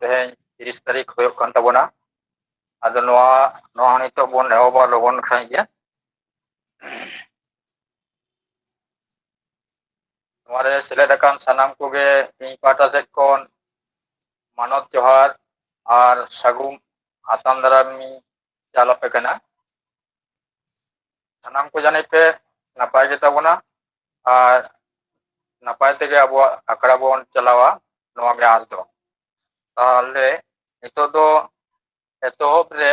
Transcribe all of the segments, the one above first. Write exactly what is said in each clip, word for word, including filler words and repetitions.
ᱛᱮᱦᱮᱧ ᱛᱤᱨᱤᱥ ᱛᱟᱹᱨᱤᱠᱷ ᱦᱩᱭᱩᱜ ᱠᱟᱱ ᱛᱟᱵᱚᱱᱟ᱾ ᱟᱫᱚ ᱱᱚᱣᱟ, ᱱᱚᱣᱟ ᱦᱚᱸ ᱱᱤᱛᱚᱜ ᱵᱚᱱ ᱮᱦᱚᱵᱟ ᱞᱚᱜᱚᱱ ᱥᱟᱺᱦᱤᱡ ᱜᱮ᱾ ᱱᱚᱣᱟ ᱨᱮ ᱥᱮᱞᱮᱫ ᱟᱠᱟᱱ ᱥᱟᱱᱟᱢ ᱠᱚᱜᱮ ᱤᱧ ᱯᱟᱦᱴᱟ ᱥᱮᱫ ᱠᱷᱚᱱ ᱢᱟᱱᱚᱛ ᱡᱚᱦᱟᱨ ᱟᱨ ᱥᱟᱹᱜᱩᱱ ᱟᱛᱟᱝ ᱫᱟᱨᱟᱢ ᱤᱧ ᱪᱟᱞ ᱟᱯᱮ ᱠᱟᱱᱟ᱾ ᱥᱟᱱᱟᱢ ᱠᱚ ᱡᱟᱹᱱᱤᱡ ᱯᱮ ᱱᱟᱯᱟᱭ ᱜᱮᱛᱟ ᱵᱚᱱᱟ ᱟᱨ ᱱᱟᱯᱟᱭ ᱛᱮᱜᱮ ᱟᱵᱚᱣᱟᱜ ᱟᱠᱷᱲᱟ ᱵᱚᱱ ᱪᱟᱞᱟᱣᱟ, ᱱᱚᱣᱟ ᱜᱮ ᱟᱸᱥ ᱫᱚ᱾ ᱛᱟᱦᱞᱮ ᱱᱤᱛᱚᱜ ᱫᱚ ᱮᱛᱚᱦᱚᱵ ᱨᱮ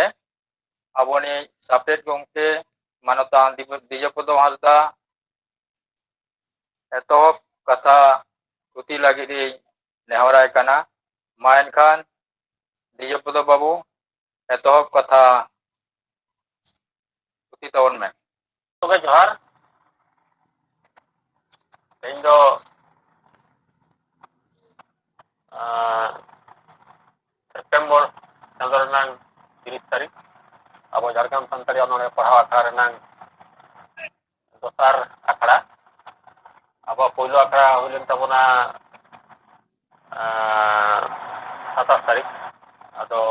ᱟᱵᱚᱱᱤᱡ ᱥᱟᱯᱲᱮᱫ ᱜᱚᱢᱠᱮ ᱢᱟᱱᱚᱛᱟᱱ ᱫᱤᱵᱚ-, ᱫᱤᱡᱚᱯᱚᱫᱚ ᱦᱟᱸᱥᱫᱟ ᱮᱛᱚᱦᱚᱵ ᱠᱟᱛᱷᱟ ᱛᱷᱩᱛᱤ ᱞᱟᱹᱜᱤᱫ ᱤᱧ ᱱᱮᱦᱚᱨᱟᱭ ᱠᱟᱱᱟ᱾ ᱢᱟ ᱮᱱᱠᱷᱟᱱ ᱫᱤᱡᱚᱯᱚᱫᱚ ᱵᱟᱹᱵᱩ, ᱮᱛᱚᱦᱚᱵ ᱠᱟᱛᱷᱟ ᱛᱷᱩᱛᱤ ᱛᱟᱵᱚᱱ ᱢᱮ᱾ ᱜᱚᱢᱠᱮ ᱡᱚᱦᱟᱨ᱾ ᱛᱮᱦᱮᱧ ᱫᱚ, ᱟᱸ, ᱥᱮᱯᱴᱮᱢᱵᱚᱨ ᱪᱟᱸᱫᱳ ᱨᱮᱱᱟᱝ ᱛᱤᱨᱤᱥ ᱛᱟᱹᱨᱤᱠᱷ, ᱟᱵᱚ ᱡᱷᱟᱲᱜᱨᱟᱢ ᱥᱟᱱᱛᱟᱲᱤ ᱚᱱᱚᱬᱦᱮ ᱯᱟᱲᱦᱟᱣ ᱟᱠᱷᱲᱟ ᱨᱮᱱᱟᱝ ᱫᱚᱥᱟᱨ ᱟᱠᱷᱲᱟ᱾ ᱟᱵᱚᱣᱟᱜ ᱯᱳᱭᱞᱳ ᱟᱠᱷᱲᱟ ᱦᱩᱭ ᱞᱮᱱ ᱛᱟᱵᱚᱱᱟ, ᱟᱸ, ᱥᱟᱛᱟᱥ ᱛᱟᱹᱨᱤᱠᱷ᱾ ᱟᱫᱚ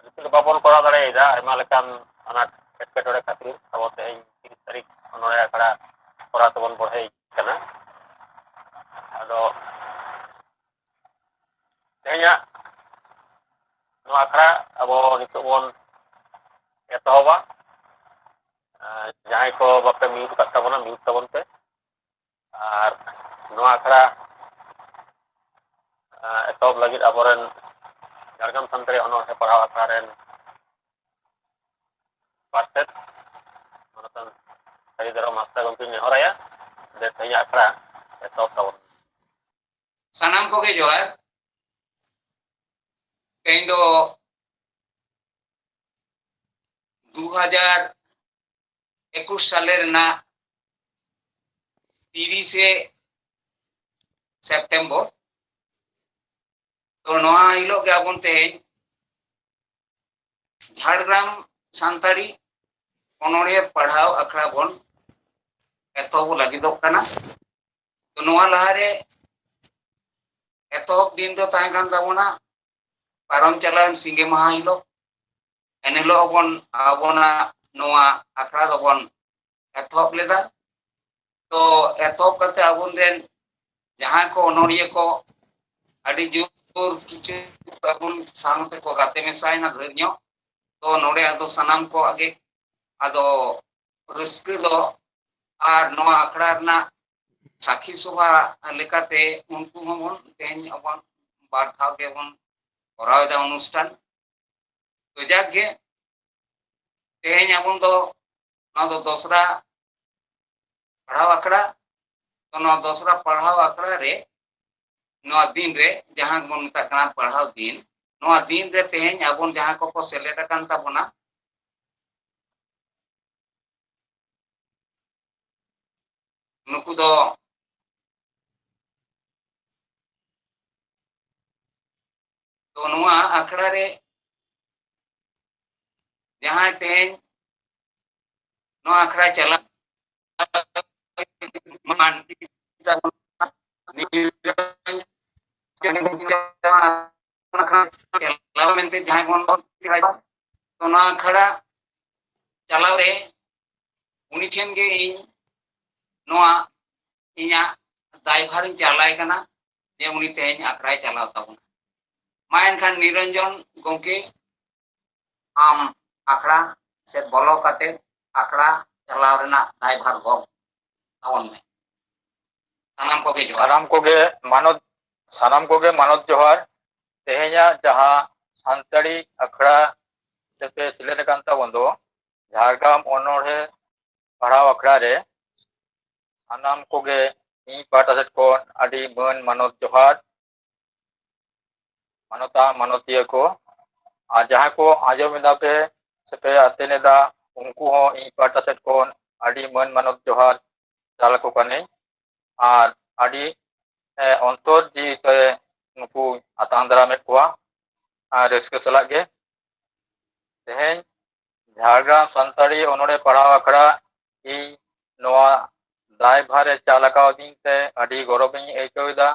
ᱱᱤᱛᱚᱜ ᱫᱚ ᱵᱟᱵᱚᱱ ᱠᱚᱨᱟᱣ ᱫᱟᱲᱮᱭᱟᱫᱟ, ᱟᱭᱢᱟ ᱞᱮᱠᱟᱱ ᱟᱱᱟᱴ ᱮᱴᱠᱮᱴᱚᱬᱮ ᱠᱷᱟᱹᱛᱤᱨ ᱟᱵᱚ ᱛᱮᱦᱮᱧ ᱛᱤᱨᱤᱥ ᱛᱟᱹᱨᱤᱠᱷ ᱚᱱᱚᱬᱦᱮ ᱟᱠᱷᱲᱟ ᱠᱚᱨᱟᱣ ᱛᱮᱵᱚᱱ ᱵᱚᱲᱦᱮ ᱠᱟᱱᱟ᱾ ᱟᱫᱚ ᱛᱮᱦᱮᱧᱟᱜ ᱱᱚᱣᱟ ᱟᱠᱷᱲᱟ ᱟᱵᱚ ᱱᱤᱛᱚᱜ ᱵᱚᱱ ᱮᱛᱚᱦᱚᱵᱟ᱾ ᱟᱨ ᱡᱟᱦᱟᱸᱭ ᱠᱚ ᱵᱟᱯᱮ mute ᱟᱠᱟᱫ ᱛᱟᱵᱚᱱᱟ, mute ᱛᱟᱵᱚᱱ ᱯᱮ᱾ ᱟᱨ ᱱᱚᱣᱟ ᱟᱠᱷᱲᱟ, ᱟᱸ, ᱮᱛᱚᱦᱚᱵ ᱞᱟᱹᱜᱤᱫ ᱟᱵᱚᱨᱮᱱ ᱡᱷᱟᱲᱜᱨᱟᱢ ᱥᱟᱱᱛᱟᱲᱤ ᱚᱱᱚᱬᱦᱮ ᱯᱟᱲᱦᱟᱣ ᱟᱠᱷᱲᱟ ᱨᱮᱱ ᱯᱟᱨᱥᱮᱛ ᱢᱟᱱᱚᱛᱟᱱ ᱥᱟᱹᱨᱤ ᱫᱷᱚᱨᱚᱢ ᱦᱟᱸᱥᱫᱟ ᱜᱚᱢᱠᱮᱧ ᱱᱮᱦᱚᱨᱟᱭᱟ, ᱡᱮ ᱛᱮᱦᱮᱧᱟᱜ ᱟᱠᱷᱲᱟ ᱮᱛᱚᱦᱚᱵ ᱛᱟᱵᱚᱱ᱾ ᱥᱟᱱᱟᱢ ᱠᱚᱜᱮ ᱡᱚᱦᱟᱨ᱾ ᱛᱮᱦᱮᱧ ᱫᱚ ᱫᱩ ᱦᱟᱡᱟᱨ ᱮᱠᱩᱥ ᱥᱟᱞᱮ ᱨᱮᱱᱟᱜ ᱛᱤᱨᱤᱥᱮ ᱥᱮᱯᱴᱮᱢᱵᱚᱨ᱾ ᱛᱚ, ᱱᱚᱣᱟ ᱦᱤᱞᱳᱜ ᱜᱮ ᱟᱵᱚᱱ ᱛᱮᱦᱮᱧ ᱡᱷᱟᱲᱜᱨᱟᱢ ᱥᱟᱱᱛᱟᱲᱤ ᱚᱱᱚᱬᱦᱮ ᱯᱟᱲᱦᱟᱣ ᱟᱠᱷᱲᱟ ᱵᱚᱱ ᱮᱛᱚᱦᱚᱵ ᱞᱟᱹᱜᱤᱫᱚᱜ ᱠᱟᱱᱟ᱾ ᱛᱚ, ᱱᱚᱣᱟ ᱞᱟᱦᱟᱨᱮ ᱮᱛᱚᱦᱚᱵ ᱫᱤᱱ ᱫᱚ ᱛᱟᱦᱮᱸ ᱠᱟᱱ ᱛᱟᱵᱚᱱᱟ ᱯᱟᱨᱚᱢ ᱪᱟᱞᱟᱣᱮᱱ ᱥᱤᱸᱜᱮ ᱢᱟᱦᱟ ᱦᱤᱞᱳᱜ, ᱮᱱ ᱦᱤᱞᱳᱜ ᱵᱚᱱ ᱟᱵᱚᱱᱟᱜ ᱱᱚᱣᱟ ᱟᱠᱷᱲᱟ ᱫᱚᱵᱚᱱ ᱮᱛᱚᱦᱚᱵ ᱞᱮᱫᱟ᱾ ᱛᱚ ᱮᱛᱚᱦᱚᱵ ᱠᱟᱛᱮ ᱟᱵᱚ ᱨᱮᱱ ᱡᱟᱦᱟᱸᱭ ᱠᱚ ᱚᱱᱚᱲᱦᱤᱭᱟᱹ ᱠᱚ ᱟᱹᱰᱤ ᱡᱳᱨ ᱠᱤᱪᱷᱩ ᱟᱵᱚ ᱥᱟᱶ ᱛᱮᱠᱚ ᱜᱟᱛᱮ ᱢᱮᱥᱟᱭᱮᱱᱟ ᱰᱷᱮᱨ ᱧᱚᱜ᱾ ᱛᱚ ᱱᱚᱰᱮ ᱟᱫᱚ ᱥᱟᱱᱟᱢ ᱠᱚᱣᱟᱜ ᱜᱮ ᱟᱫᱚ ᱨᱟᱹᱥᱠᱟᱹ ᱫᱚ ᱟᱨ ᱱᱚᱣᱟ ᱟᱠᱷᱲᱟ ᱨᱮᱱᱟᱜ ᱥᱟᱹᱠᱷᱤ ᱥᱚᱵᱷᱟ ᱞᱮᱠᱟᱛᱮ ᱩᱱᱠᱩ ᱦᱚᱸᱵᱚᱱ ᱛᱮᱦᱮᱧ ᱟᱵᱚᱱ ᱵᱟᱨ ᱫᱷᱟᱣ ᱜᱮᱵᱚᱱ ᱠᱚᱨᱟᱣ ᱮᱫᱟ ᱚᱱᱩᱥᱴᱷᱟᱱ᱾ ᱛᱚ ᱡᱟᱠ ᱜᱮ, ᱛᱮᱦᱮᱧ ᱟᱵᱚ ᱫᱚ ᱱᱚᱣᱟ ᱫᱚ ᱫᱚᱥᱨᱟ ᱯᱟᱲᱦᱟᱣ ᱟᱠᱷᱲᱟ᱾ ᱛᱚ ᱱᱚᱣᱟ ᱫᱚᱥᱨᱟ ᱯᱟᱲᱦᱟᱣ ᱟᱠᱷᱲᱟ ᱨᱮ, ᱱᱚᱣᱟ ᱫᱤᱱ ᱨᱮ, ᱡᱟᱦᱟᱸ ᱵᱚᱱ ᱢᱮᱛᱟᱜ ᱠᱟᱱᱟ ᱯᱟᱲᱦᱟᱣ ᱫᱤᱱ, ᱱᱚᱣᱟ ᱫᱤᱱ ᱨᱮ ᱛᱮᱦᱮᱧ ᱟᱵᱚ ᱡᱟᱦᱟᱸ ᱠᱚᱠᱚ ᱥᱮᱞᱮᱫ ᱟᱠᱟᱱ ᱛᱟᱵᱚᱱᱟ, ᱱᱩᱠᱩ ᱫᱚ, ᱛᱚ ᱱᱚᱣᱟ ᱟᱠᱷᱲᱟ ᱨᱮ ᱡᱟᱦᱟᱸᱭ ᱛᱮᱦᱮᱧ ᱱᱚᱣᱟ ᱟᱠᱷᱲᱟ ᱪᱟᱞᱟᱜ ᱪᱟᱞᱟᱣ ᱢᱮᱱᱛᱮ ᱡᱟᱦᱟᱸᱭ ᱵᱚᱱ ᱚᱱᱟ ᱟᱠᱷᱲᱟ ᱪᱟᱞᱟᱣ ᱨᱮ ᱩᱱᱤ ᱴᱷᱮᱱ ᱜᱮ ᱤᱧ ᱱᱚᱣᱟ ᱤᱧᱟᱹᱜ ᱫᱟᱭᱵᱷᱟᱨᱤᱧ ᱪᱟᱞᱟᱭ ᱠᱟᱱᱟ ᱡᱮ ᱩᱱᱤ ᱛᱮᱦᱮᱧ ᱟᱠᱷᱲᱟᱭ ᱪᱟᱞᱟᱣ ᱛᱟᱵᱚᱱᱟ᱾ ᱢᱟ ᱮᱱᱠᱷᱟᱱ ᱱᱤᱨᱚᱧᱡᱚᱱ ᱜᱚᱢᱠᱮ, ᱟᱢ ᱟᱠᱷᱲᱟ ᱥᱮᱫ ᱵᱚᱞᱚ ᱠᱟᱛᱮ ᱟᱠᱷᱲᱟ ᱪᱟᱞᱟᱣ ᱨᱮᱱᱟᱜ ᱫᱟᱭᱵᱷᱟᱨ ᱜᱚᱜ ᱛᱟᱵᱚᱱ ᱢᱮ᱾ ᱥᱟᱱᱟᱢ ᱠᱚᱜᱮ ᱡᱚᱦᱟᱨ᱾ ᱥᱟᱱᱟᱢ ᱠᱚᱜᱮ ᱢᱟᱱᱚᱛ, ᱥᱟᱱᱟᱢ ᱠᱚᱜᱮ ᱢᱟᱱᱚᱛ ᱡᱚᱦᱟᱨ᱾ ᱛᱮᱦᱮᱧᱟᱜ ᱡᱟᱦᱟᱸ ᱥᱟᱱᱛᱟᱲᱤ ᱟᱠᱷᱲᱟ ᱛᱮᱯᱮ ᱥᱮᱞᱮᱫ ᱟᱠᱟᱱ ᱛᱟᱵᱚᱱ ᱫᱚ, ᱡᱷᱟᱲᱜᱨᱟᱢ ᱚᱱᱚᱬᱦᱮ ᱯᱟᱲᱦᱟᱣ ᱟᱠᱷᱲᱟ ᱨᱮ ᱥᱟᱱᱟᱢ ᱠᱚᱜᱮ ᱤᱧ ᱯᱟᱦᱴᱟ ᱥᱮᱫ ᱠᱷᱚᱱ ᱟᱹᱰᱤ ᱢᱟᱹᱱ ᱢᱟᱱᱚᱛ ᱡᱚᱦᱟᱨ᱾ ᱢᱟᱱᱚᱛᱟ ᱢᱟᱱᱚᱛᱤᱭᱟᱹ ᱠᱚ, ᱟᱨ ᱡᱟᱦᱟᱸᱭ ᱠᱚ ᱟᱸᱡᱚᱢ ᱮᱫᱟ ᱯᱮ ᱥᱮᱯᱮ ᱟᱛᱮᱱ ᱮᱫᱟ, ᱩᱱᱠᱩ ᱦᱚᱸ ᱤᱧ ᱯᱟᱦᱴᱟ ᱥᱮᱫ ᱠᱷᱚᱱ ᱟᱹᱰᱤ ᱢᱟᱹᱱ ᱢᱟᱱᱚᱛ ᱡᱚᱦᱟᱨ ᱪᱟᱞ ᱟᱠᱚ ᱠᱟᱹᱱᱟᱹᱧ᱾ ᱟᱨ ᱟᱹᱰᱤ, ᱮ, ᱚᱱᱛᱚᱨ ᱡᱤᱣᱤ ᱛᱮ ᱱᱩᱠᱩ ᱟᱛᱟᱝ ᱫᱟᱨᱟᱢᱮᱫ ᱠᱚᱣᱟ, ᱟᱨ ᱨᱟᱹᱥᱠᱟᱹ ᱥᱟᱞᱟᱜ ᱜᱮ᱾ ᱛᱮᱦᱮᱧ ᱡᱷᱟᱲᱜᱨᱟᱢ ᱥᱟᱱᱛᱟᱲᱤ ᱚᱱᱚᱬᱦᱮ ᱯᱟᱲᱦᱟᱣ ᱟᱠᱷᱲᱟ ᱤᱧ ᱱᱚᱣᱟ ᱫᱟᱭᱵᱷᱟᱨ ᱮ ᱪᱟᱞ ᱟᱠᱟᱣᱫᱤᱧ ᱛᱮ ᱟᱹᱰᱤ ᱜᱚᱨᱚᱵᱤᱧ ᱟᱹᱭᱠᱟᱹᱣ ᱮᱫᱟ,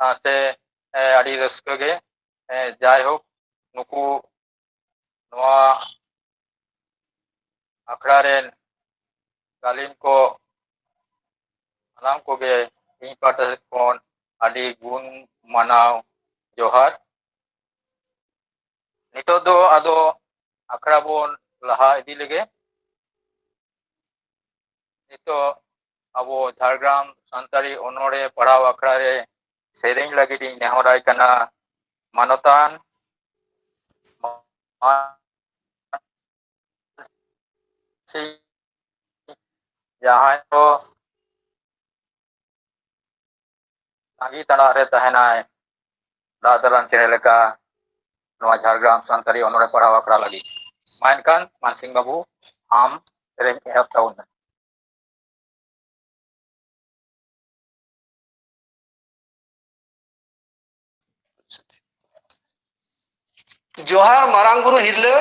ᱟᱨ ᱥᱮ, ᱮ, ᱟᱹᱰᱤ ᱨᱟᱹᱥᱠᱟᱹ ᱜᱮ᱾ ᱮ, ᱡᱟᱭᱦᱳᱠ, ᱱᱩᱠᱩ ᱱᱚᱣᱟ ᱟᱠᱷᱲᱟ ᱨᱮᱱ ᱜᱟᱹᱞᱤᱢ ᱠᱚ ᱥᱟᱱᱟᱢ ᱠᱚᱜᱮ ᱤᱧ ᱯᱟᱦᱴᱟ ᱥᱮᱫ ᱠᱷᱚᱱ ᱟᱹᱰᱤ ᱜᱩᱱ ᱢᱟᱱᱟᱣ ᱡᱚᱦᱟᱨ᱾ ᱱᱤᱛᱚᱜ ᱫᱚ ᱟᱫᱚ ᱟᱠᱷᱲᱟ ᱵᱚᱱ ᱞᱟᱦᱟ ᱤᱫᱤ ᱞᱮᱜᱮ᱾ ᱱᱤᱛᱚᱜ ᱟᱵᱚ ᱡᱷᱟᱲᱜᱨᱟᱢ ᱥᱟᱱᱛᱟᱲᱤ ᱚᱱᱚᱬᱦᱮ ᱯᱟᱲᱦᱟᱣ ᱟᱠᱷᱲᱟ ᱨᱮ ᱥᱮᱨᱮᱧ ᱞᱟᱹᱜᱤᱫ ᱤᱧ ᱱᱮᱦᱚᱨᱟᱭ ᱠᱟᱱᱟ ᱢᱟᱱᱚᱛᱟᱱ ᱡᱟᱦᱟᱸᱭ ᱠᱚ ᱛᱟᱺᱜᱤ ᱛᱟᱲᱟᱜ ᱨᱮ ᱛᱟᱦᱮᱱᱟᱭ, ᱫᱟᱜ ᱫᱟᱞᱟᱱ ᱪᱮᱬᱮ ᱞᱮᱠᱟ, ᱱᱚᱣᱟ ᱡᱷᱟᱲᱜᱨᱟᱢ ᱥᱟᱱᱛᱟᱲᱤ ᱚᱱᱚᱬᱦᱮ ᱯᱟᱲᱦᱟᱣ ᱟᱠᱷᱲᱟ ᱞᱟᱹᱜᱤᱫ᱾ ᱢᱟ ᱮᱱᱠᱷᱟᱱ ᱢᱟᱱᱥᱤᱝ ᱵᱟᱹᱵᱩ, ᱟᱢ ᱥᱮᱨᱮᱧ ᱮᱦᱚᱵ ᱛᱟᱵᱚᱱ ᱢᱮ᱾ ᱡᱚᱦᱟᱨ ᱢᱟᱨᱟᱝ ᱵᱩᱨᱩ ᱦᱤᱨᱞᱟᱹ,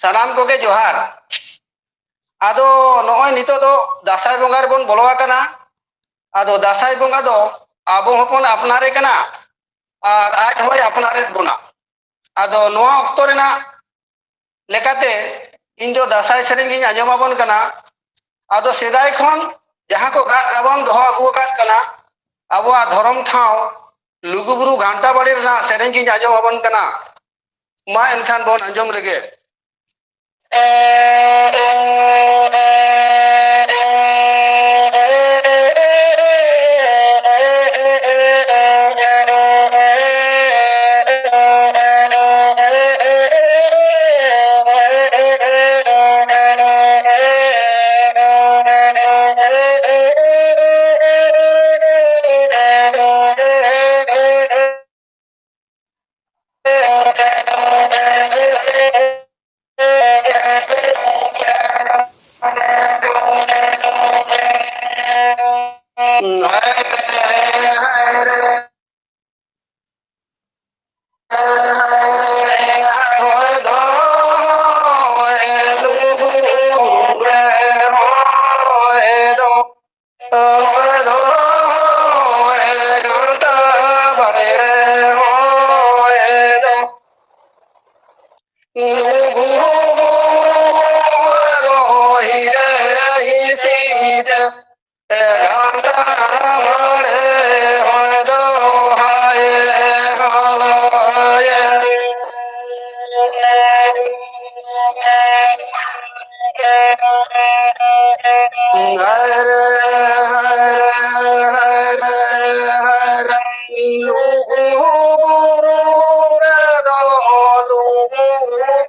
ᱥᱟᱱᱟᱢ ᱠᱚᱜᱮ ᱡᱚᱦᱟᱨ᱾ ᱟᱫᱚ ᱱᱚᱜᱼᱚᱭ ᱱᱤᱛᱚᱜ ᱫᱚ ᱫᱟᱸᱥᱟᱭ ᱵᱚᱸᱜᱟ ᱨᱮᱵᱚᱱ ᱵᱚᱞᱚ ᱟᱠᱟᱱᱟ᱾ ᱟᱫᱚ ᱫᱟᱸᱥᱟᱭ ᱵᱚᱸᱜᱟ ᱫᱚ ᱟᱵᱚ ᱦᱚᱸᱵᱚᱱ ᱟᱯᱱᱟᱨᱮ ᱠᱟᱱᱟ ᱟᱨ ᱟᱡ ᱦᱚᱸᱭ ᱟᱯᱱᱟᱨᱮᱫ ᱵᱚᱱᱟ᱾ ᱟᱫᱚ ᱱᱚᱣᱟ ᱚᱠᱛᱚ ᱨᱮᱱᱟᱜ ᱞᱮᱠᱟᱛᱮ ᱤᱧ ᱫᱚ ᱫᱟᱸᱥᱟᱭ ᱥᱮᱨᱮᱧ ᱜᱤᱧ ᱟᱸᱡᱚᱢ ᱟᱵᱚᱱ ᱠᱟᱱᱟ᱾ ᱟᱫᱚ ᱥᱮᱫᱟᱭ ᱠᱷᱚᱱ ᱡᱟᱦᱟᱸ ᱠᱚ ᱜᱟᱜ ᱜᱟᱵᱟᱱ ᱫᱚᱦᱚ ᱟᱹᱜᱩ ᱟᱠᱟᱫ ᱠᱟᱱᱟ, ᱟᱵᱚᱣᱟᱜ ᱫᱷᱚᱨᱚᱢ ᱴᱷᱟᱶ ᱞᱩᱜᱩᱵᱩᱨᱩ ᱜᱷᱟᱱᱴᱟ ᱵᱟᱲᱮ ᱨᱮᱱᱟᱜ ᱥᱮᱨᱮᱧ ᱜᱤᱧ ᱟᱸᱡᱚᱢ ᱟᱵᱚᱱ ᱠᱟᱱᱟ᱾ ᱢᱟ ᱮᱱᱠᱷᱟᱱ ᱵᱚᱱ ᱟᱸᱡᱚᱢ ᱞᱮᱜᱮ᱾ ᱞᱩᱜᱩ ᱵᱩᱨᱩ ᱨᱮᱫᱚ ᱞᱩᱜᱩ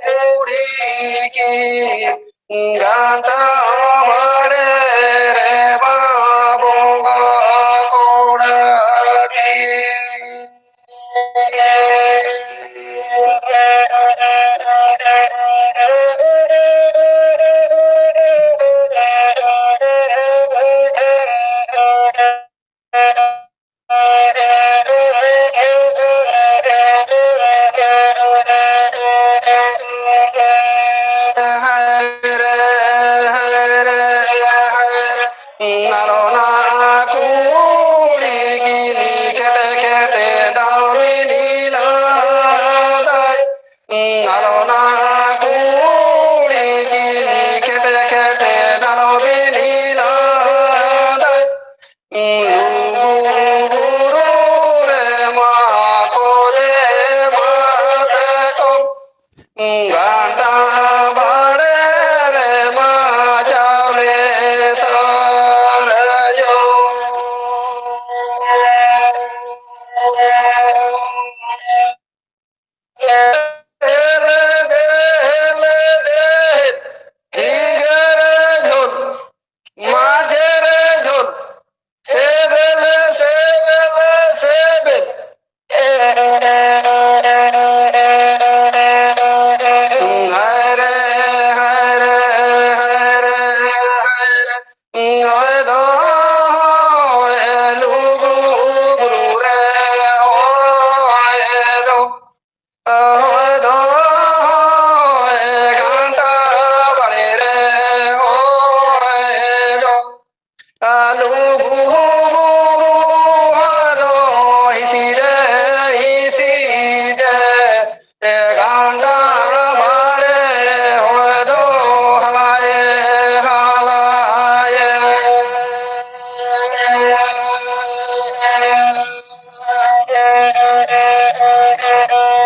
ᱵᱩᱲᱦᱤ ᱠᱤᱱ ᱜᱟᱰᱟ ᱵᱟᱲᱮ ᱨᱮ ᱢᱟ ᱵᱚᱸᱜᱟ ᱠᱚᱲᱟ ᱠᱤᱱ᱾ ᱟᱞᱚᱱᱟ ᱠᱩᱲᱤ ᱜᱤᱱᱤ ᱠᱮᱴᱮ ᱠᱮᱴᱮ ᱰᱟᱝᱨᱤ ᱞᱟᱫᱟᱭ᱾ ᱟᱞᱚᱱᱟ ᱠᱩᱲᱤ ᱜᱤᱱᱤ ᱠᱮᱴᱮ ᱠᱮᱴᱮ ᱰᱟᱝᱨᱤ ᱞᱟᱫᱟᱭ᱾ ᱞᱩᱜᱩ ᱵᱩᱨᱩ ᱨᱮ ᱢᱟ ᱠᱷᱚᱫᱮ ᱢᱟᱛᱠᱚᱢ, ᱜᱟᱰᱟ ᱵᱟᱲᱮ ᱨᱮ ᱢᱟ ᱪᱟᱣᱞᱮ ᱥᱟᱨᱡᱚᱢ᱾ ᱦᱮᱞᱮ ᱫᱮ, ᱦᱮᱞᱮ ᱫᱮ, ᱫᱷᱤᱜᱟᱹᱨ ᱡᱷᱳᱞ, ᱢᱟᱡᱷᱮᱨ ᱡᱷᱳᱞ, ᱥᱮᱵᱮᱞ, ᱥᱮᱵᱮᱞ, ᱥᱮᱵᱮᱞ᱾ ᱦᱟᱭᱨᱮ, ᱦᱟᱭᱨᱮ, ᱦᱟᱭᱨᱮ, ᱦᱟᱭᱨᱮ᱾ ᱚᱭ ᱫᱚ ᱞᱩᱜᱩ ᱵᱩᱨᱩ ᱨᱮ ᱚᱭ ᱫᱚ, ᱚᱭ ᱫᱚ ᱜᱷᱟᱱᱴᱟ ᱵᱟᱲᱮ ᱨᱮ ᱚᱭ ᱫᱚ ᱞᱩᱜᱩ ᱵᱩᱨᱩ ᱫᱚ ᱦᱤᱥᱤ ᱨᱮ, ᱦᱤᱥᱤ ᱨᱮ ᱜᱷᱟᱱᱴᱟ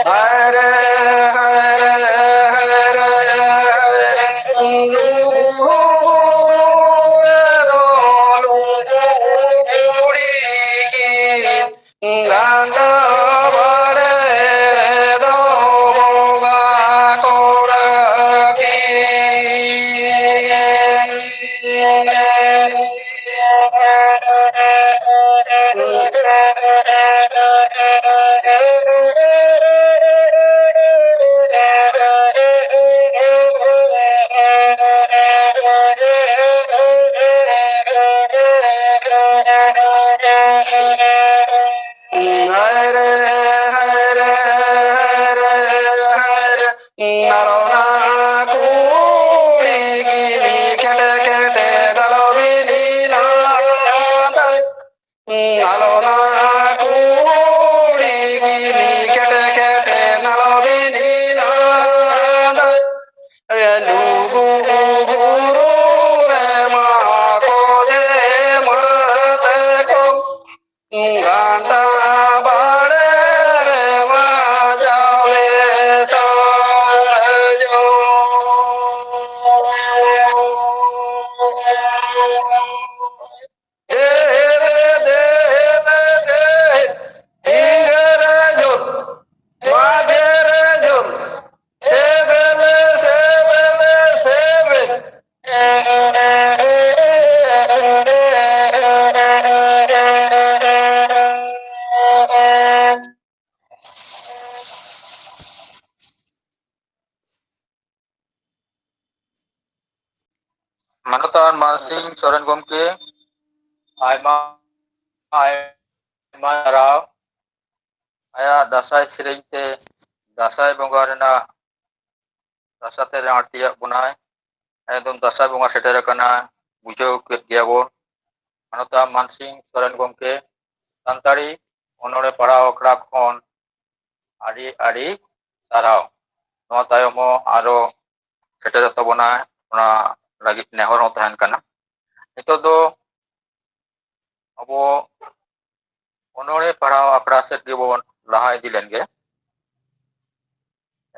ᱦᱟᱭᱨᱮ, ᱦᱟᱭᱨᱮ, ᱦᱟᱭᱨᱮ, ᱦᱟᱭᱨᱮ, ᱞᱩᱜᱩ ᱵᱩᱨᱩ ᱨᱮᱫᱚ ᱞᱩᱜᱩ ᱵᱩᱲᱦᱤ ᱠᱤᱱ ᱜᱟᱱᱰᱟ ᱵᱟᱲᱮ ᱨᱮᱫᱚ ᱵᱚᱸᱜᱟ ᱠᱚᱲᱟ ᱠᱤᱱ᱾ ᱦᱟᱭᱨᱮ, ᱦᱟᱭᱨᱮ, ᱦᱟᱭᱨᱮ, ᱦᱟᱭᱨᱮ, ᱱᱟᱨᱚᱱᱟ ᱠᱩᱲᱤ ᱜᱤᱞᱤ ᱠᱷᱮᱴᱮ ᱠᱷᱮᱴᱮ ᱫᱟᱞᱚᱵᱤᱱᱤ ᱱᱟᱫᱟᱭ᱾ ᱱᱟᱨᱚᱱᱟ ᱠᱩᱲᱤ ᱜᱤᱞᱤ ᱠᱷᱮᱴᱮ ᱠᱷᱮᱴᱮ ᱫᱟᱞᱚᱵᱤᱱᱤ ᱱᱟᱫᱟᱭ᱾ ᱞᱩᱜᱩ ᱵᱩᱨᱩ ᱨᱮᱢᱟ ᱠᱚᱫᱮ ᱢᱟᱛᱮ ᱠᱚ ᱜᱟᱰᱟ ᱵᱟᱲᱮ ᱨᱮᱢᱟ ᱡᱟᱣᱮ ᱥᱟᱡᱚ᱾ ᱫᱮ ᱨᱮ ᱫᱮ ᱨᱮ ᱫᱮ, ᱤᱝᱜᱟᱹ ᱨᱮ ᱡᱚᱱ, ᱢᱟᱡᱷᱮ ᱨᱮ ᱡᱚᱱ, ᱥᱮᱵᱮᱞᱮ, ᱥᱮᱵᱮᱞᱮ, ᱥᱮᱵᱮᱞ᱾ ᱢᱟᱱᱚᱛᱟᱱ ᱢᱟᱱᱥᱤᱝ ᱥᱚᱨᱮᱱ ᱜᱚᱢᱠᱮ, ᱟᱭᱢᱟ, ᱟᱭᱢᱟ ᱥᱟᱨᱦᱟᱣ᱾ ᱟᱭᱟᱜ ᱫᱟᱸᱥᱟᱭ ᱥᱮᱨᱮᱧ ᱛᱮ ᱫᱟᱸᱥᱟᱭ ᱵᱚᱸᱜᱟ ᱨᱮᱱᱟᱜ ᱨᱟᱥᱟ ᱛᱮ ᱟᱬᱛᱤᱭᱟᱜ ᱵᱚᱱᱟᱭ᱾ ᱮᱠᱫᱚᱢ ᱫᱟᱸᱥᱟᱭ ᱵᱚᱸᱜᱟ ᱥᱮᱴᱮᱨ ᱟᱠᱟᱱᱟ, ᱵᱩᱡᱷᱟᱹᱣ ᱠᱮᱫ ᱜᱮᱭᱟ ᱵᱚᱱ᱾ ᱢᱟᱱᱚᱛᱟᱱ ᱢᱟᱱᱥᱤᱝ ᱥᱚᱨᱮᱱ ᱜᱚᱢᱠᱮ, ᱥᱟᱱᱛᱟᱲᱤ ᱚᱱᱚᱬᱦᱮ ᱯᱟᱲᱦᱟᱣ ᱟᱠᱷᱲᱟ ᱠᱷᱚᱱ ᱟᱹᱰᱤ ᱟᱹᱰᱤ ᱥᱟᱨᱦᱟᱣ᱾ ᱱᱚᱣᱟ ᱛᱟᱭᱚᱢ ᱦᱚᱸ ᱟᱨᱚ ᱥᱮᱴᱮᱨᱚᱜ ᱛᱟᱵᱚᱱᱟ, ᱚᱱᱟ ᱞᱟᱹᱜᱤᱫ ᱱᱮᱦᱚᱨ ᱦᱚᱸ ᱛᱟᱦᱮᱱ ᱠᱟᱱᱟ᱾ ᱱᱤᱛᱚᱜ ᱫᱚ ᱟᱵᱚ ᱚᱱᱚᱬᱦᱮ ᱯᱟᱲᱦᱟᱣ ᱟᱠᱷᱲᱟ ᱥᱮᱫ ᱜᱮᱵᱚᱱ ᱞᱟᱦᱟ ᱤᱫᱤ ᱞᱮᱱ ᱜᱮ᱾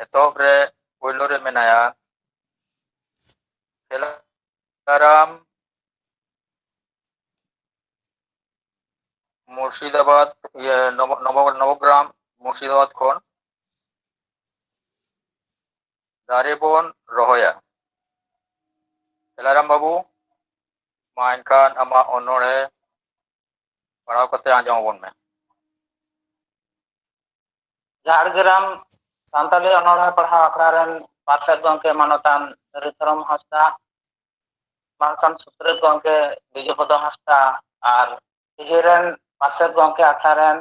ᱮᱛᱚᱦᱚᱵ ᱨᱮ ᱯᱳᱭᱞᱳ ᱨᱮ ᱢᱮᱱᱟᱭᱟ ᱠᱷᱮᱞᱟᱨᱟᱢ, ᱢᱩᱨᱥᱤᱫᱟᱵᱟᱫᱽ, ᱤᱭᱟᱹ, ᱱᱚᱵᱚ-, ᱱᱚᱵᱚ-, ᱱᱚᱵᱚᱜᱨᱟᱢ, ᱢᱩᱨᱥᱤᱫᱟᱵᱟᱫᱽ ᱠᱷᱚᱱ᱾ ᱫᱟᱨᱮ ᱵᱚᱱ ᱨᱚᱦᱚᱭᱟ᱾ ᱠᱷᱮᱞᱟᱨᱟᱢ ᱵᱟᱹᱵᱩ, ᱢᱟ ᱮᱱᱠᱷᱟᱱ ᱟᱢᱟᱜ ᱚᱱᱚᱬᱦᱮ ᱯᱟᱲᱦᱟᱣ ᱠᱟᱛᱮ ᱟᱸᱡᱚᱢ ᱟᱵᱚᱱ ᱢᱮ᱾ ᱡᱷᱟᱲᱜᱨᱟᱢ ᱥᱟᱱᱛᱟᱲᱤ ᱚᱱᱚᱬᱦᱮ ᱯᱟᱲᱦᱟᱣ ᱟᱠᱷᱲᱟ ᱨᱮᱱ ᱯᱟᱨᱥᱮᱛ ᱜᱚᱢᱠᱮ ᱢᱟᱱᱚᱛᱟᱱ ᱨᱤᱛᱷᱨᱚᱢ ᱦᱟᱸᱥᱫᱟ, ᱢᱟᱱᱚᱛᱟᱱ ᱥᱩᱛᱨᱮᱛ ᱜᱚᱢᱠᱮ ᱵᱤᱡᱚᱭᱯᱚᱫᱚ ᱦᱟᱸᱥᱫᱟ ᱟᱨ ᱛᱤᱦᱤᱧ ᱨᱮᱱ ᱯᱟᱨᱥᱮᱛ ᱜᱚᱢᱠᱮ ᱟᱠᱷᱲᱟ ᱨᱮᱱ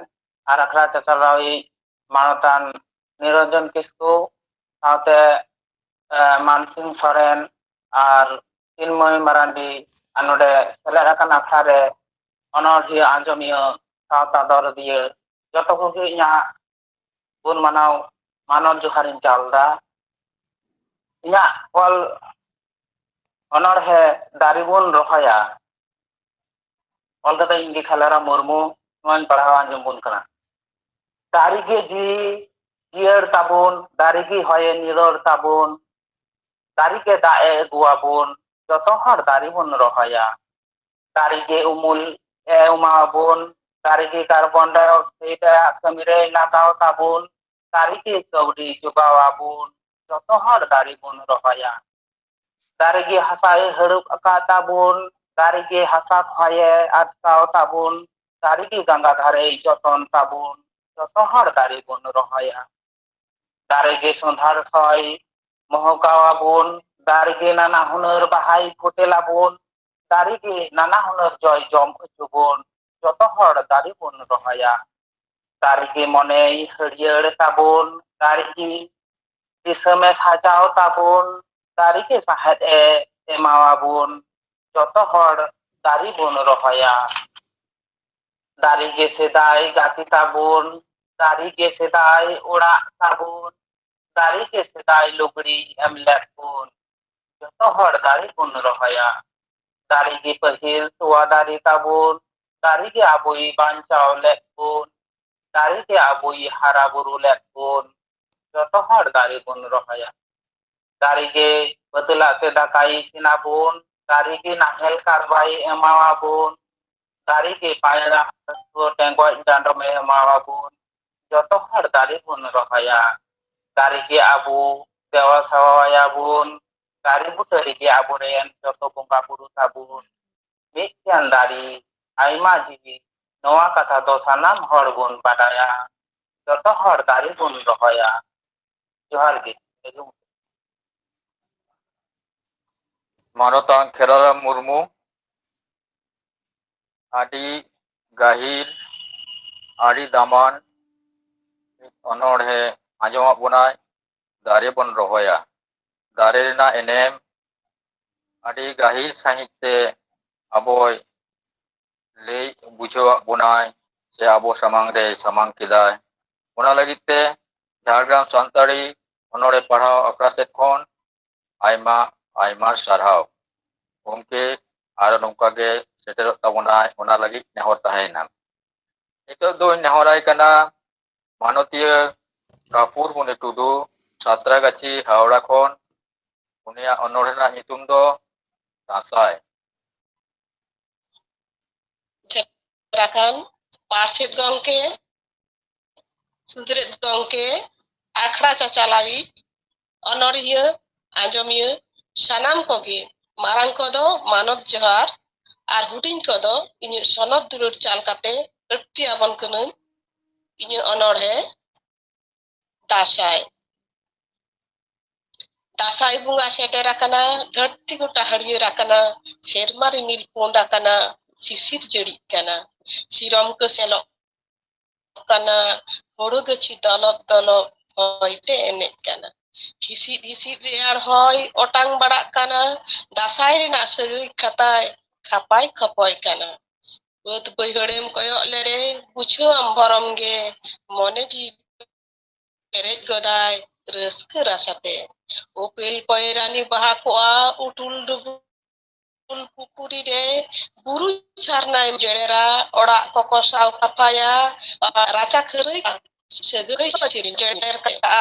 ᱟᱨ ᱟᱠᱷᱲᱟ ᱪᱟᱪᱟᱞᱟᱣᱤᱡ ᱢᱟᱱᱚᱛᱟᱱ ᱱᱤᱨᱚᱧᱡᱚᱱ ᱠᱤᱥᱠᱩ ᱥᱟᱶᱛᱮ, ᱮ, ᱢᱟᱱᱥᱤᱝ ᱥᱚᱨᱮᱱ ᱟᱨ ᱪᱤᱱᱢᱚᱭ ᱢᱟᱨᱟᱱᱰᱤ ᱟᱨ ᱱᱚᱰᱮ ᱥᱮᱞᱮᱫ ᱟᱠᱟᱱ ᱟᱠᱷᱲᱟ ᱨᱮ ᱚᱱᱚᱬᱦᱤᱭᱟᱹ, ᱟᱸᱡᱚᱢᱤᱭᱟᱹ, ᱥᱟᱶᱛᱟ ᱫᱚᱨᱚᱫᱤᱭᱟᱹ ᱡᱚᱛᱚ ᱠᱚᱜᱮ ᱤᱧᱟᱹᱜ ᱜᱩᱱ ᱢᱟᱱᱟᱣ ᱢᱟᱱᱚᱛ ᱡᱚᱦᱟᱨᱤᱧ ᱪᱟᱞ ᱮᱫᱟ᱾ ᱤᱧᱟᱹᱜ ᱚᱞ ᱚᱱᱚᱬᱦᱮ ᱫᱟᱨᱮ ᱵᱚᱱ ᱨᱚᱦᱚᱭᱟ, ᱚᱞ ᱠᱟᱛᱮ ᱤᱧ ᱜᱮ ᱠᱷᱟᱞᱟᱨᱟᱢ ᱢᱩᱨᱢᱩ ᱱᱚᱣᱟᱧ ᱯᱟᱲᱦᱟᱣ ᱟᱸᱡᱚᱢ ᱵᱚᱱ ᱠᱟᱱᱟ᱾ ᱫᱟᱨᱮ ᱜᱮ ᱡᱤᱣᱤ ᱡᱤᱭᱟᱹᱲ ᱛᱟᱵᱚᱱ, ᱫᱟᱨᱮ ᱜᱮ ᱦᱚᱭᱮ ᱱᱤᱨᱚᱲ ᱛᱟᱵᱚᱱ, ᱫᱟᱨᱮ ᱜᱮ ᱫᱟᱜ ᱮ ᱟᱹᱜᱩᱣᱟᱵᱚᱱ, ᱡᱚᱛᱚ ᱦᱚᱲ ᱫᱟᱨᱮ ᱵᱚᱱ ᱨᱚᱦᱚᱭᱟ᱾ ᱫᱟᱨᱮ ᱜᱮ ᱩᱢᱩᱞ ᱮ ᱮᱢᱟᱣᱟᱵᱚᱱ, ᱫᱟᱨᱮ ᱜᱮ ᱠᱟᱨᱵᱚᱱ ᱰᱟᱭ ᱚᱠᱥᱟᱭᱤᱰ ᱟᱭᱟᱜ ᱠᱟᱹᱢᱤ ᱨᱮᱭ ᱞᱟᱜᱟᱣ ᱛᱟᱵᱚᱱ, ᱫᱟᱨᱮ ᱜᱮ ᱠᱟᱹᱣᱰᱤ ᱡᱚᱜᱟᱣ ᱟᱵᱚᱱ, ᱡᱚᱛᱚ ᱦᱚᱲ ᱫᱟᱨᱮ ᱵᱚᱱ ᱨᱚᱦᱚᱭᱟ᱾ ᱫᱟᱨᱮ ᱜᱮ ᱦᱟᱥᱟᱭ ᱦᱟᱹᱲᱩᱵ ᱟᱠᱟᱫ ᱛᱟᱵᱚᱱ, ᱫᱟᱨᱮ ᱜᱮ ᱦᱟᱥᱟ ᱠᱷᱚᱭᱮ ᱟᱴᱠᱟᱣ ᱛᱟᱵᱚᱱ, ᱫᱟᱨᱮ ᱜᱮ ᱜᱟᱝᱜᱟ ᱫᱷᱟᱨᱮᱭ ᱡᱚᱛᱚᱱ ᱛᱟᱵᱚᱱ, ᱡᱚᱛᱚ ᱦᱚᱲ ᱫᱟᱨᱮ ᱵᱚᱱ ᱨᱚᱦᱚᱭᱟ᱾ ᱫᱟᱨᱮ ᱜᱮ ᱥᱚᱸᱫᱷᱟᱲ ᱥᱚᱭ ᱢᱚᱦᱚᱠᱟᱣᱟᱵᱚᱱ, ᱫᱟᱨᱮ ᱜᱮ ᱱᱟᱱᱟ ᱦᱩᱱᱟᱹᱨ ᱵᱟᱦᱟᱭ ᱯᱷᱩᱴᱮᱞ ᱟᱵᱚᱱ, ᱫᱟᱨᱮ ᱜᱮ ᱱᱟᱱᱟ ᱦᱩᱱᱟᱹᱨ ᱡᱚᱭ ᱡᱚᱢ ᱦᱚᱪᱚ ᱵᱚᱱ, ᱡᱚᱛᱚ ᱦᱚᱲ ᱫᱟᱨᱮ ᱵᱚᱱ ᱨᱚᱦᱚᱭᱟ᱾ ᱫᱟᱨᱮ ᱜᱮ ᱢᱚᱱᱮᱭ ᱦᱟᱹᱨᱭᱟᱹᱲ ᱛᱟᱵᱚᱱ, ᱫᱟᱨᱮ ᱜᱮ ᱫᱤᱥᱚᱢᱮ ᱥᱟᱡᱟᱣ ᱛᱟᱵᱚᱱ, ᱫᱟᱨᱮ ᱜᱮ ᱥᱟᱦᱮᱫ ᱮ ᱮᱢᱟᱣᱟᱵᱚᱱ, ᱡᱚᱛᱚ ᱦᱚᱲ ᱫᱟᱨᱮ ᱵᱚᱱ ᱨᱚᱦᱚᱭᱟ᱾ ᱫᱟᱨᱮ ᱜᱮ ᱥᱮᱫᱟᱭ ᱜᱟᱛᱮ ᱛᱟᱵᱚᱱ, ᱫᱟᱨᱮ ᱜᱮ ᱥᱮᱫᱟᱭ ᱚᱲᱟᱜ ᱛᱟᱵᱚᱱ, ᱫᱟᱨᱮ ᱜᱮ ᱥᱮᱫᱟᱭ ᱞᱩᱜᱽᱲᱤ ᱮᱢ ᱞᱮᱫ ᱵᱚᱱ, ᱡᱚᱛᱚ ᱦᱚᱲ ᱫᱟᱨᱮ ᱵᱚᱱ ᱨᱚᱦᱚᱭᱟ᱾ ᱫᱟᱨᱮ ᱜᱮ ᱯᱟᱹᱦᱤᱞ ᱛᱚᱣᱟ ᱫᱟᱨᱮ ᱛᱟᱵᱚᱱ, ᱫᱟᱨᱮ ᱜᱮ ᱟᱵᱚᱭ ᱵᱟᱧᱪᱟᱣ ᱞᱮᱫ ᱵᱚᱱ, ᱫᱟᱨᱮ ᱜᱮ ᱟᱵᱚᱭ ᱦᱟᱨᱟ ᱵᱩᱨᱩ ᱞᱮᱫ ᱵᱚᱱ, ᱡᱚᱛᱚ ᱦᱚᱲ ᱫᱟᱨᱮ ᱵᱚᱱ ᱨᱚᱦᱚᱭᱟ᱾ ᱫᱟᱨᱮ ᱜᱮ ᱵᱟᱹᱫᱞᱟᱜ ᱛᱮ ᱫᱟᱠᱟᱭ ᱤᱥᱤᱱ ᱟᱵᱚᱱ, ᱫᱟᱨᱮ ᱜᱮ ᱱᱟᱦᱮᱞ ᱠᱟᱨᱵᱟᱭ ᱮᱢᱟᱣᱟᱵᱚᱱ, ᱫᱟᱨᱮ ᱜᱮ ᱯᱟᱭᱨᱟ ᱴᱮᱸᱜᱚᱡ ᱰᱟᱸᱰᱚᱢᱮ ᱮᱢᱟᱣᱟᱵᱚᱱ᱾ ᱡᱚᱛᱚ ᱦᱚᱲ ᱫᱟᱨᱮ ᱵᱚᱱ ᱨᱚᱦᱚᱭᱟ᱾ ᱫᱟᱨᱮ ᱜᱮ ᱟᱵᱚ ᱫᱮᱵᱟ ᱥᱮᱵᱟᱭᱟᱵᱚᱱ, ᱫᱟᱨᱮ ᱵᱩᱴᱟᱹ ᱨᱮᱜᱮ ᱟᱵᱚᱨᱮᱱ ᱡᱚᱛᱚ ᱵᱚᱸᱜᱟ ᱵᱩᱨᱩ ᱛᱟᱵᱚᱱ᱾ ᱢᱤᱫᱴᱮᱱ ᱫᱟᱨᱮ, ᱟᱭᱢᱟ ᱡᱤᱣᱤ, ᱱᱚᱣᱟ ᱠᱟᱛᱷᱟ ᱫᱚ ᱥᱟᱱᱟᱢ ᱦᱚᱲ ᱵᱚᱱ ᱵᱟᱰᱟᱭᱟ᱾ ᱡᱚᱛᱚ ᱦᱚᱲ ᱫᱟᱨᱮ ᱵᱚᱱ ᱨᱚᱦᱚᱭᱟ᱾ ᱡᱚᱦᱟᱨ ᱜᱮ᱾ ᱢᱟᱱᱚᱛᱟᱱ ᱠᱷᱮᱨᱟᱨᱟᱢ ᱢᱩᱨᱢᱩ, ᱟᱹᱰᱤ ᱜᱟᱹᱦᱤᱨ, ᱟᱹᱰᱤ ᱫᱟᱢᱟᱱ ᱚᱱᱚᱬᱦᱮ ᱟᱸᱡᱚᱢᱟᱫ ᱵᱚᱱᱟᱭ, ᱫᱟᱨᱮ ᱵᱚᱱ ᱨᱚᱦᱚᱭᱟ᱾ ᱫᱟᱨᱮ ᱨᱮᱱᱟᱜ ᱮᱱᱮᱢ ᱟᱹᱰᱤ ᱜᱟᱹᱦᱤᱨ ᱥᱟᱺᱦᱤᱡ ᱛᱮ ᱟᱵᱚᱭ ᱞᱟᱹᱭ ᱵᱩᱡᱷᱟᱹᱣᱟᱫ ᱵᱚᱱᱟᱭ, ᱥᱮ ᱟᱵᱚ ᱥᱟᱢᱟᱝ ᱨᱮᱭ ᱥᱟᱢᱟᱝ ᱠᱮᱫᱟᱭ᱾ ᱚᱱᱟ ᱞᱟᱹᱜᱤᱫ ᱛᱮ ᱡᱷᱟᱲᱜᱨᱟᱢ ᱥᱟᱱᱛᱟᱲᱤ ᱚᱱᱚᱬᱦᱮ ᱯᱟᱲᱦᱟᱣ ᱟᱠᱷᱲᱟ ᱥᱮᱫ ᱠᱷᱚᱱ ᱟᱭᱢᱟ ᱟᱭᱢᱟ ᱥᱟᱨᱦᱟᱣ᱾ ᱜᱚᱢᱠᱮ ᱟᱨᱚ ᱱᱚᱝᱠᱟ ᱜᱮ ᱥᱮᱴᱮᱨᱚᱜ ᱛᱟᱵᱚᱱᱟᱭ, ᱚᱱᱟ ᱞᱟᱹᱜᱤᱫ ᱱᱮᱦᱚᱨ ᱛᱟᱦᱮᱸᱭᱮᱱᱟ᱾ ᱱᱤᱛᱚᱜ ᱫᱚᱧ ᱱᱮᱦᱚᱨᱟᱭ ᱠᱟᱱᱟ ᱢᱟᱱᱚᱛᱤᱭᱟᱹ ᱠᱟᱯᱩᱨ ᱢᱩᱱᱤ ᱴᱩᱰᱩ, ᱥᱟᱛᱨᱟᱜᱟᱪᱷᱤ, ᱦᱟᱣᱲᱟ ᱠᱷᱚᱱ᱾ ᱩᱱᱤᱭᱟᱜ ᱚᱱᱚᱬᱦᱮ ᱨᱮᱱᱟᱜ ᱧᱩᱛᱩᱢ ᱫᱚ ᱫᱟᱸᱥᱟᱭ᱾ ᱥᱮᱴᱮᱨ ᱟᱠᱟᱱ ᱯᱟᱨᱥᱮᱛ ᱜᱚᱢᱠᱮ, ᱥᱩᱫᱷᱨᱮᱛ ᱜᱚᱢᱠᱮ, ᱟᱠᱷᱲᱟ ᱪᱟᱪᱟᱞᱟᱣᱤᱡ, ᱚᱱᱚᱲᱦᱤᱭᱟᱹ, ᱟᱸᱡᱚᱢᱤᱭᱟᱹ, ᱥᱟᱱᱟᱢ ᱠᱚᱜᱮ ᱢᱟᱨᱟᱝ ᱠᱚᱫᱚ ᱢᱟᱱᱚᱛ ᱡᱚᱦᱟᱨ ᱟᱨ ᱦᱩᱰᱤᱧ ᱠᱚᱫᱚ ᱤᱧᱟᱹᱜ ᱥᱚᱱᱚᱛ ᱫᱩᱞᱟᱹᱲ ᱪᱟᱞ ᱠᱟᱛᱮ ᱟᱹᱠᱛᱤ ᱟᱵᱚᱱ ᱠᱟᱹᱱᱟᱹᱧ᱾ ᱤᱧᱟᱹᱜ ᱚᱱᱚᱲᱦᱮ ᱫᱟᱸᱥᱟᱭ᱾ ᱫᱟᱸᱥᱟᱭ ᱵᱚᱸᱜᱟ ᱥᱮᱴᱮᱨ ᱟᱠᱟᱱᱟ, ᱫᱷᱟᱹᱨᱛᱤ ᱜᱚᱴᱟ ᱦᱟᱹᱨᱭᱟᱹᱲ ᱟᱠᱟᱱᱟ, ᱥᱮᱨᱢᱟ ᱨᱤᱢᱤᱞ ᱯᱩᱸᱰ ᱟᱠᱟᱱᱟ, ᱥᱤᱥᱤᱨ ᱡᱟᱹᱲᱤᱜ ᱠᱟᱱᱟ, ᱥᱤᱨᱚᱢ ᱠᱚ ᱥᱮᱞᱚᱜ ᱠᱟᱱᱟ, ᱦᱳᱲᱳ ᱜᱟᱹᱪᱷᱤ ᱫᱚᱞᱚᱵ ᱫᱚᱞᱚᱵ ᱦᱚᱭ ᱛᱮ ᱮᱱᱮᱡ ᱠᱟᱱᱟ᱾ ᱦᱤᱥᱤᱫ ᱦᱤᱥᱤᱫ ᱨᱮᱭᱟᱲ ᱦᱚᱭ ᱚᱴᱟᱝ ᱵᱟᱲᱟᱜ ᱠᱟᱱᱟ, ᱫᱟᱸᱥᱟᱭ ᱨᱮᱱᱟᱜ ᱥᱟᱹᱜᱟᱹᱭ ᱠᱷᱟᱛᱟᱭ ᱠᱷᱟᱯᱟᱭ ᱠᱷᱚᱯᱚᱭ ᱠᱟᱱᱟ᱾ ᱵᱟᱹᱫᱽ ᱵᱟᱹᱭᱦᱟᱹᱲᱮᱢ ᱠᱚᱭᱚᱜ ᱞᱮᱨᱮ ᱵᱩᱡᱷᱟᱹᱣᱟᱢ ᱵᱷᱚᱨᱚᱢ ᱜᱮ, ᱢᱚᱱᱮ ᱡᱤᱣᱤ ᱯᱮᱨᱮᱡ ᱜᱚᱫᱟᱭ ᱨᱟᱹᱥᱠᱟᱹ ᱨᱟᱥᱟᱛᱮ᱾ ᱩᱯᱮᱞ ᱯᱚᱭᱨᱟᱱᱤ ᱵᱟᱦᱟ ᱠᱚᱜᱼᱟ ᱩᱴᱩᱞ ᱰᱩᱵᱩᱞ ᱯᱩᱠᱷᱩᱨᱤ ᱨᱮ, ᱵᱩᱨᱩ ᱡᱷᱟᱨᱱᱟᱭ ᱡᱮᱲᱮᱨᱟ, ᱚᱲᱟᱜ ᱠᱚᱠᱚ ᱥᱟᱶ ᱥᱟᱯᱷᱟᱭᱟ, ᱨᱟᱪᱟ ᱠᱷᱟᱹᱨᱟᱹᱭ ᱥᱟᱹᱜᱟᱹᱭ ᱥᱮᱨᱮᱧ ᱠᱚ ᱮᱱᱮᱨ ᱠᱟᱜᱼᱟ᱾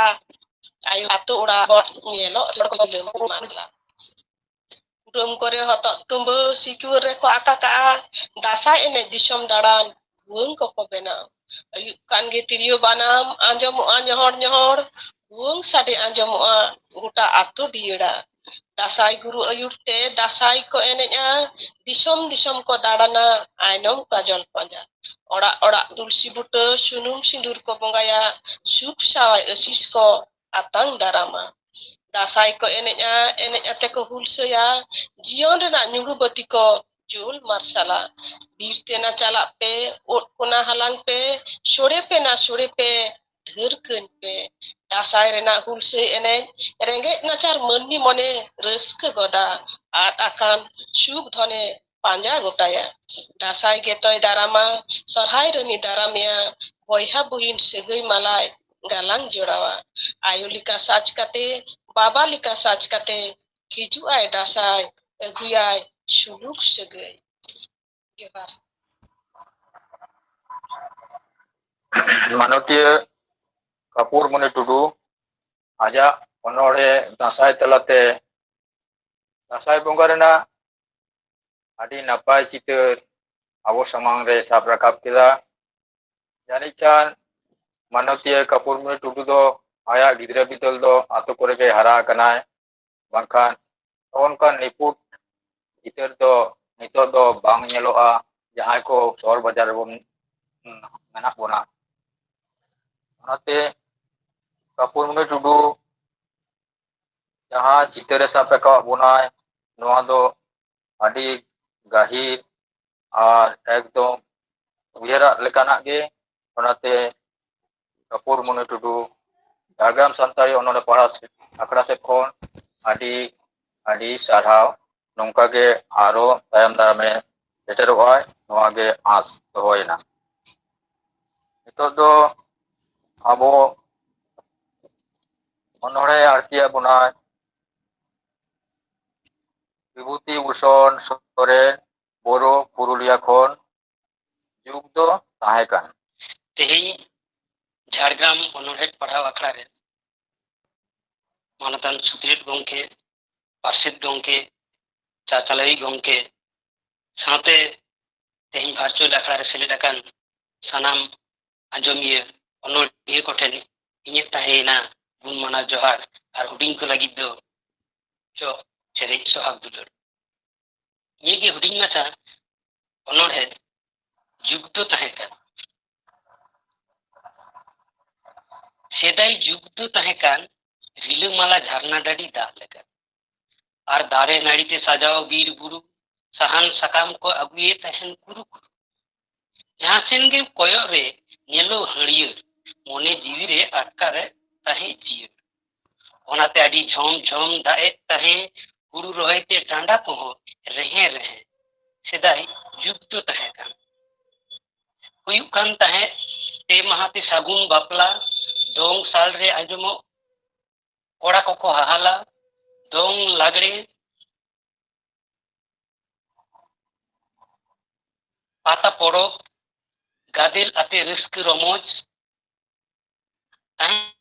ᱟᱭᱳ ᱟᱛᱳ ᱚᱲᱟᱜ ᱦᱚᱲ ᱧᱮᱞᱚᱜ ᱦᱚᱲ ᱠᱚ ᱞᱟᱹᱢ ᱢᱟᱞᱟ᱾ ᱠᱩᱴᱟᱹᱢ ᱠᱚᱨᱮ ᱦᱚᱛᱚᱫ ᱛᱩᱢᱵᱟᱹ ᱥᱤᱠᱩᱣᱟᱹᱨ ᱨᱮᱠᱚ ᱟᱠᱟ ᱠᱟᱜᱼᱟ᱾ ᱫᱟᱸᱥᱟᱭ ᱮᱱᱮᱡ ᱫᱤᱥᱚᱢ ᱫᱟᱬᱟᱱ ᱵᱷᱩᱣᱟᱹᱝ ᱠᱚᱠᱚ ᱵᱮᱱᱟᱣ᱾ ᱟᱹᱭᱩᱵ ᱠᱟᱱ ᱜᱮ ᱛᱤᱨᱭᱳ ᱵᱟᱱᱟᱢ ᱟᱸᱡᱚᱢᱚᱜᱼᱟ ᱧᱚᱦᱚᱲ ᱧᱚᱦᱚᱲ᱾ ᱵᱷᱩᱣᱟᱹᱝ ᱥᱟᱰᱮ ᱟᱸᱡᱚᱢᱚᱜᱼᱟ ᱜᱚᱴᱟ ᱟᱛᱳ ᱰᱤᱭᱟᱹᱲᱟ᱾ ᱫᱟᱸᱥᱟᱭ ᱜᱩᱨᱩ ᱟᱹᱭᱩᱨ ᱛᱮ ᱫᱟᱸᱥᱟᱭ ᱠᱚ ᱮᱱᱮᱡᱼᱟ᱾ ᱫᱤᱥᱚᱢ ᱫᱤᱥᱚᱢ ᱠᱚ ᱫᱟᱬᱟᱱᱟ ᱟᱭᱱᱚᱢ ᱠᱟᱡᱚᱞ ᱯᱟᱸᱡᱟ᱾ ᱚᱲᱟᱜ ᱚᱲᱟᱜ ᱛᱩᱞᱥᱤ ᱵᱩᱴᱟᱹ ᱥᱩᱱᱩᱢ ᱥᱤᱸᱫᱩᱨ ᱠᱚ ᱵᱚᱸᱜᱟᱭᱟ᱾ ᱥᱩᱠ ᱥᱟᱶᱟᱭ ᱟᱹᱥᱤᱥ ᱠᱚ ᱟᱛᱟᱝ ᱫᱟᱨᱟᱢᱟ᱾ ᱫᱟᱸᱥᱟᱭ ᱠᱚ ᱮᱱᱮᱡᱼᱟ, ᱮᱱᱮᱡ ᱟᱛᱮ ᱠᱚ ᱦᱩᱞᱥᱟᱹᱭᱟ᱾ ᱡᱤᱭᱚᱱ ᱨᱮᱱᱟᱜ ᱧᱩᱲᱩ ᱵᱟᱹᱛᱤ ᱠᱚ ᱡᱩᱞ ᱢᱟᱨᱥᱟᱞᱟ᱾ ᱵᱤᱨ ᱛᱮᱱᱟ ᱪᱟᱞᱟᱜ ᱯᱮ, ᱳᱫ ᱠᱚᱱᱟ ᱦᱟᱞᱟᱝ ᱯᱮ, ᱥᱚᱲᱮ ᱯᱮ ᱱᱟ ᱥᱚᱲᱮ ᱯᱮ, ᱰᱷᱟᱹᱨ ᱠᱟᱹᱧ ᱯᱮ᱾ ᱫᱟᱸᱥᱟᱭ ᱨᱮᱱᱟᱜ ᱦᱩᱞᱥᱟᱹᱭ ᱮᱱᱮᱡ ᱨᱮᱸᱜᱮᱡ ᱱᱟᱪᱟᱨ ᱢᱟᱹᱱᱢᱤ ᱢᱚᱱᱮ ᱨᱟᱹᱥᱠᱟᱹ ᱜᱚᱫᱟ᱾ ᱟᱫ ᱟᱠᱟᱱ ᱥᱩᱠ ᱫᱷᱚᱱᱮ ᱯᱟᱸᱡᱟ ᱜᱚᱴᱟᱭᱟ᱾ ᱫᱟᱸᱥᱟᱭ ᱜᱮᱛᱚᱭ ᱫᱟᱨᱟᱢᱟ, ᱥᱚᱨᱦᱟᱭ ᱨᱟᱹᱱᱤ ᱫᱟᱨᱟᱢᱮᱭᱟ, ᱵᱚᱭᱦᱟ ᱵᱩᱦᱤᱱ ᱥᱟᱹᱜᱟᱹᱭ ᱢᱟᱞᱟᱭ ᱜᱟᱞᱟᱝ ᱡᱚᱲᱟᱣᱟ᱾ ᱟᱭᱳ ᱞᱮᱠᱟ ᱥᱟᱡᱽ ᱠᱟᱛᱮ, ᱵᱟᱵᱟ ᱞᱮᱠᱟ ᱥᱟᱡᱽ ᱠᱟᱛᱮ, ᱦᱤᱡᱩᱜ ᱟᱭ ᱫᱟᱸᱥᱟᱭ, ᱟᱹᱜᱩᱭᱟᱭ ᱥᱩᱞᱩᱠ ᱥᱟᱹᱜᱟᱹᱭ᱾ ᱡᱚᱦᱟᱨ᱾ ᱢᱟᱱᱚᱛᱤᱭᱟᱹ ᱠᱟᱯᱩᱨ ᱢᱚᱱᱤ ᱴᱩᱰᱩ ᱟᱡᱟᱜ ᱚᱱᱚᱬᱦᱮ ᱫᱟᱸᱥᱟᱭ ᱛᱟᱞᱟᱛᱮ ᱫᱟᱸᱥᱟᱭ ᱵᱚᱸᱜᱟ ᱨᱮᱱᱟᱜ ᱟᱹᱰᱤ ᱱᱟᱯᱟᱭ ᱪᱤᱛᱟᱹᱨ ᱟᱵᱚ ᱥᱟᱢᱟᱝ ᱨᱮ ᱥᱟᱵ ᱨᱟᱠᱟᱵ ᱠᱮᱫᱟ᱾ ᱡᱟᱹᱱᱤᱡ ᱠᱷᱟᱱ ᱢᱟᱱᱚᱛᱤᱭᱟᱹ ᱠᱟᱯᱩᱨ ᱢᱚᱱᱤ ᱴᱩᱰᱩ ᱫᱚ ᱟᱭᱟᱜ ᱜᱤᱫᱽᱨᱟᱹ ᱵᱤᱫᱟᱹᱞ ᱫᱚ ᱟᱛᱳ ᱠᱚᱨᱮ ᱜᱮ ᱦᱟᱨᱟ ᱟᱠᱟᱱᱟᱭ, ᱵᱟᱝᱠᱷᱟᱱ ᱱᱚᱜᱼᱚ ᱱᱚᱝᱠᱟᱱ ᱱᱤᱯᱷᱩᱴ ᱪᱤᱛᱟᱹᱨ ᱫᱚ ᱱᱤᱛᱚᱜ ᱫᱚ ᱵᱟᱝ ᱧᱮᱞᱚᱜᱼᱟ, ᱡᱟᱦᱟᱸᱭ ᱠᱚ ᱥᱚᱦᱚᱨ ᱵᱟᱡᱟᱨ ᱨᱮᱵᱚᱱ ᱢᱮᱱᱟᱜ ᱵᱚᱱᱟ᱾ ᱚᱱᱟᱛᱮ ᱠᱟᱯᱩᱨ ᱢᱚᱱᱤ ᱴᱩᱰᱩ ᱡᱟᱦᱟᱸ ᱪᱤᱛᱟᱹᱨ ᱮ ᱥᱟᱵ ᱨᱟᱠᱟᱵ ᱵᱚᱱᱟᱭ, ᱱᱚᱣᱟ ᱫᱚ ᱟᱹᱰᱤ ᱜᱟᱹᱦᱤᱨ ᱟᱨ ᱮᱠᱫᱚᱢ ᱩᱭᱦᱟᱹᱨᱟᱜ ᱞᱮᱠᱟᱱᱟᱜ ᱜᱮ᱾ ᱚᱱᱟᱛᱮ ᱠᱟᱯᱩᱨ ᱢᱚᱱᱤ ᱴᱩᱰᱩ ᱡᱷᱟᱲᱜᱨᱟᱢ ᱥᱟᱱᱛᱟᱲᱤ ᱚᱱᱚᱬᱦᱮ ᱯᱟᱲᱦᱟᱣ ᱟᱠᱷᱲᱟ ᱥᱮᱫ ᱠᱷᱚᱱ ᱟᱹᱰᱤ ᱟᱹᱰᱤ ᱥᱟᱨᱦᱟᱣ᱾ ᱱᱚᱝᱠᱟ ᱜᱮ ᱟᱨᱚ ᱛᱟᱭᱚᱢ ᱫᱟᱨᱟᱢᱮ ᱥᱮᱴᱮᱨᱚᱜᱼᱟᱭ, ᱱᱚᱣᱟ ᱜᱮ ᱟᱸᱥ ᱫᱚᱦᱚᱭᱮᱱᱟ᱾ ᱱᱤᱛᱚᱜ ᱫᱚ ᱟᱵᱚ ᱚᱱᱚᱬᱦᱮ ᱟᱬᱛᱤᱭᱟᱜ ᱵᱚᱱᱟᱭ ᱵᱤᱵᱷᱩᱛᱤ ᱵᱷᱩᱥᱚᱱ ᱥᱚᱨᱮᱱ, ᱵᱳᱨᱳ, ᱯᱩᱨᱩᱞᱤᱭᱟ ᱠᱷᱚᱱ᱾ ᱡᱩᱜᱽ ᱫᱚ ᱛᱟᱦᱮᱸ ᱠᱟᱱᱟ᱾ ᱛᱮᱦᱮᱧ ᱡᱷᱟᱲᱜᱨᱟᱢ ᱚᱱᱚᱬᱦᱮ ᱯᱟᱲᱦᱟᱣ ᱟᱠᱷᱲᱟ ᱨᱮ ᱢᱟᱱᱚᱛᱟᱱ ᱥᱩᱛᱨᱮᱛ ᱜᱚᱢᱠᱮ, ᱯᱟᱨᱥᱮᱛ ᱜᱚᱢᱠᱮ, ᱪᱟᱪᱟᱞᱟᱣᱤᱡ ᱜᱚᱢᱠᱮ, ᱥᱟᱶᱛᱮ ᱛᱮᱦᱮᱧ ᱵᱷᱟᱨᱪᱩᱣᱟᱞ ᱟᱠᱷᱲᱟ ᱨᱮ ᱥᱮᱞᱮᱫ ᱟᱠᱟᱱ ᱥᱟᱱᱟᱢ ᱟᱸᱡᱚᱢᱤᱭᱟᱹ ᱚᱱᱚᱬᱦᱤᱭᱟᱹ ᱠᱚᱴᱷᱮᱱ ᱤᱧᱟᱹᱜ ᱛᱟᱦᱮᱸᱭᱮᱱᱟ ᱜᱩᱱ ᱢᱟᱱᱟᱣ ᱡᱚᱦᱟᱨ, ᱟᱨ ᱦᱩᱰᱤᱧ ᱠᱚ ᱞᱟᱹᱜᱤᱫ ᱫᱚ ᱪᱚᱜ ᱪᱮᱨᱮᱡ ᱥᱚᱦᱟᱜ ᱫᱩᱞᱟᱹᱲ᱾ ᱱᱤᱭᱟᱹ ᱜᱮ ᱦᱩᱰᱤᱧ ᱢᱟᱪᱷᱟ ᱚᱱᱚᱬᱦᱮ ᱡᱩᱜᱽ ᱫᱚ ᱛᱟᱦᱮᱸ ᱠᱟᱱ᱾ ᱥᱮᱫᱟᱭ ᱡᱩᱜᱽ ᱫᱚ ᱛᱟᱦᱮᱸ ᱠᱟᱱ ᱨᱤᱞᱟᱹᱢᱟᱞᱟ ᱡᱷᱟᱨᱱᱟ ᱰᱟᱹᱰᱤ ᱫᱟᱜ ᱞᱮᱠᱟ᱾ ᱟᱨ ᱫᱟᱨᱮ ᱱᱟᱹᱲᱤ ᱛᱮ ᱥᱟᱡᱟᱣ ᱵᱤᱨ ᱵᱩᱨᱩ, ᱥᱟᱦᱟᱱ ᱥᱟᱠᱟᱢ ᱠᱚ ᱟᱹᱜᱩᱭᱮᱫ ᱛᱟᱦᱮᱱ ᱠᱩᱨᱩ ᱠᱩᱨᱩ᱾ ᱡᱟᱦᱟᱸ ᱥᱮᱱ ᱜᱮᱢ ᱠᱚᱭᱚᱜ ᱨᱮ ᱧᱮᱞᱚᱜ ᱦᱟᱹᱨᱭᱟᱹᱲ, ᱢᱚᱱᱮ ᱡᱤᱣᱤ ᱨᱮ ᱟᱴᱠᱟᱨᱮ ᱛᱟᱦᱮᱸ ᱡᱤᱭᱟᱹᱲ᱾ ᱚᱱᱟᱛᱮ ᱟᱹᱰᱤ ᱡᱷᱚᱢ ᱡᱷᱚᱢ ᱫᱟᱜ ᱮᱫ ᱛᱟᱦᱮᱸ, ᱦᱩᱲᱩ ᱨᱚᱦᱚᱭ ᱛᱮ ᱰᱟᱸᱰᱟ ᱠᱚᱦᱚᱸ ᱨᱮᱦᱮᱸ ᱨᱮᱦᱮᱸ᱾ ᱥᱮᱫᱟᱭ ᱡᱩᱜᱽ ᱫᱚ ᱛᱟᱦᱮᱸ ᱠᱟᱱ᱾ ᱦᱩᱭᱩᱜ ᱠᱟᱱ ᱛᱟᱦᱮᱸᱫ ᱯᱮ ᱢᱟᱦᱟ ᱛᱮ ᱥᱟᱹᱜᱩᱱ ᱵᱟᱯᱞᱟ, ᱫᱚᱝ ᱥᱟᱞ ᱨᱮ ᱟᱸᱡᱚᱢᱚᱜ ᱠᱚᱲᱟ ᱠᱚᱠᱚ ᱦᱟᱦᱟᱞᱟ, ᱫᱚᱝ ᱞᱟᱜᱽᱲᱮ, ᱯᱟᱛᱟ ᱯᱚᱨᱚᱵᱽ, ᱜᱟᱫᱮᱞ ᱟᱛᱮ ᱨᱟᱹᱥᱠᱟᱹ ᱨᱚᱢᱚᱡᱽ ᱛᱟᱦᱮᱸ᱾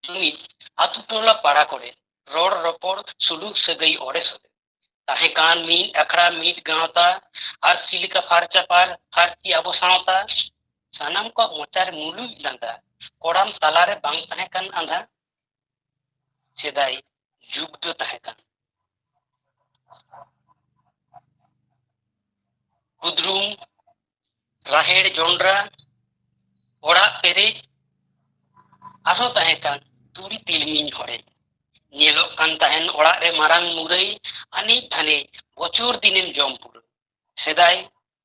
ᱡᱩᱢᱤᱫ ᱟᱛᱳ ᱴᱚᱞᱟ ᱯᱟᱲᱟ ᱠᱚᱨᱮ ᱨᱚᱲ ᱨᱚᱯᱚᱲ, ᱥᱩᱞᱩᱠ ᱥᱟᱹᱜᱟᱹᱭ ᱚᱲᱮ ᱥᱚᱲᱮ᱾ ᱛᱟᱦᱮᱸ ᱠᱟᱱ ᱢᱤᱫ ᱟᱠᱷᱲᱟ, ᱢᱤᱫ ᱜᱟᱶᱛᱟ, ᱟᱨ ᱪᱮᱫ ᱞᱮᱠᱟ ᱯᱷᱟᱨᱪᱟ ᱯᱷᱟᱨ-, ᱯᱷᱟᱹᱨᱪᱤ ᱟᱵᱚ ᱥᱟᱶᱛᱟ᱾ ᱥᱟᱱᱟᱢ ᱠᱚᱣᱟᱜ ᱢᱚᱪᱟ ᱨᱮ ᱢᱩᱞᱩᱡ ᱞᱟᱸᱫᱟ, ᱠᱚᱲᱟᱢ ᱛᱟᱞᱟᱨᱮ ᱵᱟᱝ ᱛᱟᱦᱮᱸ ᱠᱟᱱ ᱟᱸᱫᱷᱟ᱾ ᱥᱮᱫᱟᱭ ᱡᱩᱜᱽ ᱫᱚ ᱛᱟᱦᱮᱸ ᱠᱟᱱ᱾ ᱠᱩᱫᱽᱨᱩᱢ, ᱨᱟᱦᱮᱲ, ᱡᱚᱱᱰᱨᱟ, ᱚᱲᱟᱜ ᱯᱮᱨᱮᱡ ᱟᱨᱦᱚᱸ ᱛᱟᱦᱮᱸ ᱠᱟᱱ ᱛᱩᱲᱤ ᱛᱤᱞᱢᱤᱧ ᱦᱚᱲᱮᱡ᱾ ᱧᱮᱞᱚᱜ ᱠᱟᱱ ᱛᱟᱦᱮᱱ ᱚᱲᱟᱜ ᱨᱮ ᱢᱟᱨᱟᱝ ᱢᱩᱨᱟᱹᱭ, ᱟᱹᱱᱤᱡ ᱫᱷᱟᱱᱮ ᱵᱚᱪᱷᱚᱨ ᱫᱤᱱᱮᱢ ᱡᱚᱢ ᱯᱩᱨᱟᱹᱣ᱾ ᱥᱮᱫᱟᱭ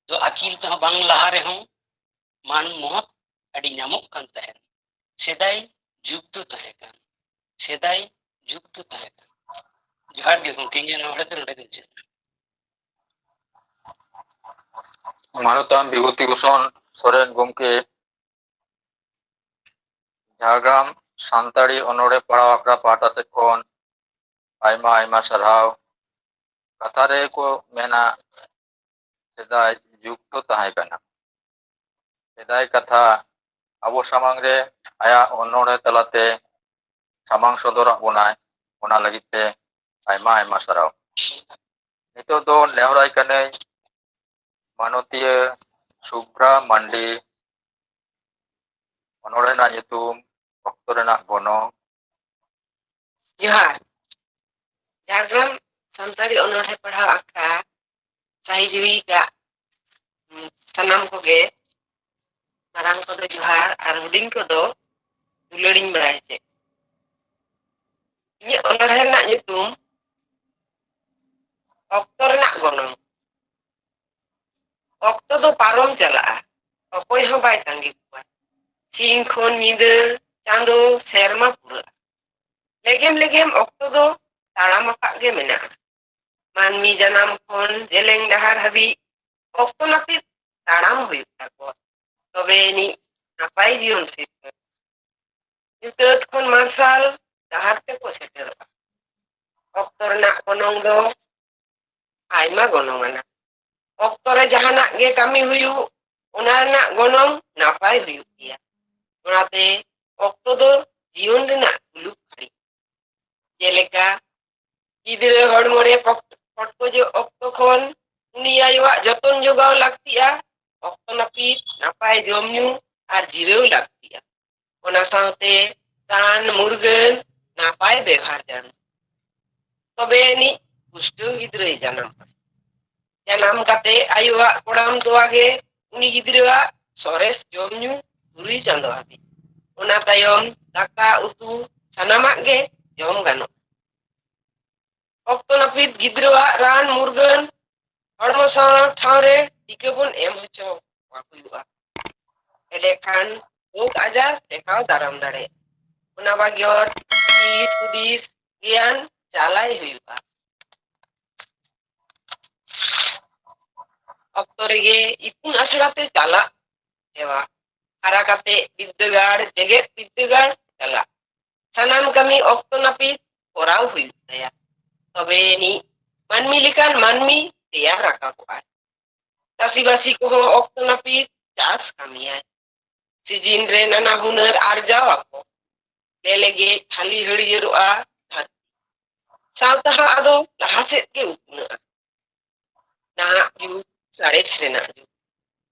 ᱫᱚ ᱟᱹᱠᱤᱞ ᱛᱮᱦᱚᱸ ᱵᱟᱝ ᱞᱟᱦᱟ ᱨᱮᱦᱚᱸ ᱢᱟᱱ ᱢᱚᱦᱚᱛ ᱟᱹᱰᱤ ᱧᱟᱢᱚᱜ ᱠᱟᱱ ᱛᱟᱦᱮᱸᱱ᱾ ᱥᱮᱫᱟᱭ ᱡᱩᱜᱽ ᱫᱚ ᱛᱟᱦᱮᱸ ᱠᱟᱱ᱾ ᱥᱮᱫᱟᱭ ᱡᱩᱜᱽ ᱫᱚ ᱛᱟᱦᱮᱸ ᱠᱟᱱ᱾ ᱡᱚᱦᱟᱨ ᱜᱮ ᱜᱚᱢᱠᱮ, ᱤᱧᱟᱹᱜ ᱱᱚᱰᱮ ᱫᱚ ᱱᱚᱰᱮ ᱜᱮ ᱢᱩᱪᱟᱹᱫ ᱮᱱᱟ᱾ ᱢᱟᱱᱚᱛᱟᱱ ᱵᱤᱵᱷᱩᱛᱤ ᱵᱷᱩᱥᱚᱱ ᱥᱚᱨᱮᱱ ᱜᱚᱢᱠᱮ, ᱡᱷᱟᱲᱜᱨᱟᱢ ᱥᱟᱱᱛᱟᱲᱤ ᱚᱱᱚᱬᱦᱮ ᱯᱟᱲᱦᱟᱣ ᱟᱠᱷᱲᱟ ᱯᱟᱦᱴᱟ ᱥᱮᱫ ᱠᱷᱚᱱ ᱟᱭᱢᱟ ᱟᱭᱢᱟ ᱥᱟᱨᱦᱟᱣ᱾ ᱠᱟᱛᱷᱟ ᱨᱮ ᱠᱚ ᱢᱮᱱᱟ, ᱥᱮᱫᱟᱭ ᱡᱩᱜᱽ ᱫᱚ ᱛᱟᱦᱮᱸ ᱠᱟᱱᱟ᱾ ᱥᱮᱫᱟᱭ ᱠᱟᱛᱷᱟ ᱟᱵᱚ ᱥᱟᱢᱟᱝ ᱨᱮ ᱟᱭᱟᱜ ᱚᱱᱚᱬᱦᱮ ᱛᱟᱞᱟᱛᱮ ᱥᱟᱢᱟᱝ ᱥᱚᱫᱚᱨᱟᱜ ᱵᱚᱱᱟᱭ, ᱚᱱᱟ ᱞᱟᱹᱜᱤᱫ ᱛᱮ ᱟᱭᱢᱟ ᱟᱭᱢᱟ ᱥᱟᱨᱦᱟᱣ᱾ ᱱᱤᱛᱚᱜ ᱫᱚ ᱱᱮᱦᱚᱨᱟᱭ ᱠᱟᱹᱱᱟᱹᱧ ᱢᱟᱱᱚᱛᱤᱭᱟᱹ ᱥᱩᱵᱷᱨᱟ ᱢᱟᱱᱰᱤ, ᱚᱱᱚᱬᱦᱮ ᱨᱮᱱᱟᱜ ᱧᱩᱛᱩᱢ ᱚᱠᱛᱚ ᱨᱮᱱᱟᱜ ᱜᱚᱱᱚᱝ᱾ ᱡᱚᱦᱟᱨ᱾ ᱡᱷᱟᱲᱜᱨᱟᱢ ᱥᱟᱱᱛᱟᱲᱤ ᱚᱱᱚᱬᱦᱮ ᱯᱟᱲᱦᱟᱣ ᱟᱠᱷᱲᱟ ᱥᱟᱹᱦᱤ ᱡᱩᱦᱤ ᱠᱟᱜ ᱥᱟᱱᱟᱢ ᱠᱚᱜᱮ ᱢᱟᱨᱟᱝ ᱠᱚᱫᱚ ᱡᱚᱦᱟᱨ ᱟᱨ ᱦᱩᱰᱤᱧ ᱠᱚᱫᱚ ᱫᱩᱞᱟᱹᱲᱤᱧ ᱵᱟᱲᱟᱭ ᱦᱚᱪᱚᱭᱮᱫ᱾ ᱤᱧᱟᱹᱜ ᱚᱱᱚᱬᱦᱮ ᱨᱮᱱᱟᱜ ᱧᱩᱛᱩᱢ ᱚᱠᱛᱚ ᱨᱮᱱᱟᱜ ᱜᱚᱱᱚᱝ᱾ ᱚᱠᱛᱚ ᱫᱚ ᱯᱟᱨᱚᱢ ᱪᱟᱞᱟᱜᱼᱟ, ᱚᱠᱚᱭ ᱦᱚᱸ ᱵᱟᱭ ᱛᱟᱺᱜᱤ ᱠᱚᱣᱟ᱾ ᱥᱤᱧ ᱠᱷᱚᱱ ᱧᱤᱫᱟᱹ, ᱪᱟᱸᱫᱚ, ᱥᱮᱨᱢᱟ ᱯᱩᱨᱟᱹᱜᱼᱟ᱾ ᱞᱮᱜᱮᱢ ᱞᱮᱜᱮᱢ ᱚᱠᱛᱚ ᱫᱚ ᱛᱟᱲᱟᱢ ᱟᱠᱟᱫ ᱜᱮ ᱢᱮᱱᱟᱜᱼᱟ᱾ ᱢᱟᱹᱱᱢᱤ ᱡᱟᱱᱟᱢ ᱠᱷᱚᱱ ᱡᱮᱞᱮᱧ ᱰᱟᱦᱟᱨ ᱦᱟᱹᱵᱤᱡ ᱚᱠᱛᱚ ᱱᱟᱹᱯᱤᱛ ᱛᱟᱲᱟᱢ ᱦᱩᱭᱩᱜ ᱛᱟᱠᱚᱣᱟ, ᱛᱚᱵᱮ ᱟᱹᱱᱤᱡ ᱱᱟᱯᱟᱭ ᱡᱤᱭᱚᱱ ᱥᱤᱨᱡᱚᱱ᱾ ᱧᱩᱛᱟᱹᱛ ᱠᱷᱚᱱ ᱢᱟᱨᱥᱟᱞ ᱰᱟᱦᱟᱨ ᱛᱮᱠᱚ ᱥᱮᱴᱮᱨᱚᱜᱼᱟ᱾ ᱚᱠᱛᱚ ᱨᱮᱱᱟᱜ ᱜᱚᱱᱚᱝ ᱫᱚ ᱟᱭᱢᱟ ᱜᱚᱱᱚᱝ ᱟᱱᱟ᱾ ᱚᱠᱛᱚ ᱨᱮ ᱡᱟᱦᱟᱱᱟᱜ ᱜᱮ ᱠᱟᱹᱢᱤ ᱦᱩᱭᱩᱜ, ᱚᱱᱟ ᱨᱮᱱᱟᱜ ᱜᱚᱱᱚᱝ ᱱᱟᱯᱟᱭ ᱦᱩᱭᱩᱜ ᱜᱮᱭᱟ᱾ ᱚᱱᱟᱛᱮ ᱚᱠᱛᱚ ᱫᱚ ᱡᱤᱭᱚᱱ ᱨᱮᱱᱟᱜ ᱢᱩᱞᱩᱠ ᱠᱷᱟᱹᱲᱤ᱾ ᱡᱮᱞᱮᱠᱟ, ᱜᱤᱫᱽᱨᱟᱹ ᱦᱚᱲᱢᱚ ᱨᱮ ᱯᱚᱴ-, ᱯᱚᱴᱠᱚᱡᱚᱜ ᱚᱠᱛᱚ ᱠᱷᱚᱱ ᱩᱱᱤ ᱟᱭᱳᱣᱟᱜ ᱡᱚᱛᱚᱱ ᱡᱚᱜᱟᱣ ᱞᱟᱹᱠᱛᱤᱜᱼᱟ᱾ ᱚᱠᱛᱚ ᱱᱟᱹᱯᱤᱛ ᱱᱟᱯᱟᱭ ᱡᱚᱢ ᱧᱩ ᱟᱨ ᱡᱤᱨᱟᱹᱣ ᱞᱟᱹᱠᱛᱤᱜᱼᱟ᱾ ᱚᱱᱟ ᱥᱟᱶᱛᱮ ᱨᱟᱱ ᱢᱩᱨᱜᱟᱹᱱ ᱱᱟᱯᱟᱭ ᱵᱮᱣᱦᱟᱨ ᱡᱟᱹᱨᱩᱲ᱾ ᱛᱚᱵᱮ ᱟᱹᱱᱤᱡ ᱯᱩᱥᱴᱟᱹᱣ ᱜᱤᱫᱽᱨᱟᱹᱭ ᱡᱟᱱᱟᱢᱚᱜᱼᱟ᱾ ᱡᱟᱱᱟᱢ ᱠᱟᱛᱮ ᱟᱭᱳᱣᱟᱜ ᱠᱚᱲᱟᱢ ᱛᱚᱣᱟ ᱜᱮ ᱩᱱᱤ ᱜᱤᱫᱽᱨᱟᱹᱣᱟᱜ ᱥᱚᱨᱮᱥ ᱡᱚᱢ ᱧᱩ ᱛᱩᱨᱩᱭ ᱪᱟᱸᱫᱚ ᱦᱟᱹᱵᱤᱡ᱾ ᱚᱱᱟ ᱛᱟᱭᱚᱢ ᱫᱟᱠᱟ ᱩᱛᱩ ᱥᱟᱱᱟᱢᱟᱜ ᱜᱮ ᱡᱚᱢ ᱜᱟᱱᱚᱜᱼᱟ᱾ ᱚᱠᱛᱚ ᱱᱟᱹᱯᱤᱛ ᱜᱤᱫᱽᱨᱟᱹᱣᱟᱜ ᱨᱟᱱ ᱢᱩᱨᱜᱟᱹᱱ ᱦᱚᱲᱢᱚ ᱥᱟᱶ ᱴᱷᱟᱶ ᱨᱮ ᱴᱤᱠᱟᱹ ᱵᱚᱱ ᱮᱢ ᱦᱚᱪᱚ ᱦᱩᱭᱩᱜᱼᱟ᱾ ᱮᱸᱰᱮᱠᱷᱟᱱ ᱨᱳᱜᱽ ᱟᱡᱟᱨ ᱴᱮᱠᱟᱣ ᱫᱟᱨᱟᱢ ᱫᱟᱲᱮᱭᱟᱜᱼᱟ᱾ ᱚᱱᱟ ᱵᱟᱜᱚᱨ ᱫᱤᱥ ᱦᱩᱫᱤᱥ ᱜᱮᱭᱟᱱ ᱪᱟᱞᱟᱭ ᱦᱩᱭᱩᱜᱼᱟ᱾ ᱚᱠᱛᱚ ᱨᱮᱜᱮ ᱤᱛᱩᱱ ᱟᱥᱲᱟ ᱛᱮ ᱪᱟᱞᱟᱜ ᱦᱮᱣᱟ᱾ ᱦᱟᱨᱟ ᱠᱟᱛᱮ ᱵᱤᱨᱫᱟᱹᱜᱟᱲ, ᱡᱮᱜᱮᱛ ᱵᱤᱨᱫᱟᱹᱜᱟᱲ ᱪᱟᱞᱟᱜ᱾ ᱥᱟᱱᱟᱢ ᱠᱟᱹᱢᱤ ᱚᱠᱛᱚ ᱱᱟᱹᱯᱤᱛ ᱠᱚᱨᱟᱣ ᱦᱩᱭᱩᱜ ᱛᱟᱭᱟ᱾ ᱛᱚᱵᱮ ᱟᱹᱱᱤᱡ ᱢᱟᱹᱱᱢᱤ ᱞᱮᱠᱟᱱ ᱢᱟᱹᱱᱢᱤ ᱛᱮᱭᱟᱨ ᱨᱟᱠᱟᱵᱚᱜᱼᱟᱭ᱾ ᱪᱟᱹᱥᱤᱵᱟᱹᱥᱤ ᱠᱚᱦᱚᱸ ᱚᱠᱛᱚ ᱱᱟᱹᱯᱤᱛ ᱪᱟᱥ ᱠᱟᱹᱢᱤᱭᱟᱭ᱾ ᱥᱤᱡᱤᱱ ᱨᱮ ᱱᱟᱱᱟ ᱦᱩᱱᱟᱹᱨ ᱟᱨᱡᱟᱣ ᱟᱠᱚ᱾ ᱞᱮᱞᱮᱜᱮᱡ ᱦᱟᱹᱞᱤ ᱦᱟᱹᱨᱭᱟᱹᱲᱚᱜᱼᱟ ᱫᱷᱟᱹᱨᱛᱤ᱾ ᱥᱟᱶᱛᱟ ᱦᱚᱸ ᱟᱫᱚ ᱞᱟᱦᱟ ᱥᱮᱫ ᱜᱮ ᱩᱛᱱᱟᱹᱜᱼᱟ᱾ ᱱᱟᱦᱟᱜ ᱡᱩᱜᱽ ᱥᱟᱬᱮᱥ ᱨᱮᱱᱟᱜ ᱡᱩᱜᱽ᱾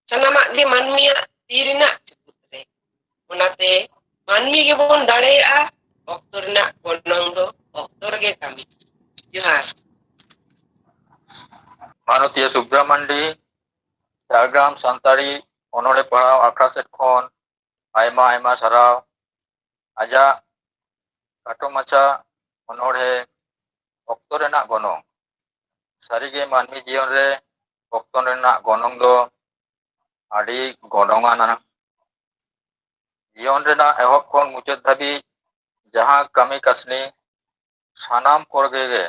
ᱥᱟᱱᱟᱢᱟᱜ ᱜᱮ ᱢᱟᱹᱱᱢᱤᱭᱟᱜ ᱛᱤ ᱨᱮᱱᱟᱜ ᱪᱩᱯᱩᱫ ᱨᱮ᱾ ᱚᱱᱟᱛᱮ ᱢᱟᱹᱱᱢᱤ ᱜᱮᱵᱚᱱ ᱫᱟᱲᱮᱭᱟᱜᱼᱟ ᱚᱠᱛᱚ ᱨᱮᱱᱟᱜ ᱜᱚᱱᱚᱝ ᱫᱚ ᱚᱠᱛᱚ ᱨᱮᱜᱮ ᱠᱟᱹᱢᱤ᱾ ᱡᱚᱦᱟᱨ᱾ ᱢᱟᱱᱚᱛᱤᱭᱟᱹ ᱥᱩᱵᱽᱨᱟ ᱢᱟᱱᱰᱤ, ᱡᱷᱟᱲᱜᱨᱟᱢ ᱥᱟᱱᱛᱟᱲᱤ ᱚᱱᱚᱬᱦᱮ ᱯᱟᱲᱦᱟᱣ ᱟᱠᱷᱲᱟ ᱥᱮᱫ ᱠᱷᱚᱱ ᱟᱭᱢᱟ ᱟᱭᱢᱟ ᱥᱟᱨᱦᱟᱣ᱾ ᱟᱡᱟᱜ ᱠᱷᱟᱴᱚ ᱢᱟᱪᱷᱟ ᱚᱱᱚᱬᱦᱮ ᱚᱠᱛᱚ ᱨᱮᱱᱟᱜ ᱜᱚᱱᱚᱝ᱾ ᱥᱟᱹᱨᱤᱜᱮ ᱢᱟᱹᱱᱢᱤ ᱡᱤᱭᱚᱱ ᱨᱮ ᱚᱠᱛᱚ ᱨᱮᱱᱟᱜ ᱜᱚᱱᱚᱝ ᱫᱚ ᱟᱹᱰᱤ ᱜᱚᱱᱚᱝ ᱟᱱᱟ᱾ ᱡᱤᱭᱚᱱ ᱨᱮᱱᱟᱜ ᱮᱦᱚᱵ ᱠᱷᱚᱱ ᱢᱩᱪᱟᱹᱫ ᱫᱷᱟᱹᱵᱤᱡ ᱡᱟᱦᱟᱸ ᱠᱟᱹᱢᱤ ᱠᱟᱹᱥᱱᱤ ᱥᱟᱱᱟᱢ ᱠᱚᱨᱮ ᱜᱮ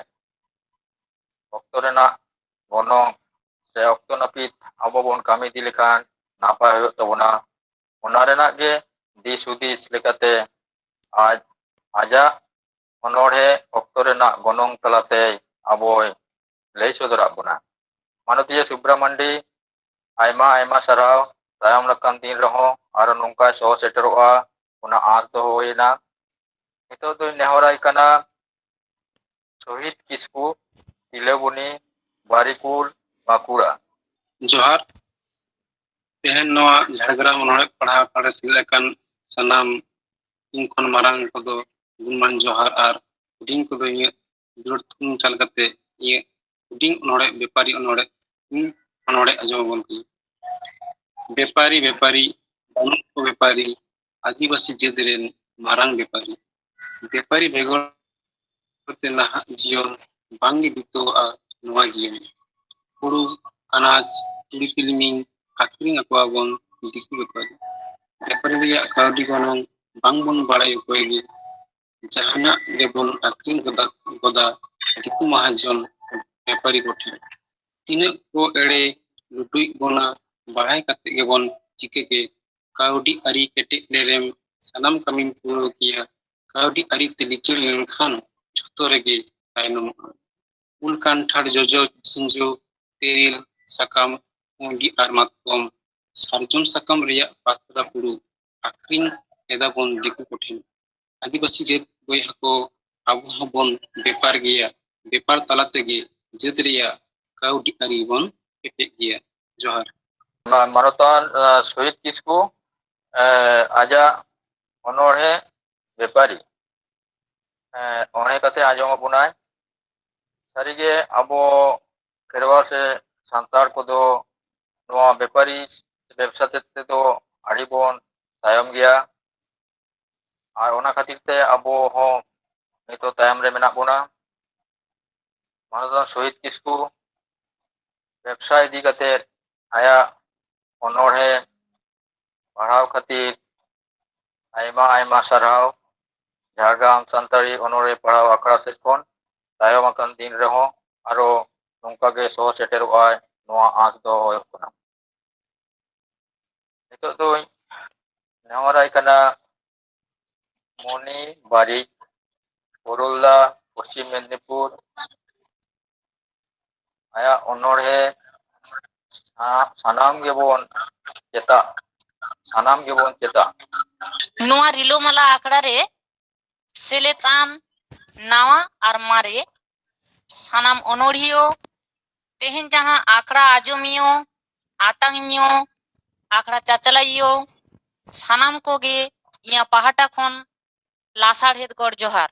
ᱚᱠᱛᱚ ᱨᱮᱱᱟᱜ ᱜᱚᱱᱚᱝ ᱥᱮ ᱚᱠᱛᱚ ᱱᱟᱹᱯᱤᱛ ᱟᱵᱚ ᱵᱚᱱ ᱠᱟᱹᱢᱤ ᱤᱫᱤ ᱞᱮᱠᱷᱟᱱ ᱱᱟᱯᱟᱭ ᱦᱩᱭᱩᱜ ᱛᱟᱵᱚᱱᱟ᱾ ᱚᱱᱟ ᱨᱮᱱᱟᱜ ᱜᱮ ᱫᱤᱥ ᱦᱩᱫᱤᱥ ᱞᱮᱠᱟᱛᱮ ᱟᱡ ᱟᱡᱟᱜ ᱚᱱᱚᱬᱦᱮ ᱚᱠᱛᱚ ᱨᱮᱱᱟᱜ ᱜᱚᱱᱚᱝ ᱛᱟᱞᱟᱛᱮ ᱟᱵᱚᱭ ᱞᱟᱹᱭ ᱥᱚᱫᱚᱨᱟᱜ ᱵᱚᱱᱟ᱾ ᱢᱟᱱᱚᱛᱤᱭᱟᱹ ᱥᱩᱵᱽᱨᱟ ᱢᱟᱱᱰᱤ, ᱟᱭᱢᱟ ᱟᱭᱢᱟ ᱥᱟᱨᱦᱟᱣ᱾ ᱛᱟᱭᱚᱢ ᱞᱮᱠᱟᱱ ᱫᱤᱱ ᱨᱮᱦᱚᱸ ᱟᱨᱚ ᱱᱚᱝᱠᱟᱭ ᱥᱚᱦᱚᱨ ᱥᱮᱴᱮᱨᱚᱜᱼᱟ, ᱚᱱᱟ ᱟᱸᱥ ᱫᱚᱦᱚ ᱦᱩᱭᱮᱱᱟ᱾ ᱱᱤᱛᱚᱜ ᱫᱚᱧ ᱱᱮᱦᱚᱨᱟᱭ ᱠᱟᱱᱟ ᱥᱚᱦᱤᱫ ᱠᱤᱥᱠᱩ, ᱛᱤᱞᱟᱹᱵᱚᱱᱤ, ᱵᱟᱨᱤᱠᱩᱞ, ᱵᱟᱸᱠᱩᱲᱟ᱾ ᱡᱚᱦᱟᱨ᱾ ᱛᱮᱦᱮᱧ ᱱᱚᱣᱟ ᱡᱷᱟᱲᱜᱨᱟᱢ ᱚᱱᱚᱬᱦᱮ ᱯᱟᱲᱦᱟᱣ ᱟᱠᱷᱲᱟ ᱨᱮ ᱥᱮᱞᱮᱫ ᱟᱠᱟᱱ ᱥᱟᱱᱟᱢ ᱤᱧ ᱠᱷᱚᱱ ᱢᱟᱨᱟᱝ ᱠᱚᱫᱚ ᱜᱩᱱᱢᱟᱱ ᱡᱚᱦᱟᱨ ᱟᱨ ᱦᱩᱰᱤᱧ ᱠᱚᱫᱚ ᱤᱧᱟᱹᱜ ᱫᱩᱞᱟᱹᱲ ᱛᱷᱩᱢ ᱪᱟᱞ ᱠᱟᱛᱮ ᱤᱧᱟᱹᱜ ᱦᱩᱰᱤᱧ ᱚᱱᱚᱬᱦᱮ, ᱵᱮᱯᱟᱨᱤ ᱚᱱᱚᱬᱦᱮ, ᱤᱧ ᱚᱱᱚᱬᱦᱮ ᱟᱸᱡᱚᱢ ᱟᱵᱚᱱ ᱠᱟᱱᱟ᱾ ᱵᱮᱯᱟᱨᱤ, ᱵᱮᱯᱟᱨᱤ, ᱵᱟᱹᱱᱩᱜ ᱠᱚ ᱵᱮᱯᱟᱨᱤ, ᱟᱹᱫᱤᱵᱟᱹᱥᱤ ᱡᱟᱹᱛ ᱨᱮᱱ ᱢᱟᱨᱟᱝ ᱵᱮᱯᱟᱨᱤ᱾ ᱵᱮᱯᱟᱨᱤ ᱵᱮᱜᱚᱨ ᱛᱮ ᱱᱟᱦᱟᱜ ᱡᱤᱭᱚᱱ ᱵᱟᱝᱜᱮ ᱵᱤᱛᱟᱹᱣᱜᱼᱟ ᱱᱚᱣᱟ ᱡᱤᱭᱚᱱ᱾ ᱦᱩᱲᱩ, ᱟᱱᱟᱡ, ᱛᱩᱲᱤ ᱛᱤᱞᱢᱤᱧ ᱟᱹᱠᱷᱨᱤᱧ ᱟᱠᱚᱣᱟ ᱵᱚᱱ ᱫᱤᱠᱩ ᱵᱮᱯᱟᱨᱤ᱾ ᱵᱮᱯᱟᱨᱤ ᱨᱮᱭᱟᱜ ᱠᱟᱹᱣᱰᱤ ᱜᱚᱱᱚᱝ ᱵᱟᱝᱵᱚᱱ ᱵᱟᱲᱟᱭ ᱚᱠᱚᱭ ᱜᱮ᱾ ᱡᱟᱦᱟᱱᱟᱜ ᱜᱮᱵᱚᱱ ᱟᱹᱠᱷᱨᱤᱧ ᱜᱚᱫᱟ, ᱜᱚᱫᱟ ᱫᱤᱠᱩ ᱢᱟᱦᱟᱡᱚᱱ ᱵᱮᱯᱟᱨᱤ ᱠᱚᱴᱷᱮᱱ᱾ ᱛᱤᱱᱟᱹᱜ ᱠᱚ ᱮᱲᱮ ᱞᱩᱴᱩᱡ ᱵᱚᱱᱟ, ᱵᱟᱲᱟᱭ ᱠᱟᱛᱮ ᱜᱮᱵᱚᱱ ᱪᱤᱠᱟᱹ ᱜᱮ? ᱠᱟᱹᱣᱰᱤ ᱟᱹᱨᱤ ᱠᱮᱴᱮᱡ ᱞᱮᱨᱮᱢ ᱥᱟᱱᱟᱢ ᱠᱟᱹᱢᱤᱢ ᱯᱩᱨᱟᱹᱣ ᱠᱮᱭᱟ᱾ ᱠᱟᱹᱣᱰᱤ ᱟᱹᱨᱤ ᱛᱮ ᱞᱤᱪᱟᱹᱲ ᱞᱮᱱᱠᱷᱟᱱ ᱡᱷᱚᱛᱚ ᱨᱮᱜᱮ ᱛᱟᱭᱱᱚᱢᱚᱜᱼᱟ᱾ ᱩᱞ, ᱠᱟᱱᱴᱷᱟᱲ, ᱡᱚᱡᱚ, ᱥᱤᱸᱡᱚ, ᱛᱮᱨᱮᱞ ᱥᱟᱠᱟᱢ, ᱠᱩᱸᱭᱰᱤ ᱟᱨ ᱢᱟᱛᱠᱚᱢ, ᱥᱟᱨᱡᱚᱢ ᱥᱟᱠᱟᱢ ᱨᱮᱭᱟᱜ ᱯᱟᱛᱲᱟ ᱯᱷᱩᱲᱩᱜ, ᱟᱠᱷᱨᱤᱧ ᱮᱫᱟ ᱵᱚᱱ ᱫᱤᱠᱩ ᱠᱚᱴᱷᱮᱱ᱾ ᱟᱹᱫᱤᱵᱟᱹᱥᱤ ᱡᱟᱹᱛ ᱵᱚᱭᱦᱟ ᱠᱚ, ᱟᱵᱚ ᱦᱚᱸᱵᱚᱱ ᱵᱮᱯᱟᱨ ᱜᱮᱭᱟ᱾ ᱵᱮᱯᱟᱨ ᱛᱟᱞᱟ ᱛᱮᱜᱮ ᱡᱟᱹᱛ ᱨᱮᱭᱟᱜ ᱠᱟᱹᱣᱰᱤ ᱟᱹᱨᱤ ᱵᱚᱱ ᱠᱮᱴᱮᱡ ᱜᱮᱭᱟ᱾ ᱡᱚᱦᱟᱨ᱾ ᱢᱟ-, ᱢᱟᱱᱚᱛᱟᱱ, ᱟ, ᱥᱚᱦᱤᱫ ᱠᱤᱥᱠᱩ, ᱮ, ᱟᱡᱟᱜ ᱚᱱᱚᱬᱦᱮ ᱵᱮᱯᱟᱨᱤ, ᱮ, ᱚᱱᱚᱬᱦᱮ ᱠᱟᱛᱮ ᱟᱸᱡᱚᱢ ᱟᱵᱚᱱᱟᱭ᱾ ᱥᱟᱹᱨᱤᱜᱮ ᱟᱵᱚ ᱠᱷᱮᱨᱣᱟᱲ ᱥᱮ ᱥᱟᱱᱛᱟᱲ ᱠᱚᱫᱚ ᱱᱚᱣᱟ ᱵᱮᱯᱟᱨᱤ ᱵᱮᱵᱽᱥᱟ ᱛᱮᱫ ᱛᱮᱫᱚ ᱟᱹᱰᱤ ᱵᱚᱱ ᱛᱟᱭᱚᱢ ᱜᱮᱭᱟ᱾ ᱟᱨ ᱚᱱᱟ ᱠᱷᱟᱹᱛᱤᱨ ᱛᱮ ᱟᱵᱚ ᱦᱚᱸ ᱱᱤᱛᱚᱜ ᱛᱟᱭᱚᱢ ᱨᱮ ᱢᱮᱱᱟᱜ ᱵᱚᱱᱟ᱾ ᱢᱟᱱᱚᱛᱟᱱ ᱥᱚᱦᱤᱫ ᱠᱤᱥᱠᱩ ᱵᱮᱵᱽᱥᱟ ᱤᱫᱤ ᱠᱟᱛᱮ ᱟᱭᱟᱜ ᱚᱱᱚᱬᱦᱮ ᱯᱟᱲᱦᱟᱣ ᱠᱷᱟᱹᱛᱤᱨ ᱟᱭᱢᱟ ᱟᱭᱢᱟ ᱥᱟᱨᱦᱟᱣ᱾ ᱡᱷᱟᱲᱜᱨᱟᱢ ᱥᱟᱱᱛᱟᱲᱤ ᱚᱱᱚᱬᱦᱮ ᱯᱟᱲᱦᱟᱣ ᱟᱠᱷᱲᱟ ᱥᱮᱫ ᱠᱷᱚᱱ ᱛᱟᱭᱚᱢ ᱟᱠᱟᱱ ᱫᱤᱱ ᱨᱮᱦᱚᱸ ᱟᱨᱚ ᱱᱚᱝᱠᱟ ᱜᱮ ᱥᱚᱦᱚᱨ ᱥᱮᱴᱮᱨᱚᱜ ᱟᱭ, ᱱᱚᱣᱟ ᱟᱸᱥ ᱫᱚ ᱦᱩᱭᱩᱜ ᱠᱟᱱᱟ᱾ ᱱᱤᱛᱚᱜ ᱫᱚᱧ ᱱᱮᱦᱚᱨᱟᱭ ᱠᱟᱱᱟ ᱢᱚᱱᱤ ᱵᱟᱨᱤᱠ, ᱯᱩᱨᱩᱞᱫᱟ, ᱯᱚᱥᱪᱤᱢ ᱢᱮᱫᱽᱱᱤᱯᱩᱨ᱾ ᱟᱭᱟᱜ ᱚᱱᱚᱬᱦᱮ ᱥᱟ-, ᱥᱟᱱᱟᱢ ᱜᱮᱵᱚᱱ ᱪᱮᱫᱟ, ᱥᱟᱱᱟᱢ ᱜᱮᱵᱚᱱ ᱪᱮᱫᱟ᱾ ᱱᱚᱣᱟ ᱨᱤᱞᱟᱹᱢᱟᱞᱟ ᱟᱠᱷᱲᱟ ᱨᱮ ᱥᱮᱞᱮᱫ ᱟᱱ ᱱᱟᱣᱟ ᱟᱨ ᱢᱟᱨᱮ ᱥᱟᱱᱟᱢ ᱚᱱᱚᱲᱦᱤᱭᱟᱹ, ᱛᱮᱦᱮᱧ ᱡᱟᱦᱟᱸ ᱟᱠᱷᱲᱟ ᱟᱸᱡᱚᱢᱤᱭᱟᱹ, ᱟᱛᱟᱝᱤᱭᱟᱹ, ᱟᱠᱷᱲᱟ ᱪᱟᱪᱞᱟᱣᱤᱭᱟᱹ, ᱥᱟᱱᱟᱢ ᱠᱚᱜᱮ ᱤᱧᱟᱹᱜ ᱯᱟᱦᱴᱟ ᱠᱷᱚᱱ ᱞᱟᱥᱟᱲᱦᱮᱫ ᱜᱚᱰ ᱡᱚᱦᱟᱨ᱾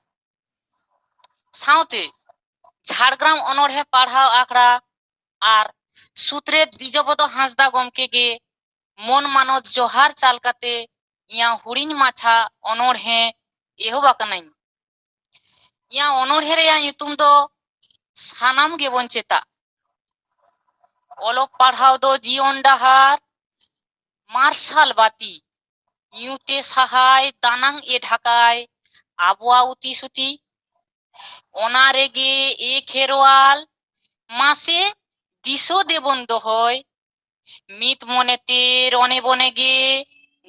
ᱥᱟᱶᱛᱮ ᱡᱷᱟᱲᱜᱨᱟᱢ ᱚᱱᱚᱲᱦᱮ ᱯᱟᱲᱦᱟᱣ ᱟᱠᱷᱲᱟ ᱟᱨ ᱥᱩᱛᱨᱮᱛ ᱫᱤᱡᱚᱵᱚᱫᱚ ᱦᱟᱸᱥᱫᱟ ᱜᱚᱢᱠᱮ ᱜᱮ ᱢᱚᱱ ᱢᱟᱱᱚᱛ ᱡᱚᱦᱟᱨ ᱪᱟᱞ ᱠᱟᱛᱮ ᱤᱧᱟᱹᱜ ᱦᱩᱰᱤᱧ ᱢᱟᱪᱷᱟ ᱚᱱᱚᱲᱦᱮ ᱮᱦᱚᱵ ᱟᱠᱟᱱᱟᱹᱧ᱾ ᱤᱧᱟᱹᱜ ᱚᱱᱚᱲᱦᱮ ᱨᱮᱭᱟᱜ ᱧᱩᱛᱩᱢ ᱫᱚ ᱥᱟᱱᱟᱢ ᱜᱮᱵᱚᱱ ᱪᱮᱛᱟᱜ᱾ ᱚᱞᱚᱜ ᱯᱟᱲᱦᱟᱣ ᱫᱚ ᱡᱤᱭᱚᱱ ᱰᱟᱦᱟᱨ, ᱢᱟᱨᱥᱟᱞ ᱵᱟᱹᱛᱤ, ᱧᱩᱛᱮ ᱥᱟᱦᱟᱭ, ᱫᱟᱱᱟᱝ ᱮ ᱰᱷᱟᱠᱟᱭ, ᱟᱵᱚᱣᱟᱜ ᱩᱛᱤ ᱥᱩᱛᱤ᱾ ᱚᱱᱟ ᱨᱮᱜᱮ ᱮ ᱠᱷᱮᱨᱣᱟᱞ, ᱢᱟᱥᱮ ᱫᱤᱥᱟᱹ ᱫᱮᱵᱚᱱ ᱫᱚᱦᱚᱭ᱾ ᱢᱤᱫ ᱢᱚᱱᱮᱛᱮ ᱨᱚᱱᱮ ᱵᱚᱱᱮ ᱜᱮ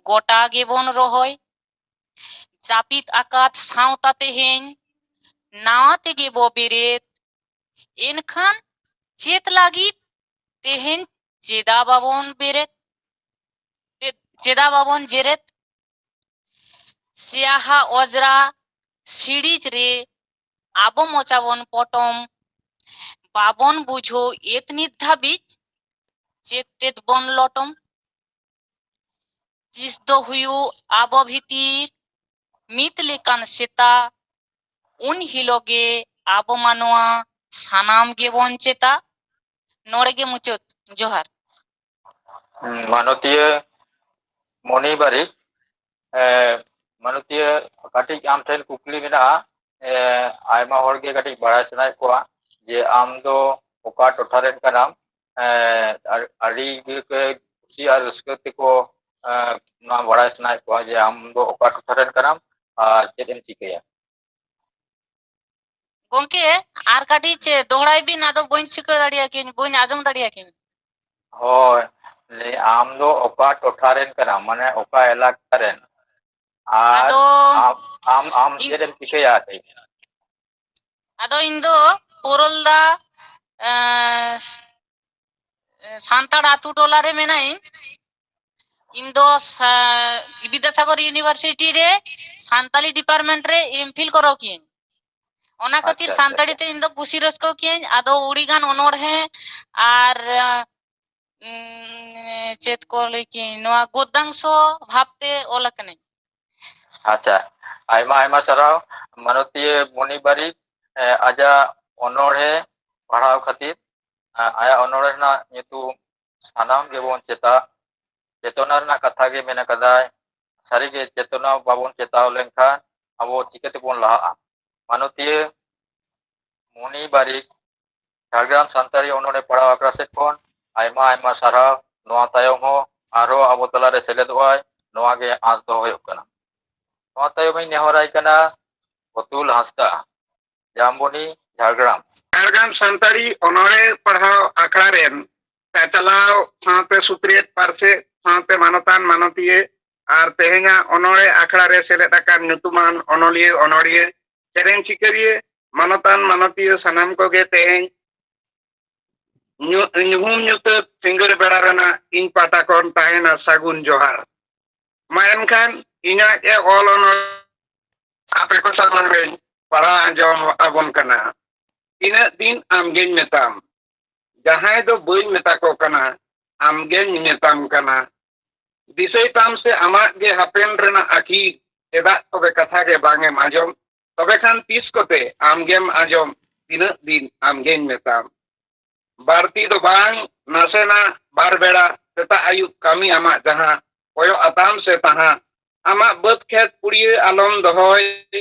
ᱜᱚᱴᱟ ᱜᱮᱵᱚᱱ ᱨᱚᱦᱚᱭ᱾ ᱡᱟᱹᱯᱤᱫ ᱟᱠᱟᱫ ᱥᱟᱶᱛᱟ ᱛᱮᱦᱮᱧ ᱱᱟᱣᱟ ᱛᱮᱜᱮ ᱵᱚ ᱵᱮᱨᱮᱫ᱾ ᱮᱱᱠᱷᱟᱱ ᱪᱮᱫ ᱞᱟᱹᱜᱤᱫ ᱛᱮᱦᱮᱧ ᱪᱮᱫᱟᱜ ᱵᱟᱵᱚᱱ ᱵᱮᱨᱮᱫ? ᱪᱮᱫᱟᱜ ᱵᱟᱵᱚᱱ ᱡᱮᱨᱮᱫ? ᱥᱮᱭᱟᱦᱟ ᱚᱡᱽᱨᱟ ᱥᱤᱲᱤᱡ ᱨᱮ ᱟᱵᱚ ᱢᱚᱪᱟ ᱵᱚᱱ ᱯᱚᱴᱚᱢ᱾ ᱵᱟᱵᱚᱱ ᱵᱩᱡᱷᱟᱹᱣ ᱮᱛ ᱱᱤᱛ ᱫᱷᱟᱹᱵᱤᱡ, ᱪᱮᱫ ᱛᱮᱫ ᱵᱚᱱ ᱞᱚᱴᱚᱢ᱾ ᱛᱤᱥ ᱫᱚ ᱦᱩᱭᱩᱜ ᱟᱵᱚ ᱵᱷᱤᱛᱤᱨ ᱢᱤᱫ ᱞᱮᱠᱟᱱ ᱥᱮᱛᱟ, ᱩᱱ ᱦᱤᱞᱳᱜ ᱜᱮ ᱟᱵᱚ ᱢᱟᱱᱣᱟ ᱥᱟᱱᱟᱢ ᱜᱮᱵᱚᱱ ᱪᱮᱛᱟ᱾ ᱱᱚᱰᱮ ᱜᱮ ᱢᱩᱪᱟᱹᱫ᱾ ᱡᱚᱦᱟᱨ᱾ ᱦᱩᱸ, ᱢᱟᱱᱚᱛᱤᱭᱟᱹ ᱢᱚᱱᱤ ᱵᱟᱨᱤᱠ, ᱮ, ᱢᱟᱱᱚᱛᱤᱭᱟᱹ, ᱠᱟᱹᱴᱤᱡ ᱟᱢ ᱴᱷᱮᱱ ᱠᱩᱠᱞᱤ ᱢᱮᱱᱟᱜᱼᱟ᱾ ᱮ, ᱟᱭᱢᱟ ᱦᱚᱲ ᱜᱮ ᱠᱟᱹᱴᱤᱡ ᱵᱟᱲᱟᱭ ᱥᱟᱱᱟᱭᱮᱫ ᱠᱚᱣᱟ ᱡᱮ ᱟᱢ ᱫᱚ ᱚᱠᱟ ᱴᱚᱴᱷᱟ ᱨᱮᱱ ᱠᱟᱱᱟᱢ᱾ ᱮ, ᱟᱨ ᱟᱹᱰᱤ ᱜᱮ ᱠᱩᱥᱤ ᱟᱨ ᱨᱟᱹᱥᱠᱟᱹ ᱛᱮᱠᱚ, ᱮ, ᱱᱚᱣᱟ ᱵᱟᱲᱟᱭ ᱥᱟᱱᱟᱭᱮᱫ ᱠᱚᱣᱟ ᱡᱮ ᱟᱢ ᱫᱚ ᱚᱠᱟ ᱴᱚᱴᱷᱟ ᱨᱮᱱ ᱠᱟᱱᱟᱢ ᱟᱨ ᱪᱮᱫ ᱮᱢ ᱪᱤᱠᱟᱹᱭᱟ? ᱜᱚᱝᱠᱮ, ᱟᱨ ᱠᱟᱹᱴᱤᱡ ᱫᱚᱦᱲᱟᱭ ᱵᱤᱱ, ᱟᱫᱚ ᱵᱟᱹᱧ ᱴᱷᱤᱠᱟᱹ ᱫᱟᱲᱮᱭᱟᱠᱤᱱ, ᱵᱟᱹᱧ ᱟᱸᱡᱚᱢ ᱫᱟᱲᱮᱭᱟᱠᱤᱱ᱾ ᱦᱳᱭ, ᱞᱟᱹᱭ, ᱟᱢ ᱫᱚ ᱚᱠᱟ ᱴᱚᱴᱷᱟ ᱨᱮᱱ ᱠᱟᱱᱟᱢ, ᱢᱟᱱᱮ ᱚᱠᱟ ᱮᱞᱟᱠᱟ ᱨᱮᱱ? ᱟᱨ ᱟᱫᱚ ᱟᱢ, ᱟᱢ, ᱟᱢ ᱤᱧ ᱪᱮᱫ ᱮᱢ ᱪᱤᱠᱟᱹᱭᱟ? ᱟᱫᱚ ᱤᱧ ᱫᱚ ᱯᱳᱨᱳᱞᱫᱟ, ᱮᱸ, ᱥᱟᱱᱛᱟᱲ ᱟᱛᱳ ᱴᱚᱞᱟ ᱨᱮ ᱢᱮᱱᱟᱹᱧ᱾ ᱤᱧ ᱫᱚ ᱥᱟ-, ᱵᱤᱫᱽᱫᱟᱥᱟᱜᱚᱨ ᱤᱭᱩᱱᱤᱵᱷᱟᱨᱥᱤᱴᱤ ᱨᱮ ᱥᱟᱱᱛᱟᱞᱤ ᱰᱤᱯᱟᱨᱴᱢᱮᱱᱴ ᱨᱮ ᱮᱢ ᱯᱷᱤᱞ ᱠᱚᱨᱟᱣ ᱠᱤᱭᱟᱹᱧ᱾ ᱚᱱᱟ ᱠᱷᱟᱹᱛᱤᱨ ᱟᱪᱪᱷᱟ, ᱟᱪᱪᱷᱟ, ᱥᱟᱱᱛᱟᱲᱤ ᱟᱪᱪᱷᱟ᱾ ᱛᱮ ᱤᱧ ᱫᱚ ᱠᱩᱥᱤ ᱨᱟᱹᱥᱠᱟᱹ ᱠᱤᱭᱟᱹᱧ᱾ ᱟᱫᱚ ᱟᱹᱰᱤᱜᱟᱱ ᱚᱱᱚᱬᱦᱮ ᱟᱨ, ᱩᱸ, ᱪᱮᱫ ᱠᱚ ᱞᱟᱹᱭ ᱠᱤᱭᱟᱹᱧ, ᱱᱚᱣᱟ ᱜᱚᱫᱽᱫᱟᱝᱥᱚ ᱵᱷᱟᱵᱛᱮ ᱚᱞ ᱟᱠᱟᱱᱟᱹᱧ᱾ ᱟᱪᱪᱷᱟ, ᱟᱭᱢᱟ ᱟᱭᱢᱟ ᱥᱟᱨᱦᱟᱣ ᱢᱟᱱᱚᱛᱤᱭᱟᱹ ᱢᱚᱱᱤ ᱵᱟᱨᱤᱠ, ᱮ, ᱟᱡᱟᱜ ᱚᱱᱚᱬᱦᱮ ᱯᱟᱲᱦᱟᱣ ᱠᱷᱟᱹᱛᱤᱨ᱾ ᱮ, ᱟᱭᱟᱜ ᱚᱱᱚᱬᱦᱮ ᱨᱮᱱᱟᱜ ᱧᱩᱛᱩᱢ ᱥᱟᱱᱟᱢ ᱜᱮᱵᱚᱱ ᱪᱮᱛᱟ-, ᱪᱮᱛᱚᱱᱟ ᱨᱮᱱᱟᱜ ᱠᱟᱛᱷᱟ ᱜᱮ ᱢᱮᱱ ᱟᱠᱟᱫᱟᱭ᱾ ᱥᱟᱹᱨᱤᱜᱮ ᱪᱮᱛᱚᱱᱟ ᱵᱟᱵᱚᱱ ᱪᱮᱛᱟᱣ ᱞᱮᱱᱠᱷᱟᱱ ᱟᱵᱚ ᱪᱤᱠᱟᱹ ᱛᱮᱵᱚᱱ ᱞᱟᱦᱟᱜᱼᱟ? ᱢᱟᱱᱚᱛᱤᱭᱟᱹ ᱢᱚᱱᱤ ᱵᱟᱨᱤᱠ, ᱡᱷᱟᱲᱜᱨᱟᱢ ᱥᱟᱱᱛᱟᱲᱤ ᱚᱱᱚᱬᱦᱮ ᱯᱟᱲᱦᱟᱣ ᱟᱠᱷᱲᱟ ᱥᱮᱫ ᱠᱷᱚᱱ ᱟᱭᱢᱟ ᱟᱭᱢᱟ ᱥᱟᱨᱦᱟᱣ᱾ ᱱᱚᱣᱟ ᱛᱟᱭᱚᱢ ᱦᱚᱸ ᱟᱨᱦᱚᱸ ᱟᱵᱚ ᱛᱟᱞᱟᱨᱮ ᱥᱮᱞᱮᱫᱚᱜ ᱟᱭ, ᱱᱚᱣᱟ ᱜᱮ ᱟᱸᱥ ᱫᱚᱦᱚ ᱦᱩᱭᱩᱜ ᱠᱟᱱᱟ᱾ ᱱᱚᱣᱟ ᱛᱟᱭᱚᱢ ᱤᱧ ᱱᱮᱦᱚᱨᱟᱭ ᱠᱟᱱᱟ ᱯᱩᱛᱩᱞ ᱦᱟᱸᱥᱫᱟ, ᱡᱟᱢᱵᱚᱱᱤ, ᱡᱷᱟᱲᱜᱨᱟᱢ᱾ ᱡᱷᱟᱲᱜᱨᱟᱢ ᱥᱟᱱᱛᱟᱲᱤ ᱚᱱᱚᱬᱦᱮ ᱯᱟᱲᱦᱟᱣ ᱟᱠᱷᱲᱟ ᱨᱮᱱ ᱪᱟᱪᱟᱞᱟᱣ ᱥᱟᱶᱛᱮ ᱥᱩᱛᱨᱮᱛ ᱯᱟᱨᱥᱮᱛ ᱥᱟᱶᱛᱮ ᱢᱟᱱᱚᱛᱟᱱ ᱢᱟᱱᱚᱛᱤᱭᱟᱹ ᱟᱨ ᱛᱮᱦᱮᱧᱟᱜ ᱚᱱᱚᱬᱦᱮ ᱟᱠᱷᱲᱟ ᱨᱮ ᱥᱮᱞᱮᱫ ᱟᱠᱟᱱ ᱧᱩᱛᱩᱢᱟᱱ ᱚᱱᱚᱞᱤᱭᱟᱹ, ᱚᱱᱚᱲᱦᱤᱭᱟᱹ, ᱥᱮᱨᱮᱧ ᱥᱤᱠᱟᱹᱨᱤᱭᱟᱹ, ᱢᱟᱱᱚᱛᱟᱱ ᱢᱟᱱᱚᱛᱤᱭᱟᱹ ᱥᱟᱱᱟᱢ ᱠᱚᱜᱮ ᱛᱮᱦᱮᱧ ᱧᱩ-, ᱧᱩᱦᱩᱢ ᱧᱩᱛᱟᱹᱛ ᱥᱤᱸᱜᱟᱹᱲ ᱵᱮᱲᱟ ᱨᱮᱱᱟᱜ ᱤᱧ ᱯᱟᱦᱴᱟ ᱠᱷᱚᱱ ᱛᱟᱦᱮᱱᱟ ᱥᱟᱹᱜᱩᱱ ᱡᱚᱦᱟᱨ᱾ ᱢᱟ ᱮᱱᱠᱷᱟᱱ ᱤᱧᱟᱹᱜ ᱮ ᱚᱞ ᱚᱱᱚᱞ ᱟᱯᱮ ᱠᱚ ᱥᱟᱢᱟᱝ ᱨᱮᱧ ᱯᱟᱲᱦᱟᱣ ᱟᱸᱡᱚᱢ ᱟᱵᱚᱱ ᱠᱟᱱᱟ᱾ ᱛᱤᱱᱟᱹᱜ ᱫᱤᱱ ᱟᱢᱜᱮᱧ ᱢᱮᱛᱟᱢ, ᱡᱟᱦᱟᱸᱭ ᱫᱚ ᱵᱟᱹᱧ ᱢᱮᱛᱟ ᱠᱚ ᱠᱟᱱᱟ, ᱟᱢᱜᱮᱧ ᱢᱮᱛᱟᱢ ᱠᱟᱱᱟ᱾ ᱫᱤᱥᱟᱹᱭ ᱛᱟᱢ ᱥᱮ ᱟᱢᱟᱜ ᱜᱮ ᱦᱟᱯᱮᱱ ᱨᱮᱱᱟᱜ ᱟᱹᱠᱤᱞ, ᱪᱮᱫᱟᱜ ᱛᱚᱵᱮ ᱠᱟᱛᱷᱟ ᱜᱮ ᱵᱟᱝ ᱮᱢ ᱟᱸᱡᱚᱢ? ᱛᱚᱵᱮ ᱠᱷᱟᱱ ᱛᱤᱥ ᱠᱚᱛᱮ ᱟᱢᱜᱮᱢ ᱟᱸᱡᱚᱢ? ᱛᱤᱱᱟᱹᱜ ᱫᱤᱱ ᱟᱢᱜᱮᱧ ᱢᱮᱛᱟᱢ? ᱵᱟᱹᱲᱛᱤ ᱫᱚ ᱵᱟᱝ, ᱱᱟᱥᱮᱱᱟᱜ ᱵᱟᱨ ᱵᱮᱲᱟ ᱥᱮᱛᱟᱜ ᱟᱹᱭᱩᱵ ᱠᱟᱹᱢᱤ ᱟᱢᱟᱜ ᱡᱟᱦᱟᱸ ᱠᱚᱭᱚᱜ ᱟᱛᱟᱢ ᱥᱮ ᱛᱟᱦᱟᱸ, ᱟᱢᱟᱜ ᱵᱟᱹᱫᱽ ᱠᱷᱮᱛ ᱯᱩᱲᱤᱭᱟᱹ ᱟᱞᱚᱢ ᱫᱚᱦᱚᱭ,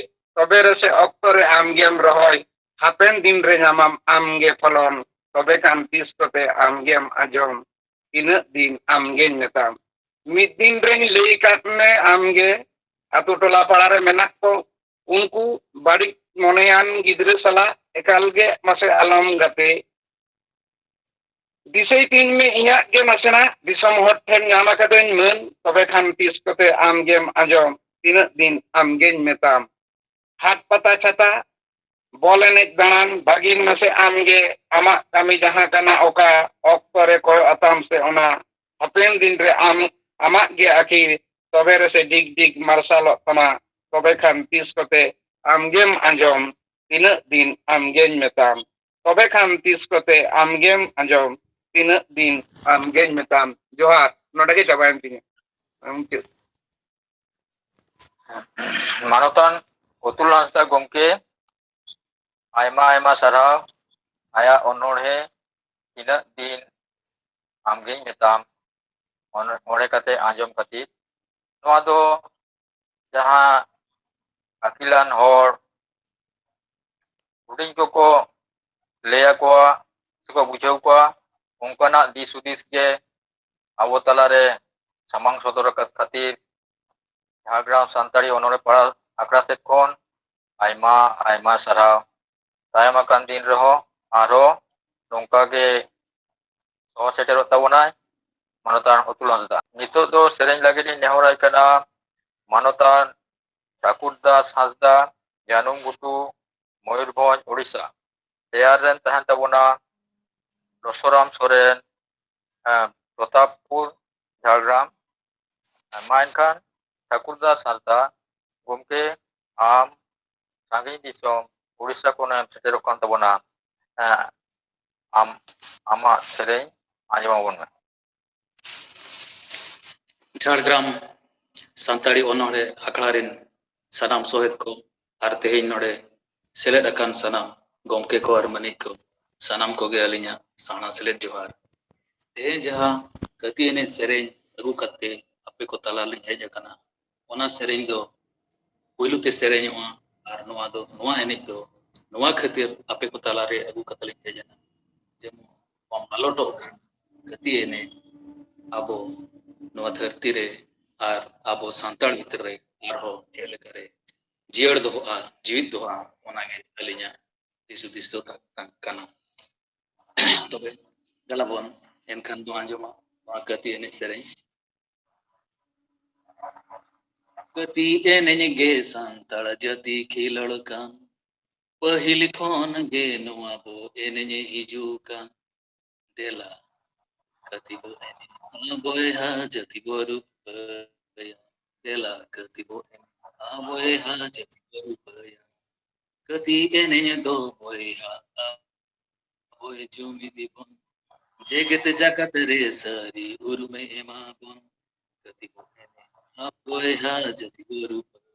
ᱛᱚᱵᱮ ᱨᱮᱥᱮ ᱚᱠᱛᱚ ᱨᱮ ᱟᱢᱜᱮᱢ ᱨᱚᱦᱚᱭ, ᱦᱟᱯᱮᱱ ᱫᱤᱱ ᱨᱮ ᱧᱟᱢᱟᱢ ᱟᱢᱜᱮ ᱯᱷᱚᱞᱚᱱ, ᱛᱚᱵᱮ ᱠᱷᱟᱱ ᱛᱤᱥ ᱠᱚᱛᱮ ᱟᱢᱜᱮᱢ ᱟᱸᱡᱚᱢ? ᱛᱤᱱᱟᱹᱜ ᱫᱤᱱ ᱟᱢᱜᱮᱧ ᱢᱮᱛᱟᱢ? ᱢᱤᱫ ᱫᱤᱱ ᱨᱮᱧ ᱞᱟᱹᱭ ᱠᱟᱫ ᱢᱮ ᱟᱢᱜᱮ, ᱟᱛᱳ ᱴᱚᱞᱟ ᱯᱟᱲᱟ ᱨᱮ ᱢᱮᱱᱟᱜ ᱠᱚ ᱩᱱᱠᱩ ᱵᱟᱹᱲᱤᱡ ᱢᱚᱱᱮᱭᱟᱱ ᱜᱤᱫᱽᱨᱟᱹ ᱥᱟᱞᱟᱜ ᱮᱠᱟᱞ ᱜᱮ ᱢᱟᱥᱮ ᱟᱞᱚᱢ ᱜᱟᱛᱮ᱾ ᱫᱤᱥᱟᱹᱭ ᱛᱤᱧ ᱢᱮ ᱤᱧᱟᱹᱜ ᱜᱮ ᱱᱟᱥᱮᱱᱟᱜ, ᱫᱤᱥᱚᱢ ᱦᱚᱲ ᱴᱷᱮᱱ ᱧᱟᱢ ᱟᱠᱟᱫᱟᱹᱧ ᱢᱟᱹᱱ, ᱛᱚᱵᱮ ᱠᱷᱟᱱ ᱛᱤᱥ ᱠᱚᱛᱮ ᱟᱢᱜᱮᱢ ᱟᱸᱡᱚᱢ? ᱛᱤᱱᱟᱹᱜ ᱫᱤᱱ ᱟᱢᱜᱮᱧ ᱢᱮᱛᱟᱢ? ᱦᱟᱴ ᱯᱟᱛᱟ ᱪᱷᱟᱛᱟ, ᱵᱚᱞ ᱮᱱᱮᱡ ᱫᱟᱬᱟᱱ, ᱵᱷᱟᱹᱜᱤᱱ ᱢᱟᱥᱮ ᱟᱢᱜᱮ ᱟᱢᱟᱜ ᱠᱟᱹᱢᱤ ᱡᱟᱦᱟᱸ ᱠᱟᱱᱟ ᱚᱠᱟ ᱚᱠᱛᱚ ᱨᱮ ᱠᱚᱭᱚᱜ ᱟᱛᱟᱢ ᱥᱮ ᱚᱱᱟ ᱦᱟᱯᱮᱱ ᱫᱤᱱ ᱨᱮ ᱟᱢ ᱟᱢᱟᱜ ᱜᱮ ᱟᱹᱠᱤᱞ, ᱛᱚᱵᱮ ᱨᱮᱥᱮ ᱰᱤᱜᱽ ᱰᱤᱜᱽ ᱢᱟᱨᱥᱟᱞᱚᱜ ᱛᱟᱢᱟ, ᱛᱚᱵᱮ ᱠᱷᱟᱱ ᱛᱤᱥ ᱠᱚᱛᱮ ᱟᱢᱜᱮᱢ ᱟᱸᱡᱚᱢ? ᱛᱤᱱᱟᱹᱜ ᱫᱤᱱ ᱟᱢᱜᱮᱧ ᱢᱮᱛᱟᱢ? ᱛᱚᱵᱮ ᱠᱷᱟᱱ ᱛᱤᱥ ᱠᱚᱛᱮ ᱟᱢᱜᱮᱢ ᱟᱸᱡᱚᱢ? ᱛᱤᱱᱟᱹᱜ ᱫᱤᱱ ᱟᱢᱜᱮᱧ ᱢᱮᱛᱟᱢ? ᱡᱚᱦᱟᱨ, ᱱᱚᱰᱮ ᱜᱮ ᱪᱟᱵᱟᱭᱮᱱ ᱛᱤᱧᱟ ᱢᱩᱪᱟᱹᱫ᱾ ᱢᱟᱱᱚᱛᱟᱱ ᱚᱛᱩᱞ ᱦᱟᱸᱥᱫᱟ ᱜᱚᱢᱠᱮ, ᱟᱭᱢᱟ ᱟᱭᱢᱟ ᱥᱟᱨᱦᱟᱣ᱾ ᱟᱭᱟᱜ ᱚᱱᱚᱬᱦᱮ ᱛᱤᱱᱟᱹᱜ ᱫᱤᱱ ᱟᱢᱜᱮᱧ ᱢᱮᱛᱟᱢ, ᱚᱱ- ᱚᱸᱰᱮ ᱠᱟᱛᱮ ᱟᱸᱡᱚᱢ ᱠᱟᱛᱮ, ᱱᱚᱣᱟ ᱫᱚ ᱡᱟᱦᱟᱸ ᱟᱹᱠᱤᱞᱟᱱ ᱦᱚᱲ ᱦᱩᱰᱤᱧ ᱠᱚᱠᱚ ᱞᱟᱹᱭ ᱟᱠᱚᱣᱟ ᱥᱮᱠᱚ ᱵᱩᱡᱷᱟᱹᱣ ᱠᱚᱣᱟ, ᱚᱱᱠᱟᱱᱟᱜ ᱫᱤᱥ ᱦᱩᱫᱤᱥ ᱜᱮ ᱟᱵᱚ ᱛᱟᱞᱟᱨᱮ ᱥᱟᱢᱟᱝ ᱥᱚᱫᱚᱨ ᱟᱠᱟᱫ ᱠᱷᱟᱹᱛᱤᱨ ᱡᱷᱟᱲᱜᱨᱟᱢ ᱥᱟᱱᱛᱟᱲᱤ ᱚᱱᱚᱬᱦᱮ ᱯᱟᱲᱦᱟᱣ ᱟᱠᱷᱲᱟ ᱥᱮᱫ ᱠᱷᱚᱱ ᱟᱭᱢᱟ ᱟᱭᱢᱟ ᱥᱟᱨᱦᱟᱣ᱾ ᱛᱟᱭᱚᱢ ᱟᱠᱟᱱ ᱫᱤᱱ ᱨᱮᱦᱚᱸ ᱟᱨᱦᱚᱸ ᱱᱚᱝᱠᱟ ᱜᱮ ᱥᱚᱦᱚ ᱥᱮᱴᱮᱨᱚᱜ ᱛᱟᱵᱚᱱᱟᱭ ᱢᱟᱱᱚᱛᱟᱱ ᱚᱛᱩᱞ ᱦᱟᱸᱥᱫᱟ᱾ ᱱᱤᱛᱚᱜ ᱫᱚ ᱥᱮᱨᱮᱧ ᱞᱟᱹᱜᱤᱫ ᱤᱧ ᱱᱮᱦᱚᱨᱟᱭ ᱠᱟᱱᱟ ᱢᱟᱱᱚᱛᱟᱱ ᱴᱷᱟᱠᱩᱨ ᱫᱟᱥ ᱦᱟᱸᱥᱫᱟ, ᱡᱟᱹᱱᱩᱢ ᱜᱷᱩᱴᱩ, ᱢᱚᱭᱩᱨᱵᱷᱚᱸᱡᱽ, ᱳᱰᱤᱥᱟ᱾ ᱛᱮᱭᱟᱨ ᱨᱮᱱ ᱛᱟᱦᱮᱱ ᱛᱟᱵᱚᱱᱟ ᱞᱚᱥᱚᱨᱟᱢ ᱥᱚᱨᱮᱱ, ᱮᱸ, ᱯᱨᱚᱛᱟᱯᱯᱩᱨ, ᱡᱷᱟᱲᱜᱨᱟᱢ᱾ ᱢᱟ ᱮᱱᱠᱷᱟᱱ ᱴᱷᱟᱠᱩᱨ ᱫᱟᱥ ᱦᱟᱸᱥᱫᱟ, ᱜᱚᱢᱠᱮ, ᱟᱢ ᱥᱟᱺᱜᱤᱧ ᱫᱤᱥᱚᱢ ᱩᱲᱤᱥᱥᱟ ᱠᱷᱚᱱᱮᱢ ᱥᱮᱴᱮᱨᱚᱜ ᱠᱟᱱ ᱛᱟᱵᱚᱱᱟ᱾ ᱮᱸ, ᱟᱢ, ᱟᱢᱟᱜ ᱥᱮᱨᱮᱧ ᱟᱸᱡᱚᱢ ᱟᱵᱚᱱ ᱢᱮ᱾ ᱡᱷᱟᱲᱜᱨᱟᱢ ᱥᱟᱱᱛᱟᱲᱤ ᱚᱱᱚᱬᱦᱮ ᱟᱠᱷᱲᱟ ᱨᱮᱱ ᱥᱟᱱᱟᱢ ᱥᱚᱦᱮᱫ ᱠᱚ ᱟᱨ ᱛᱮᱦᱮᱧ ᱱᱚᱰᱮ ᱥᱮᱞᱮᱫ ᱟᱠᱟᱱ ᱥᱟᱱᱟᱢ ᱜᱚᱢᱠᱮ ᱠᱚ ᱟᱨ ᱢᱟᱹᱱᱤᱡ ᱠᱚ, ᱥᱟᱱᱟᱢ ᱠᱚᱜᱮ ᱟᱹᱞᱤᱧᱟᱜ ᱥᱟᱦᱱᱟ ᱥᱮᱞᱮᱫ ᱡᱚᱦᱟᱨ᱾ ᱛᱮᱦᱮᱧ ᱡᱟᱦᱟᱸ ᱠᱟᱹᱛᱤ ᱮᱱᱮᱡ ᱥᱮᱨᱮᱧ ᱟᱹᱜᱩ ᱠᱟᱛᱮ ᱟᱯᱮ ᱠᱚ ᱛᱟᱞᱟ ᱞᱤᱧ ᱦᱮᱡ ᱟᱠᱟᱱᱟ, ᱚᱱᱟ ᱥᱮᱨᱮᱧ ᱫᱚ ᱯᱩᱭᱞᱩ ᱛᱮ ᱥᱮᱨᱮᱧᱚᱜᱼᱟ᱾ ᱟᱨ ᱱᱚᱣᱟ ᱫᱚ, ᱱᱚᱣᱟ ᱮᱱᱮᱡ ᱫᱚ ᱱᱚᱣᱟ ᱠᱷᱟᱹᱛᱤᱨ ᱟᱯᱮ ᱠᱚ ᱛᱟᱞᱟᱨᱮ ᱟᱹᱜᱩ ᱠᱟᱛᱮ ᱞᱤᱧ ᱦᱮᱡ ᱮᱱᱟ, ᱡᱮᱢᱚᱱ ᱱᱚᱣᱟ ᱢᱟᱞᱚᱴᱚᱜ ᱠᱟᱱ ᱠᱟᱹᱛᱤ ᱮᱱᱮᱡ ᱟᱵᱚ ᱱᱚᱣᱟ ᱫᱷᱟᱹᱨᱛᱤ ᱨᱮ ᱟᱨ ᱟᱵᱚ ᱥᱟᱱᱛᱟᱲ ᱵᱷᱤᱛᱨᱤ ᱨᱮ ᱟᱨᱦᱚᱸ ᱪᱮᱫ ᱞᱮᱠᱟᱨᱮ ᱡᱤᱭᱟᱹᱲ ᱫᱚᱦᱚᱜᱼᱟ, ᱡᱤᱣᱤᱫ ᱫᱚᱦᱚᱜᱼᱟ, ᱚᱱᱟᱜᱮ ᱟᱹᱞᱤᱧᱟᱜ ᱫᱤᱥ ᱦᱩᱫᱤᱥ ᱫᱚ ᱛᱟᱦᱮᱸ ᱠᱟᱱᱟ᱾ ᱛᱚᱵᱮ ᱫᱮᱞᱟ ᱵᱚᱱ ᱮᱱᱠᱷᱟᱱ ᱵᱚᱱ ᱟᱸᱡᱚᱢᱟ ᱱᱚᱣᱟ ᱠᱟᱹᱛᱤ ᱮᱱᱮᱡ ᱥᱮᱨᱮᱧ᱾ ᱠᱟᱹᱛᱤ ᱮᱱᱮᱡ ᱜᱮ ᱥᱟᱱᱛᱟᱲ ᱡᱟᱹᱛᱤ ᱠᱷᱮᱞᱳᱲ ᱠᱟᱱ, ᱯᱟᱹᱦᱤᱞ ᱠᱷᱚᱱ ᱜᱮ ᱱᱚᱣᱟ ᱵᱚ ᱮᱱᱮᱡ ᱦᱤᱡᱩᱜ ᱠᱟᱱ᱾ ᱫᱮᱞᱟ ᱠᱟᱹᱛᱤ ᱵᱚ ᱮᱱᱮᱡ, ᱵᱚᱭᱦᱟ ᱡᱟᱹᱛᱤ ᱵᱚ ᱨᱩᱯᱟᱹᱭᱟ᱾ ᱫᱮᱞᱟ ᱠᱟᱹᱛᱤ ᱵᱚ ᱮᱱᱮᱡ, ᱵᱚᱭᱦᱟ ᱡᱟᱹᱛᱤ ᱵᱚ ᱨᱩᱯᱟᱹᱭᱟ᱾ ᱠᱟᱹᱛᱤ ᱮᱱᱮᱡ ᱫᱚ ᱵᱚᱭᱦᱟ ᱟᱵᱚᱭ ᱡᱩᱢᱤᱫ ᱵᱚᱱ, ᱡᱮᱜᱮᱛ ᱡᱟᱠᱟᱛ ᱨᱮ ᱥᱟᱹᱨᱤ ᱩᱨᱩᱢᱮ ᱮᱢᱟ ᱵᱚᱱ᱾ ᱠᱟᱹᱛᱤ ᱵᱚ ᱮᱱᱮᱡ, ᱵᱚᱭᱦᱟ ᱡᱟᱹᱛᱤ ᱵᱚ ᱨᱩᱯᱟᱹᱭᱟ᱾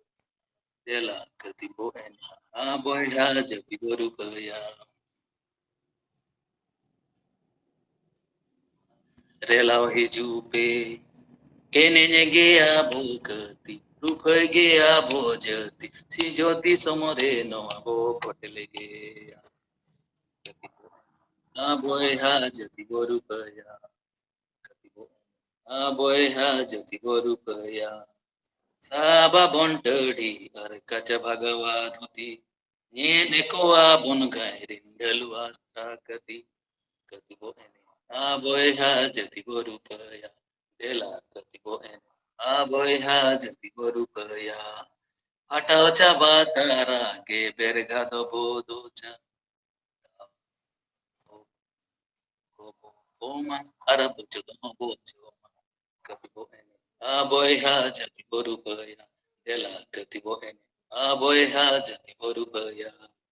ᱫᱮᱞᱟ ᱠᱟᱹᱛᱤ ᱵᱚ ᱮᱱᱮᱡ, ᱵᱚᱭᱦᱟ ᱡᱟᱹᱛᱤ ᱵᱚ ᱨᱩᱯᱟᱹᱭᱟ᱾ ᱨᱮᱞᱟᱣ ᱦᱤᱡᱩᱜ ᱯᱮ, ᱮᱱᱮᱡ ᱜᱮᱭᱟ ᱵᱚ ᱠᱟᱹᱛᱤ, ᱨᱩᱯᱟᱹᱭ ᱜᱮᱭᱟ ᱵᱚ ᱡᱟᱹᱛᱤ, ᱥᱤᱧᱚᱛ ᱫᱤᱥᱚᱢ ᱨᱮ ᱱᱚᱣᱟ ᱵᱚ ᱯᱷᱚᱴᱮᱞ ᱜᱮᱭᱟ᱾ ᱵᱚᱭᱦᱟ ᱡᱟᱹᱛᱤ ᱵᱚ ᱨᱩᱯᱟᱹᱭᱟ, ᱠᱟᱹᱛᱤ ᱵᱚ ᱮᱱᱮᱡ, ᱵᱚᱭᱦᱟ ᱡᱟᱹᱛᱤ ᱵᱚ ᱨᱩᱯᱟᱹᱭᱟ᱾ ᱥᱟᱵᱟ ᱵᱚᱱ ᱴᱟᱹᱰᱤ ᱟᱨ ᱠᱟᱪᱟ ᱵᱷᱟᱜᱟᱣᱟ ᱫᱷᱩᱛᱤ, ᱧᱮᱞ ᱠᱚᱣᱟ ᱵᱚᱱ ᱜᱟᱹᱭ ᱨᱤᱱ ᱰᱷᱟᱹᱞᱩᱣᱟ ᱥᱟᱠᱟᱛᱤ᱾ ᱠᱟᱹᱛᱤ ᱵᱚ ᱮᱱᱮᱡ, ᱵᱚᱭᱦᱟ ᱡᱟᱹᱛᱤ ᱵᱚ ᱨᱩᱯᱟᱹᱭᱟ᱾ ᱫᱮᱞᱟ ᱠᱟᱹᱛᱤ ᱵᱚ ᱮᱱᱮᱡ, ᱵᱚᱭᱦᱟ ᱡᱟᱹᱛᱤ ᱵᱚ ᱨᱩᱯᱟᱹᱭᱟ᱾ ᱯᱷᱟᱴᱟᱣ ᱪᱟᱵᱟ ᱛᱟᱨᱟ ᱜᱮ ᱵᱮᱨᱜᱷᱟ ᱫᱚ ᱵᱚ ᱫᱚᱪᱟ᱾ ᱠᱚ ᱵᱚ ᱠᱚᱢᱟ ᱟᱨ ᱟᱵᱚ ᱡᱚᱛᱚ ᱦᱚᱸ ᱵᱚ ᱡᱚᱢᱟ᱾ ᱠᱟᱹᱛᱤ ᱵᱚ ᱮᱱᱮᱡ, ᱟ ᱵᱚᱭᱦᱟ ᱡᱟᱹᱛᱤ ᱵᱚ ᱨᱩᱯᱟᱹᱭᱟ, ᱫᱮᱞᱟ ᱠᱟᱹᱛᱤ ᱵᱚ ᱮᱱᱮᱡ᱾ ᱟ ᱵᱚᱭᱦᱟ ᱡᱟᱹᱛᱤ ᱵᱚ ᱨᱩᱯᱟᱹᱭᱟ,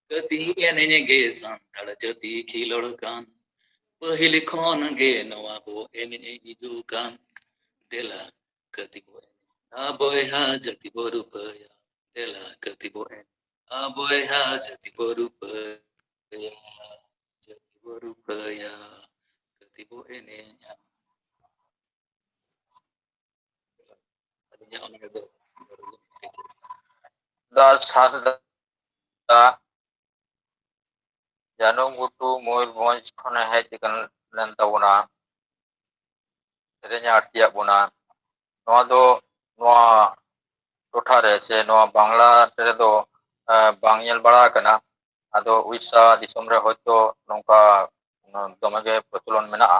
ᱠᱟᱹᱛᱤ ᱮᱱᱮᱡ ᱜᱮ ᱥᱟᱱᱛᱟᱲ ᱡᱟᱹᱛᱤ ᱠᱷᱤᱞᱚᱲ ᱠᱟᱱ᱾ ᱯᱟᱹᱦᱤᱞ ᱠᱷᱚᱱ ᱜᱮ ᱱᱚᱣᱟ ᱵᱚ ᱮᱱᱮᱡ ᱦᱤᱡᱩᱜ ᱠᱟᱱ᱾ ᱫᱮᱞᱟ ᱠᱟᱹᱛᱤ ᱵᱚ ᱮᱱᱮᱡ, ᱟ ᱵᱚᱭᱦᱟ ᱡᱟᱹᱛᱤ ᱵᱚ ᱨᱩᱯᱟᱹᱭᱟ, ᱫᱮᱞᱟ ᱠᱟᱹᱛᱤ ᱵᱚ ᱮᱱᱮᱡ, ᱟ ᱵᱚᱭᱦᱟ ᱡᱟᱹᱛᱤ ᱵᱚ ᱨᱩᱯᱟᱹᱭᱟ, ᱡᱟᱹᱛᱤ ᱵᱚ ᱨᱩᱯᱟᱹᱭᱟ, ᱠᱟᱹᱛᱤ ᱵᱚ ᱮᱱᱮᱡᱟ᱾ ᱟᱹᱞᱤᱧᱟᱜ ᱚᱱᱟ ᱫᱚ ᱫᱟᱥ ᱦᱟᱸᱥᱫᱟ ᱡᱟᱹᱱᱩᱢ ᱜᱷᱩᱴᱩ ᱢᱚᱭᱩᱨᱵᱷᱚᱸᱡᱽ ᱠᱷᱚᱱᱮ ᱦᱮᱡ ᱟᱠᱟᱱ ᱞᱮᱱ ᱛᱟᱵᱚᱱᱟ, ᱥᱮᱨᱮᱧᱮ ᱟᱬᱛᱤᱭᱟᱜ ᱵᱚᱱᱟ᱾ ᱱᱚᱣᱟ ᱫᱚ ᱱᱚᱣᱟ ᱴᱚᱴᱷᱟ ᱨᱮ ᱥᱮ ᱱᱚᱣᱟ ᱵᱟᱝᱞᱟ ᱨᱮᱫᱚ, ᱮ, ᱵᱟᱝ ᱧᱮᱞ ᱵᱟᱲᱟ ᱟᱠᱟᱱᱟ᱾ ᱟᱫᱚ ᱩᱲᱤᱥᱥᱟ ᱫᱤᱥᱚᱢ ᱨᱮ ᱦᱚᱭᱛᱳ ᱱᱚᱝᱠᱟ ᱫᱚᱢᱮ ᱜᱮ ᱯᱨᱚᱪᱚᱞᱚᱱ ᱢᱮᱱᱟᱜᱼᱟ᱾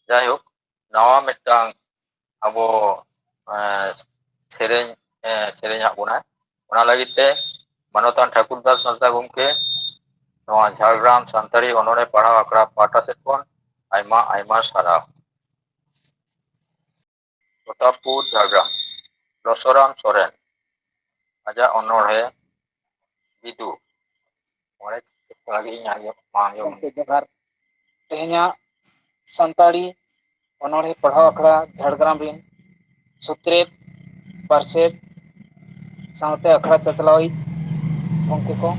ᱡᱟᱭᱦᱳᱠ, ᱱᱟᱣᱟ ᱢᱤᱫᱴᱟᱝ ᱟᱵᱚ, ᱮ, ᱥᱮᱨᱮᱧ, ᱮ, ᱥᱮᱨᱮᱧᱟᱜ ᱵᱚᱱᱟᱭ᱾ ᱚᱱᱟ ᱞᱟᱹᱜᱤᱫ ᱛᱮ ᱢᱟᱱᱚᱛᱟᱱ ᱴᱷᱟᱹᱠᱩᱨ ᱫᱟᱥ ᱦᱟᱸᱥᱫᱟ ᱜᱚᱢᱠᱮ ᱱᱚᱣᱟ ᱡᱷᱟᱲᱜᱨᱟᱢ ᱥᱟᱱᱛᱟᱲᱤ ᱚᱱᱚᱬᱦᱮ ᱯᱟᱲᱦᱟᱣ ᱟᱠᱷᱲᱟ ᱯᱟᱦᱴᱟ ᱥᱮᱫ ᱠᱷᱚᱱ ᱟᱭᱢᱟ ᱟᱭᱢᱟ ᱥᱟᱨᱦᱟᱣ᱾ ᱯᱨᱚᱛᱟᱯᱯᱩᱨ, ᱡᱷᱟᱲᱜᱨᱟᱢ, ᱞᱚᱥᱚᱨᱟᱢ ᱥᱚᱨᱮᱱ, ᱟᱡᱟᱜ ᱚᱱᱚᱬᱦᱮ ᱵᱤᱫᱩ᱾ ᱢᱚᱬᱮ ᱞᱟᱹᱜᱤᱫ ᱤᱧ ᱟᱸᱡᱚᱢ, ᱢᱟ ᱟᱸᱡᱚᱢ᱾ ᱜᱚᱢᱠᱮ ᱡᱚᱦᱟᱨ᱾ ᱛᱮᱦᱮᱧᱟᱜ ᱥᱟᱱᱛᱟᱲᱤ ᱚᱱᱚᱬᱦᱮ ᱯᱟᱲᱦᱟᱣ ᱟᱠᱷᱲᱟ ᱡᱷᱟᱲᱜᱨᱟᱢ ᱨᱮᱱ ᱥᱩᱛᱨᱮᱛ, ᱯᱟᱨᱥᱮᱛ, ᱥᱟᱶᱛᱮ ᱟᱠᱷᱲᱟ ᱪᱟᱪᱞᱟᱣᱤᱡ ᱜᱚᱢᱠᱮ ᱠᱚ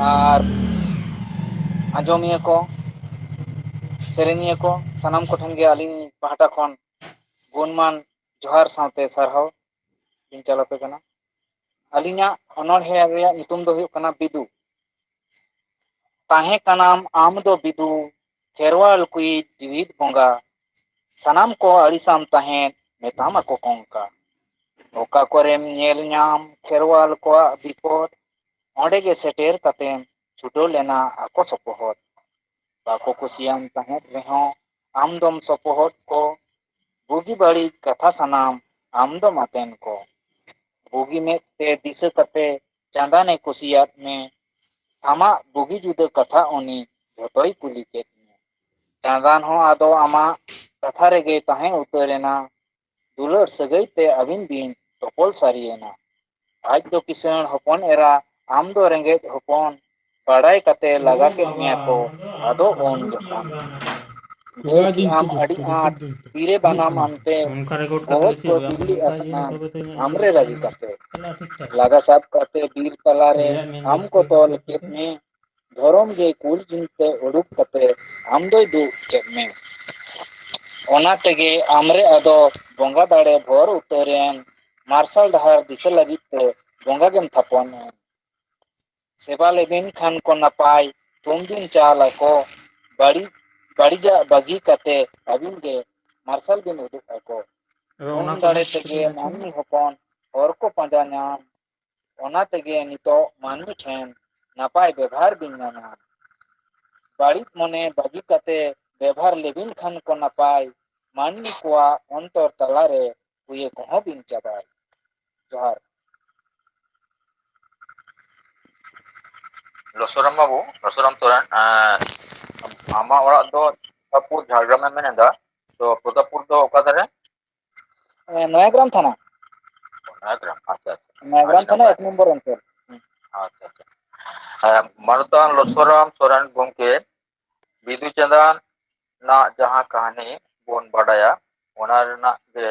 ᱟᱨ ᱟᱸᱡᱚᱢᱤᱭᱟᱹ ᱠᱚ, ᱥᱮᱨᱮᱧᱤᱭᱟᱹ ᱠᱚ, ᱥᱟᱱᱟᱢ ᱠᱚᱴᱷᱮᱱ ᱜᱮ ᱟᱹᱞᱤᱧ ᱯᱟᱦᱴᱟ ᱠᱷᱚᱱ ᱜᱩᱱᱢᱟᱱ ᱡᱚᱦᱟᱨ ᱥᱟᱶᱛᱮ ᱥᱟᱨᱦᱟᱣ ᱞᱤᱧ ᱪᱟᱞ ᱟᱯᱮ ᱠᱟᱱᱟ᱾ ᱟᱹᱞᱤᱧᱟᱜ ᱚᱱᱚᱬᱦᱮ ᱨᱮᱭᱟᱜ ᱧᱩᱛᱩᱢ ᱫᱚ ᱦᱩᱭᱩᱜ ᱠᱟᱱᱟ ᱵᱤᱫᱩ᱾ ᱛᱟᱦᱮᱸ ᱠᱟᱱᱟᱢ ᱟᱢ ᱫᱚ ᱵᱤᱫᱩ, ᱠᱷᱮᱨᱣᱟᱞ ᱠᱚᱭᱤᱡ ᱡᱤᱣᱤᱫ ᱵᱚᱸᱜᱟ᱾ ᱥᱟᱱᱟᱢ ᱠᱚ ᱟᱹᱲᱤᱥᱟᱢ ᱛᱟᱦᱮᱸᱫ, ᱢᱮᱛᱟᱢ ᱟᱠᱚ ᱠᱚᱝᱠᱟ᱾ ᱚᱠᱟ ᱠᱚᱨᱮᱢ ᱧᱮᱞ ᱧᱟᱢ ᱠᱷᱮᱨᱣᱟᱞ ᱠᱚᱣᱟᱜ ᱵᱤᱯᱚᱫ, ᱚᱸᱰᱮ ᱜᱮ ᱥᱮᱴᱮᱨ ᱠᱟᱛᱮᱢ ᱪᱷᱩᱴᱟᱹᱣ ᱞᱮᱱᱟ ᱟᱠᱚ ᱥᱚᱯᱚᱦᱚᱫ᱾ ᱵᱟᱠᱚ ᱠᱩᱥᱤᱭᱟᱢ ᱛᱟᱦᱮᱸᱫ ᱨᱮᱦᱚᱸ ᱟᱢ ᱫᱚᱢ ᱥᱚᱯᱚᱦᱚᱫ ᱠᱚ, ᱵᱩᱜᱤ ᱵᱟᱹᱲᱤᱡ ᱠᱟᱛᱷᱟ ᱥᱟᱱᱟᱢ ᱟᱢ ᱫᱚᱢ ᱟᱛᱮᱱ ᱠᱚ᱾ ᱵᱩᱜᱤ ᱢᱮᱫ ᱛᱮ ᱫᱤᱥᱟᱹ ᱠᱟᱛᱮ ᱪᱟᱸᱫᱟᱱᱮ ᱠᱩᱥᱤᱭᱟᱫ ᱢᱮ, ᱟᱢᱟᱜ ᱵᱩᱜᱤ ᱡᱩᱫᱟᱹ ᱠᱟᱛᱷᱟ ᱩᱱᱤ ᱡᱷᱚᱛᱚᱭ ᱠᱩᱞᱤ ᱠᱮᱫ ᱢᱮ᱾ ᱪᱟᱸᱫᱟᱱ ᱦᱚᱸ ᱟᱫᱚ ᱟᱢᱟᱜ ᱠᱟᱛᱷᱟ ᱨᱮᱜᱮ ᱛᱟᱦᱮᱸ ᱩᱛᱟᱹᱨ ᱮᱱᱟ᱾ ᱫᱩᱞᱟᱹᱲ ᱥᱟᱹᱜᱟᱹᱭ ᱛᱮ ᱟᱹᱵᱤᱱ ᱵᱤᱱ ᱛᱚᱯᱚᱞ ᱥᱟᱹᱨᱤᱭᱮᱱᱟ᱾ ᱟᱡ ᱫᱚ ᱠᱤᱥᱟᱹᱬ ᱦᱚᱯᱚᱱ ᱮᱨᱟ, ᱟᱢ ᱫᱚ ᱨᱮᱸᱜᱮᱡ ᱦᱚᱯᱚᱱ, ᱵᱟᱰᱟᱭ ᱠᱟᱛᱮ ᱞᱟᱜᱟ ᱠᱮᱫ ᱢᱮᱭᱟ ᱠᱚ ᱟᱫᱚ ᱩᱱ ᱡᱚᱠᱷᱟᱱ᱾ ᱫᱩᱠ ᱟᱢ ᱟᱹᱰᱤ ᱟᱸᱴ ᱛᱤᱨᱮ ᱵᱟᱱᱟᱢ ᱟᱱᱛᱮ ᱜᱚᱜᱚᱡ ᱠᱚ ᱫᱤᱞᱞᱤ ᱟᱥᱱᱟᱢ ᱟᱢᱨᱮ ᱨᱟᱹᱜᱤ ᱠᱟᱛᱮ᱾ ᱞᱟᱜᱟ ᱥᱟᱵ ᱠᱟᱛᱮ ᱵᱤᱨ ᱛᱟᱞᱟᱨᱮ ᱟᱢ ᱠᱚ ᱛᱚᱞ ᱠᱮᱫ ᱢᱮ᱾ ᱫᱷᱚᱨᱚᱢ ᱜᱮ ᱠᱩᱞ ᱡᱤᱱᱛᱮ ᱩᱰᱩᱠ ᱠᱟᱛᱮ ᱟᱢ ᱫᱚᱭ ᱫᱩᱜ ᱠᱮᱫ ᱢᱮ᱾ ᱚᱱᱟ ᱛᱮᱜᱮ ᱟᱢᱨᱮ ᱟᱫᱚ ᱵᱚᱸᱜᱟ ᱫᱟᱲᱮ ᱵᱷᱚᱨ ᱩᱛᱟᱹᱨᱮᱱ᱾ ᱢᱟᱨᱥᱟᱞ ᱰᱟᱦᱟᱨ ᱫᱤᱥᱟᱹ ᱞᱟᱹᱜᱤᱫ ᱛᱮ ᱵᱚᱸᱜᱟ ᱜᱮᱢ ᱛᱷᱟᱯᱚᱱ ᱮᱱ᱾ ᱥᱮᱵᱟ ᱞᱮᱵᱤᱱ ᱠᱷᱟᱱ ᱠᱚ ᱱᱟᱯᱟᱭ, ᱛᱩᱢ ᱵᱤᱱ ᱪᱟᱞ ᱟᱠᱚ᱾ ᱵᱟᱹᱲᱤᱡ, ᱵᱟᱹᱲᱤᱡᱟᱜ ᱵᱟᱹᱜᱤ ᱠᱟᱛᱮ ᱟᱹᱵᱤᱱ ᱜᱮ ᱢᱟᱨᱥᱟᱞ ᱵᱤᱱ ᱩᱫᱩᱜ ᱟᱠᱚ᱾ ᱟᱫᱚ ᱚᱱᱟ ᱛᱩᱢ ᱫᱟᱲᱮ ᱠᱚᱫᱚ ᱛᱮᱜᱮ ᱪᱤᱠᱟᱹ ᱢᱟᱹᱱᱢᱤ ᱦᱚᱯᱚᱱ ᱦᱚᱨ ᱠᱚ ᱯᱟᱸᱡᱟ ᱧᱟᱢ᱾ ᱚᱱᱟ ᱛᱮᱜᱮ ᱱᱤᱛᱚᱜ ᱢᱟᱹᱱᱢᱤ ᱴᱷᱮᱱ ᱱᱟᱯᱟᱭ ᱵᱮᱵᱷᱟᱨ ᱵᱤᱱ ᱧᱟᱢᱟ᱾ ᱵᱟᱹᱲᱤᱡ ᱢᱚᱱᱮ ᱵᱟᱹᱜᱤ ᱠᱟᱛᱮ ᱵᱮᱵᱷᱟᱨ ᱞᱮᱵᱤᱱ ᱠᱷᱟᱱ ᱠᱚ ᱱᱟᱯᱟᱭ, ᱢᱟᱹᱱᱢᱤ ᱠᱚᱣᱟᱜ ᱚᱱᱛᱚᱨ ᱛᱟᱞᱟᱨᱮ ᱦᱩᱭᱟᱹ ᱠᱚᱦᱚᱸ ᱵᱤᱱ ᱪᱟᱵᱟᱭ᱾ ᱡᱚᱦᱟᱨ᱾ ᱞᱚᱥᱚᱨᱟᱢ ᱵᱟᱹᱵᱩ, ᱞᱚᱥᱚᱨᱟᱢ ᱥᱚᱨᱮᱱ, ᱮᱸ, ᱟᱢᱟᱜ ᱚᱲᱟᱜ ᱫᱚ ᱯᱨᱚᱛᱟᱯᱯᱩᱨ, ᱡᱷᱟᱲᱜᱨᱟᱢ ᱮᱢ ᱢᱮᱱ ᱮᱫᱟ, ᱛᱚ ᱯᱨᱚᱛᱟᱯᱯᱩᱨ ᱫᱚ ᱚᱠᱟ ᱫᱷᱟᱨᱮ? ᱮᱸ, ᱱᱚᱭᱟᱜᱨᱟᱢ ᱛᱷᱟᱱᱟ᱾ ᱱᱚᱭᱟᱜᱨᱟᱢ, ᱟᱪᱪᱷᱟ, ᱟᱪᱪᱷᱟ᱾ ᱱᱚᱭᱟᱜᱨᱟᱢ ᱟᱹᱰᱤ ᱛᱷᱟᱱᱟ ᱱᱟᱯᱟᱭ᱾ ᱮᱠ ᱱᱚᱢᱵᱚᱨ ᱚᱧᱪᱚᱞ᱾ ᱟᱪᱪᱷᱟ, ᱟᱪᱪᱷᱟ᱾ ᱮᱸ, ᱢᱟᱱᱚᱛᱟᱱ ᱞᱚᱥᱚᱨᱟᱢ ᱥᱚᱨᱮᱱ ᱜᱚᱢᱠᱮ, ᱵᱤᱫᱩ ᱪᱟᱸᱫᱟᱱ ᱨᱮᱱᱟᱜ ᱡᱟᱦᱟᱸ ᱠᱟᱹᱦᱱᱤ ᱵᱚᱱ ᱵᱟᱰᱟᱭᱟ, ᱚᱱᱟ ᱨᱮᱱᱟᱜ ᱜᱮ,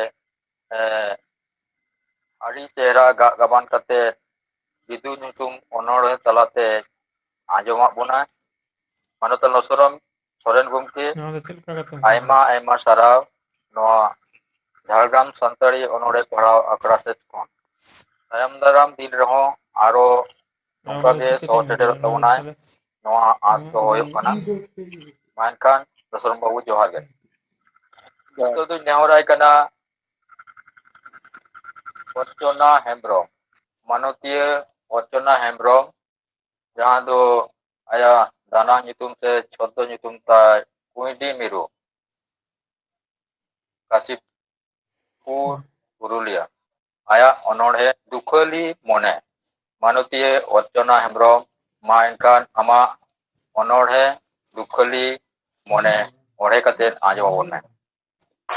ᱮᱸ, ᱟᱹᱰᱤ ᱪᱮᱦᱨᱟ ᱜᱟᱜ ᱜᱟᱵᱟᱱ ᱠᱟᱛᱮ ᱵᱤᱫᱩ ᱧᱩᱛᱩᱢ ᱚᱱᱚᱬᱦᱮ ᱛᱟᱞᱟᱛᱮ ᱟᱸᱡᱚᱢᱟᱫ ᱵᱚᱱᱟ᱾ ᱢᱟᱱᱚᱛᱟᱱ ᱞᱚᱥᱚᱨᱟᱢ ᱥᱚᱨᱮᱱ ᱜᱚᱢᱠᱮ, ᱱᱚᱣᱟ ᱫᱚ ᱪᱮᱫ ᱞᱮᱠᱟ ᱠᱟᱛᱮᱢ ᱟᱭᱢᱟ ᱟᱭᱢᱟ ᱥᱟᱨᱦᱟᱣ ᱱᱚᱣᱟ ᱡᱷᱟᱲᱜᱨᱟᱢ ᱥᱟᱱᱛᱟᱲᱤ ᱚᱱᱚᱬᱦᱮ ᱯᱟᱲᱦᱟᱣ ᱟᱠᱷᱲᱟ ᱥᱮᱫ ᱠᱷᱚᱱ᱾ ᱛᱟᱭᱚᱢ ᱫᱟᱨᱟᱢ ᱫᱤᱱ ᱨᱮᱦᱚᱸ ᱟᱨᱚ ᱱᱚᱝᱠᱟ ᱜᱮ ᱥᱚᱦᱚᱨ ᱥᱮᱴᱮᱨᱚᱜ ᱛᱟᱵᱚᱱᱟᱭ, ᱱᱚᱣᱟ ᱟᱸᱥ ᱫᱚᱦᱚ ᱦᱩᱭᱩᱜ ᱠᱟᱱᱟ᱾ ᱢᱟ ᱮᱱᱠᱷᱟᱱ ᱞᱚᱥᱚᱨᱟᱢ ᱵᱟᱹᱵᱩ, ᱡᱚᱦᱟᱨ ᱜᱮ᱾ ᱱᱤᱛᱚᱜ ᱫᱚᱧ ᱱᱮᱦᱚᱨᱟᱭ ᱠᱟᱱᱟ ᱚᱨᱪᱚᱱᱟ ᱦᱮᱢᱵᱨᱚᱢ, ᱢᱟᱱᱚᱛᱤᱭᱟᱹ ᱚᱨᱪᱚᱱᱟ ᱦᱮᱢᱵᱨᱚᱢ, ᱡᱟᱦᱟᱸ ᱫᱚ ᱟᱭᱟᱜ ᱫᱟᱱᱟᱝ ᱧᱩᱛᱩᱢ ᱥᱮ ᱪᱷᱚᱫᱽᱫᱚ ᱧᱩᱛᱩᱢ ᱛᱟᱭ ᱠᱩᱸᱭᱰᱤ ᱢᱤᱨᱩ, ᱠᱟᱥᱤᱯᱩᱨ, ᱯᱩᱨᱩᱞᱤᱭᱟ᱾ ᱟᱭᱟᱜ ᱚᱱᱚᱬᱦᱮ ᱫᱩᱠᱷᱟᱹᱞᱤ ᱢᱚᱱᱮ᱾ ᱢᱟᱱᱚᱛᱤᱭᱟᱹ ᱚᱨᱪᱚᱱᱟ ᱦᱮᱢᱵᱨᱚᱢ, ᱢᱟ ᱮᱱᱠᱷᱟᱱ ᱟᱢᱟᱜ ᱚᱱᱚᱬᱦᱮ ᱫᱩᱠᱷᱟᱹᱞᱤ ᱢᱚᱱᱮ ᱚᱬᱦᱮ ᱠᱟᱛᱮ ᱟᱸᱡᱚᱢ ᱟᱵᱚᱱ ᱢᱮ᱾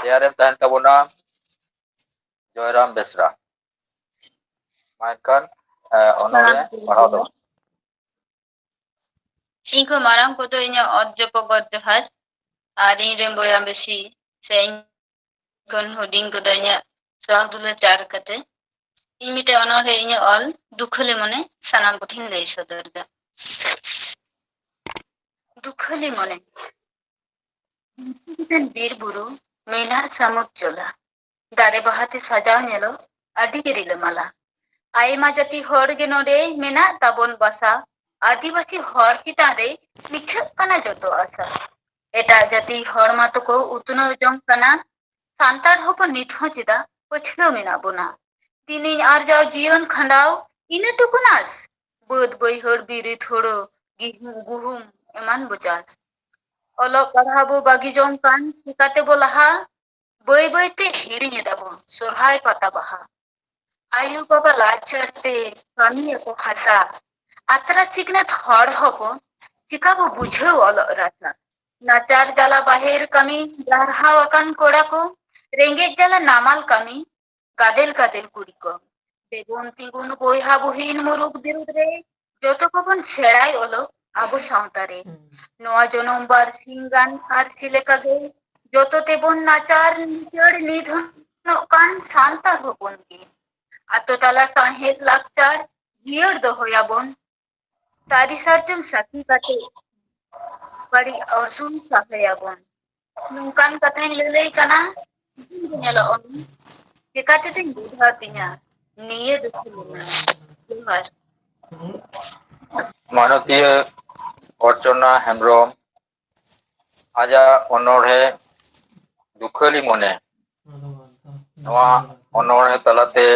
ᱛᱮᱭᱟᱨᱮᱢ ᱛᱟᱦᱮᱱ ᱛᱟᱵᱚᱱᱟ᱾ ᱡᱚᱭᱨᱟᱢ ᱵᱮᱥᱨᱟ᱾ ᱢᱟ ᱮᱱᱠᱷᱟᱱ, ᱮ, ᱚᱱᱚᱬᱦᱮ ᱯᱟᱲᱦᱟᱣ ᱛᱟᱵᱚᱱ᱾ ᱤᱧ ᱠᱷᱚᱱ ᱢᱟᱨᱟᱝ ᱠᱚᱫᱚ ᱤᱧᱟᱹᱜ ᱚᱛ ᱡᱚᱯᱚᱜᱚᱛ ᱡᱚᱦᱟᱨ, ᱟᱨ ᱤᱧ ᱨᱮᱱ ᱵᱚᱭᱦᱟ ᱵᱮᱥᱤ ᱥᱮ ᱤᱧ ᱠᱷᱚᱱ ᱦᱩᱰᱤᱧ ᱠᱚᱫᱚ ᱤᱧᱟᱹᱜ ᱥᱟᱶ ᱫᱩᱞᱟᱹᱲ ᱪᱟᱨ ᱠᱟᱛᱮ, ᱤᱧ ᱢᱤᱫᱴᱮᱱ ᱚᱱᱚᱬᱦᱮ ᱤᱧᱟᱹᱜ ᱚᱞ ᱫᱩᱠᱷᱟᱹᱞᱤ ᱢᱚᱱᱮ ᱥᱟᱱᱟᱢ ᱠᱚᱴᱷᱮᱱ ᱞᱟᱹᱭ ᱥᱚᱫᱚᱨ ᱮᱫᱟ᱾ ᱫᱩᱠᱷᱟᱹᱞᱤ ᱢᱚᱱᱮ᱾ ᱢᱤᱫᱴᱮᱱ ᱵᱤᱨ ᱵᱩᱨᱩ ᱢᱮᱱᱟᱜ ᱥᱟᱹᱢᱩᱫ ᱡᱚᱞᱟ, ᱫᱟᱨᱮ ᱵᱟᱦᱟᱛᱮ ᱥᱟᱡᱟᱣ ᱧᱮᱞᱚᱜ ᱟᱹᱰᱤ ᱜᱮ ᱨᱤᱞᱟᱹᱢᱟᱞᱟ᱾ ᱟᱭᱢᱟ ᱡᱟᱹᱛᱤ ᱦᱚᱲ ᱜᱮ ᱱᱚᱰᱮ ᱢᱮᱱᱟᱜ ᱛᱟᱵᱚᱱ ᱵᱟᱥᱟ᱾ ᱟᱹᱫᱤᱵᱟᱹᱥᱤ ᱦᱚᱲ ᱪᱮᱛᱟᱱ ᱨᱮ ᱢᱤᱪᱷᱟᱹᱜ ᱠᱟᱱᱟ ᱡᱚᱛᱚ ᱟᱥᱟ᱾ ᱮᱴᱟᱜ ᱡᱟᱹᱛᱤ ᱦᱚᱲ ᱢᱟᱛᱚ ᱠᱚ ᱩᱛᱱᱟᱹᱣ ᱡᱚᱝ ᱠᱟᱱᱟ, ᱥᱟᱱᱛᱟᱲ ᱦᱚᱯᱚᱱ ᱱᱤᱛ ᱦᱚᱸ ᱪᱮᱫᱟᱜ ᱯᱟᱹᱪᱷᱞᱟᱹ ᱢᱮᱱᱟᱜ ᱵᱚᱱᱟ? ᱛᱤᱱᱤᱧ ᱟᱨᱡᱟᱣ ᱡᱤᱭᱚᱱ ᱠᱷᱟᱸᱰᱟᱣ, ᱤᱱᱟᱹ ᱴᱩᱠᱩᱱᱟᱥ᱾ ᱵᱟᱹᱫ ᱵᱟᱹᱭᱦᱟᱹᱲ ᱵᱤᱨᱤᱫ ᱦᱳᱲᱳ, ᱜᱤᱦᱩᱢ ᱜᱩᱦᱩᱢ ᱮᱢᱟᱱ ᱵᱚ ᱪᱟᱥ᱾ ᱚᱞᱚᱜ ᱯᱟᱲᱦᱟᱣ ᱵᱚ ᱵᱟᱹᱜᱤ ᱡᱚᱝ ᱠᱟᱱ, ᱪᱤᱠᱟᱹ ᱛᱮᱵᱚ ᱞᱟᱦᱟ? ᱵᱟᱹᱭ ᱵᱟᱹᱭ ᱛᱮ ᱦᱤᱲᱤᱧ ᱮᱫᱟ ᱵᱚᱱ ᱥᱚᱨᱦᱟᱭ ᱯᱟᱛᱟ ᱵᱟᱦᱟ᱾ ᱟᱭᱳ ᱵᱟᱵᱟ ᱞᱟᱪᱟᱨ ᱛᱮ ᱠᱟᱹᱢᱤᱭᱟᱠᱚ ᱦᱟᱥᱟ᱾ ᱟᱛᱨᱟ ᱥᱤᱠᱷᱱᱟᱹᱛ ᱦᱚᱲ ᱦᱚᱯᱚᱱ ᱪᱤᱠᱟ ᱵᱚ ᱵᱩᱡᱷᱟᱹᱣ ᱚᱞᱚᱜ ᱨᱟᱥᱟ? ᱱᱟᱪᱟᱨ ᱡᱟᱞᱟ ᱵᱟᱦᱮᱨ ᱠᱟᱹᱢᱤ, ᱡᱟᱨᱦᱟᱣ ᱟᱠᱟᱱ ᱠᱚᱲᱟ ᱠᱚ, ᱨᱮᱸᱜᱮᱡ ᱡᱟᱞᱟ ᱱᱟᱢᱟᱞ ᱠᱟᱹᱢᱤ, ᱜᱟᱫᱮᱞ ᱜᱟᱫᱮᱞ ᱠᱩᱲᱤ ᱠᱚ᱾ ᱫᱮᱵᱚᱱ ᱛᱤᱸᱜᱩᱱ ᱵᱚᱭᱦᱟ ᱵᱩᱦᱤᱱ ᱢᱩᱨᱩᱠ ᱵᱤᱨᱩᱫᱽ ᱨᱮ, ᱡᱚᱛᱚ ᱠᱚᱵᱚᱱ ᱥᱮᱬᱟᱭ ᱚᱞᱚᱜ ᱟᱵᱚ ᱥᱟᱶᱛᱟ ᱨᱮ᱾ ᱦᱩᱸ᱾ ᱱᱚᱣᱟ ᱡᱚᱱᱚᱢ ᱵᱟᱨ ᱥᱤᱧ ᱜᱟᱱ ᱟᱨ ᱪᱮᱫ ᱞᱮᱠᱟ ᱜᱮ ᱡᱚᱛᱚ ᱛᱮᱵᱚᱱ ᱱᱟᱪᱟᱨ ᱞᱤᱪᱟᱹᱲ ᱱᱤᱫᱷᱟᱹᱱᱚᱜ ᱠᱟᱱ ᱥᱟᱱᱛᱟᱲ ᱦᱚᱯᱚᱱ ᱜᱮ᱾ ᱟᱛᱳ ᱛᱟᱞᱟ ᱥᱟᱶᱦᱮᱫ ᱞᱟᱠᱪᱟᱨ ᱡᱤᱭᱟᱹᱲ ᱫᱚᱦᱚᱭᱟᱵᱚᱱ᱾ ᱥᱟᱹᱨᱤ ᱥᱟᱨᱡᱚᱢ ᱥᱟᱹᱠᱷᱤ ᱠᱟᱛᱮ ᱵᱟᱹᱲᱤᱡ ᱚᱨᱥᱚᱝ ᱥᱟᱦᱟᱭᱟᱵᱚᱱ᱾ ᱱᱚᱝᱠᱟᱱ ᱠᱟᱛᱷᱟᱧ ᱞᱟᱹᱞᱟᱹᱭ ᱠᱟᱱᱟ, ᱧᱮᱞᱚᱜ ᱪᱮᱠᱟ ᱛᱮᱫᱚᱧ ᱵᱩᱡᱷᱟᱹᱣ ᱛᱤᱧᱟ ᱱᱤᱭᱟᱹ ᱫᱩᱠᱷᱤ ᱢᱚᱱᱮ᱾ ᱡᱚᱦᱟᱨ᱾ ᱢᱟᱱᱚᱛᱤᱭᱟᱹ ᱚᱨᱪᱚᱱᱟ ᱦᱮᱢᱵᱨᱚᱢ ᱟᱡᱟᱜ ᱚᱱᱚᱬᱦᱮ ᱫᱩᱠᱷᱟᱹᱞᱤ ᱢᱚᱱᱮ, ᱱᱚᱣᱟ ᱚᱱᱚᱬᱦᱮ ᱛᱟᱞᱟᱛᱮ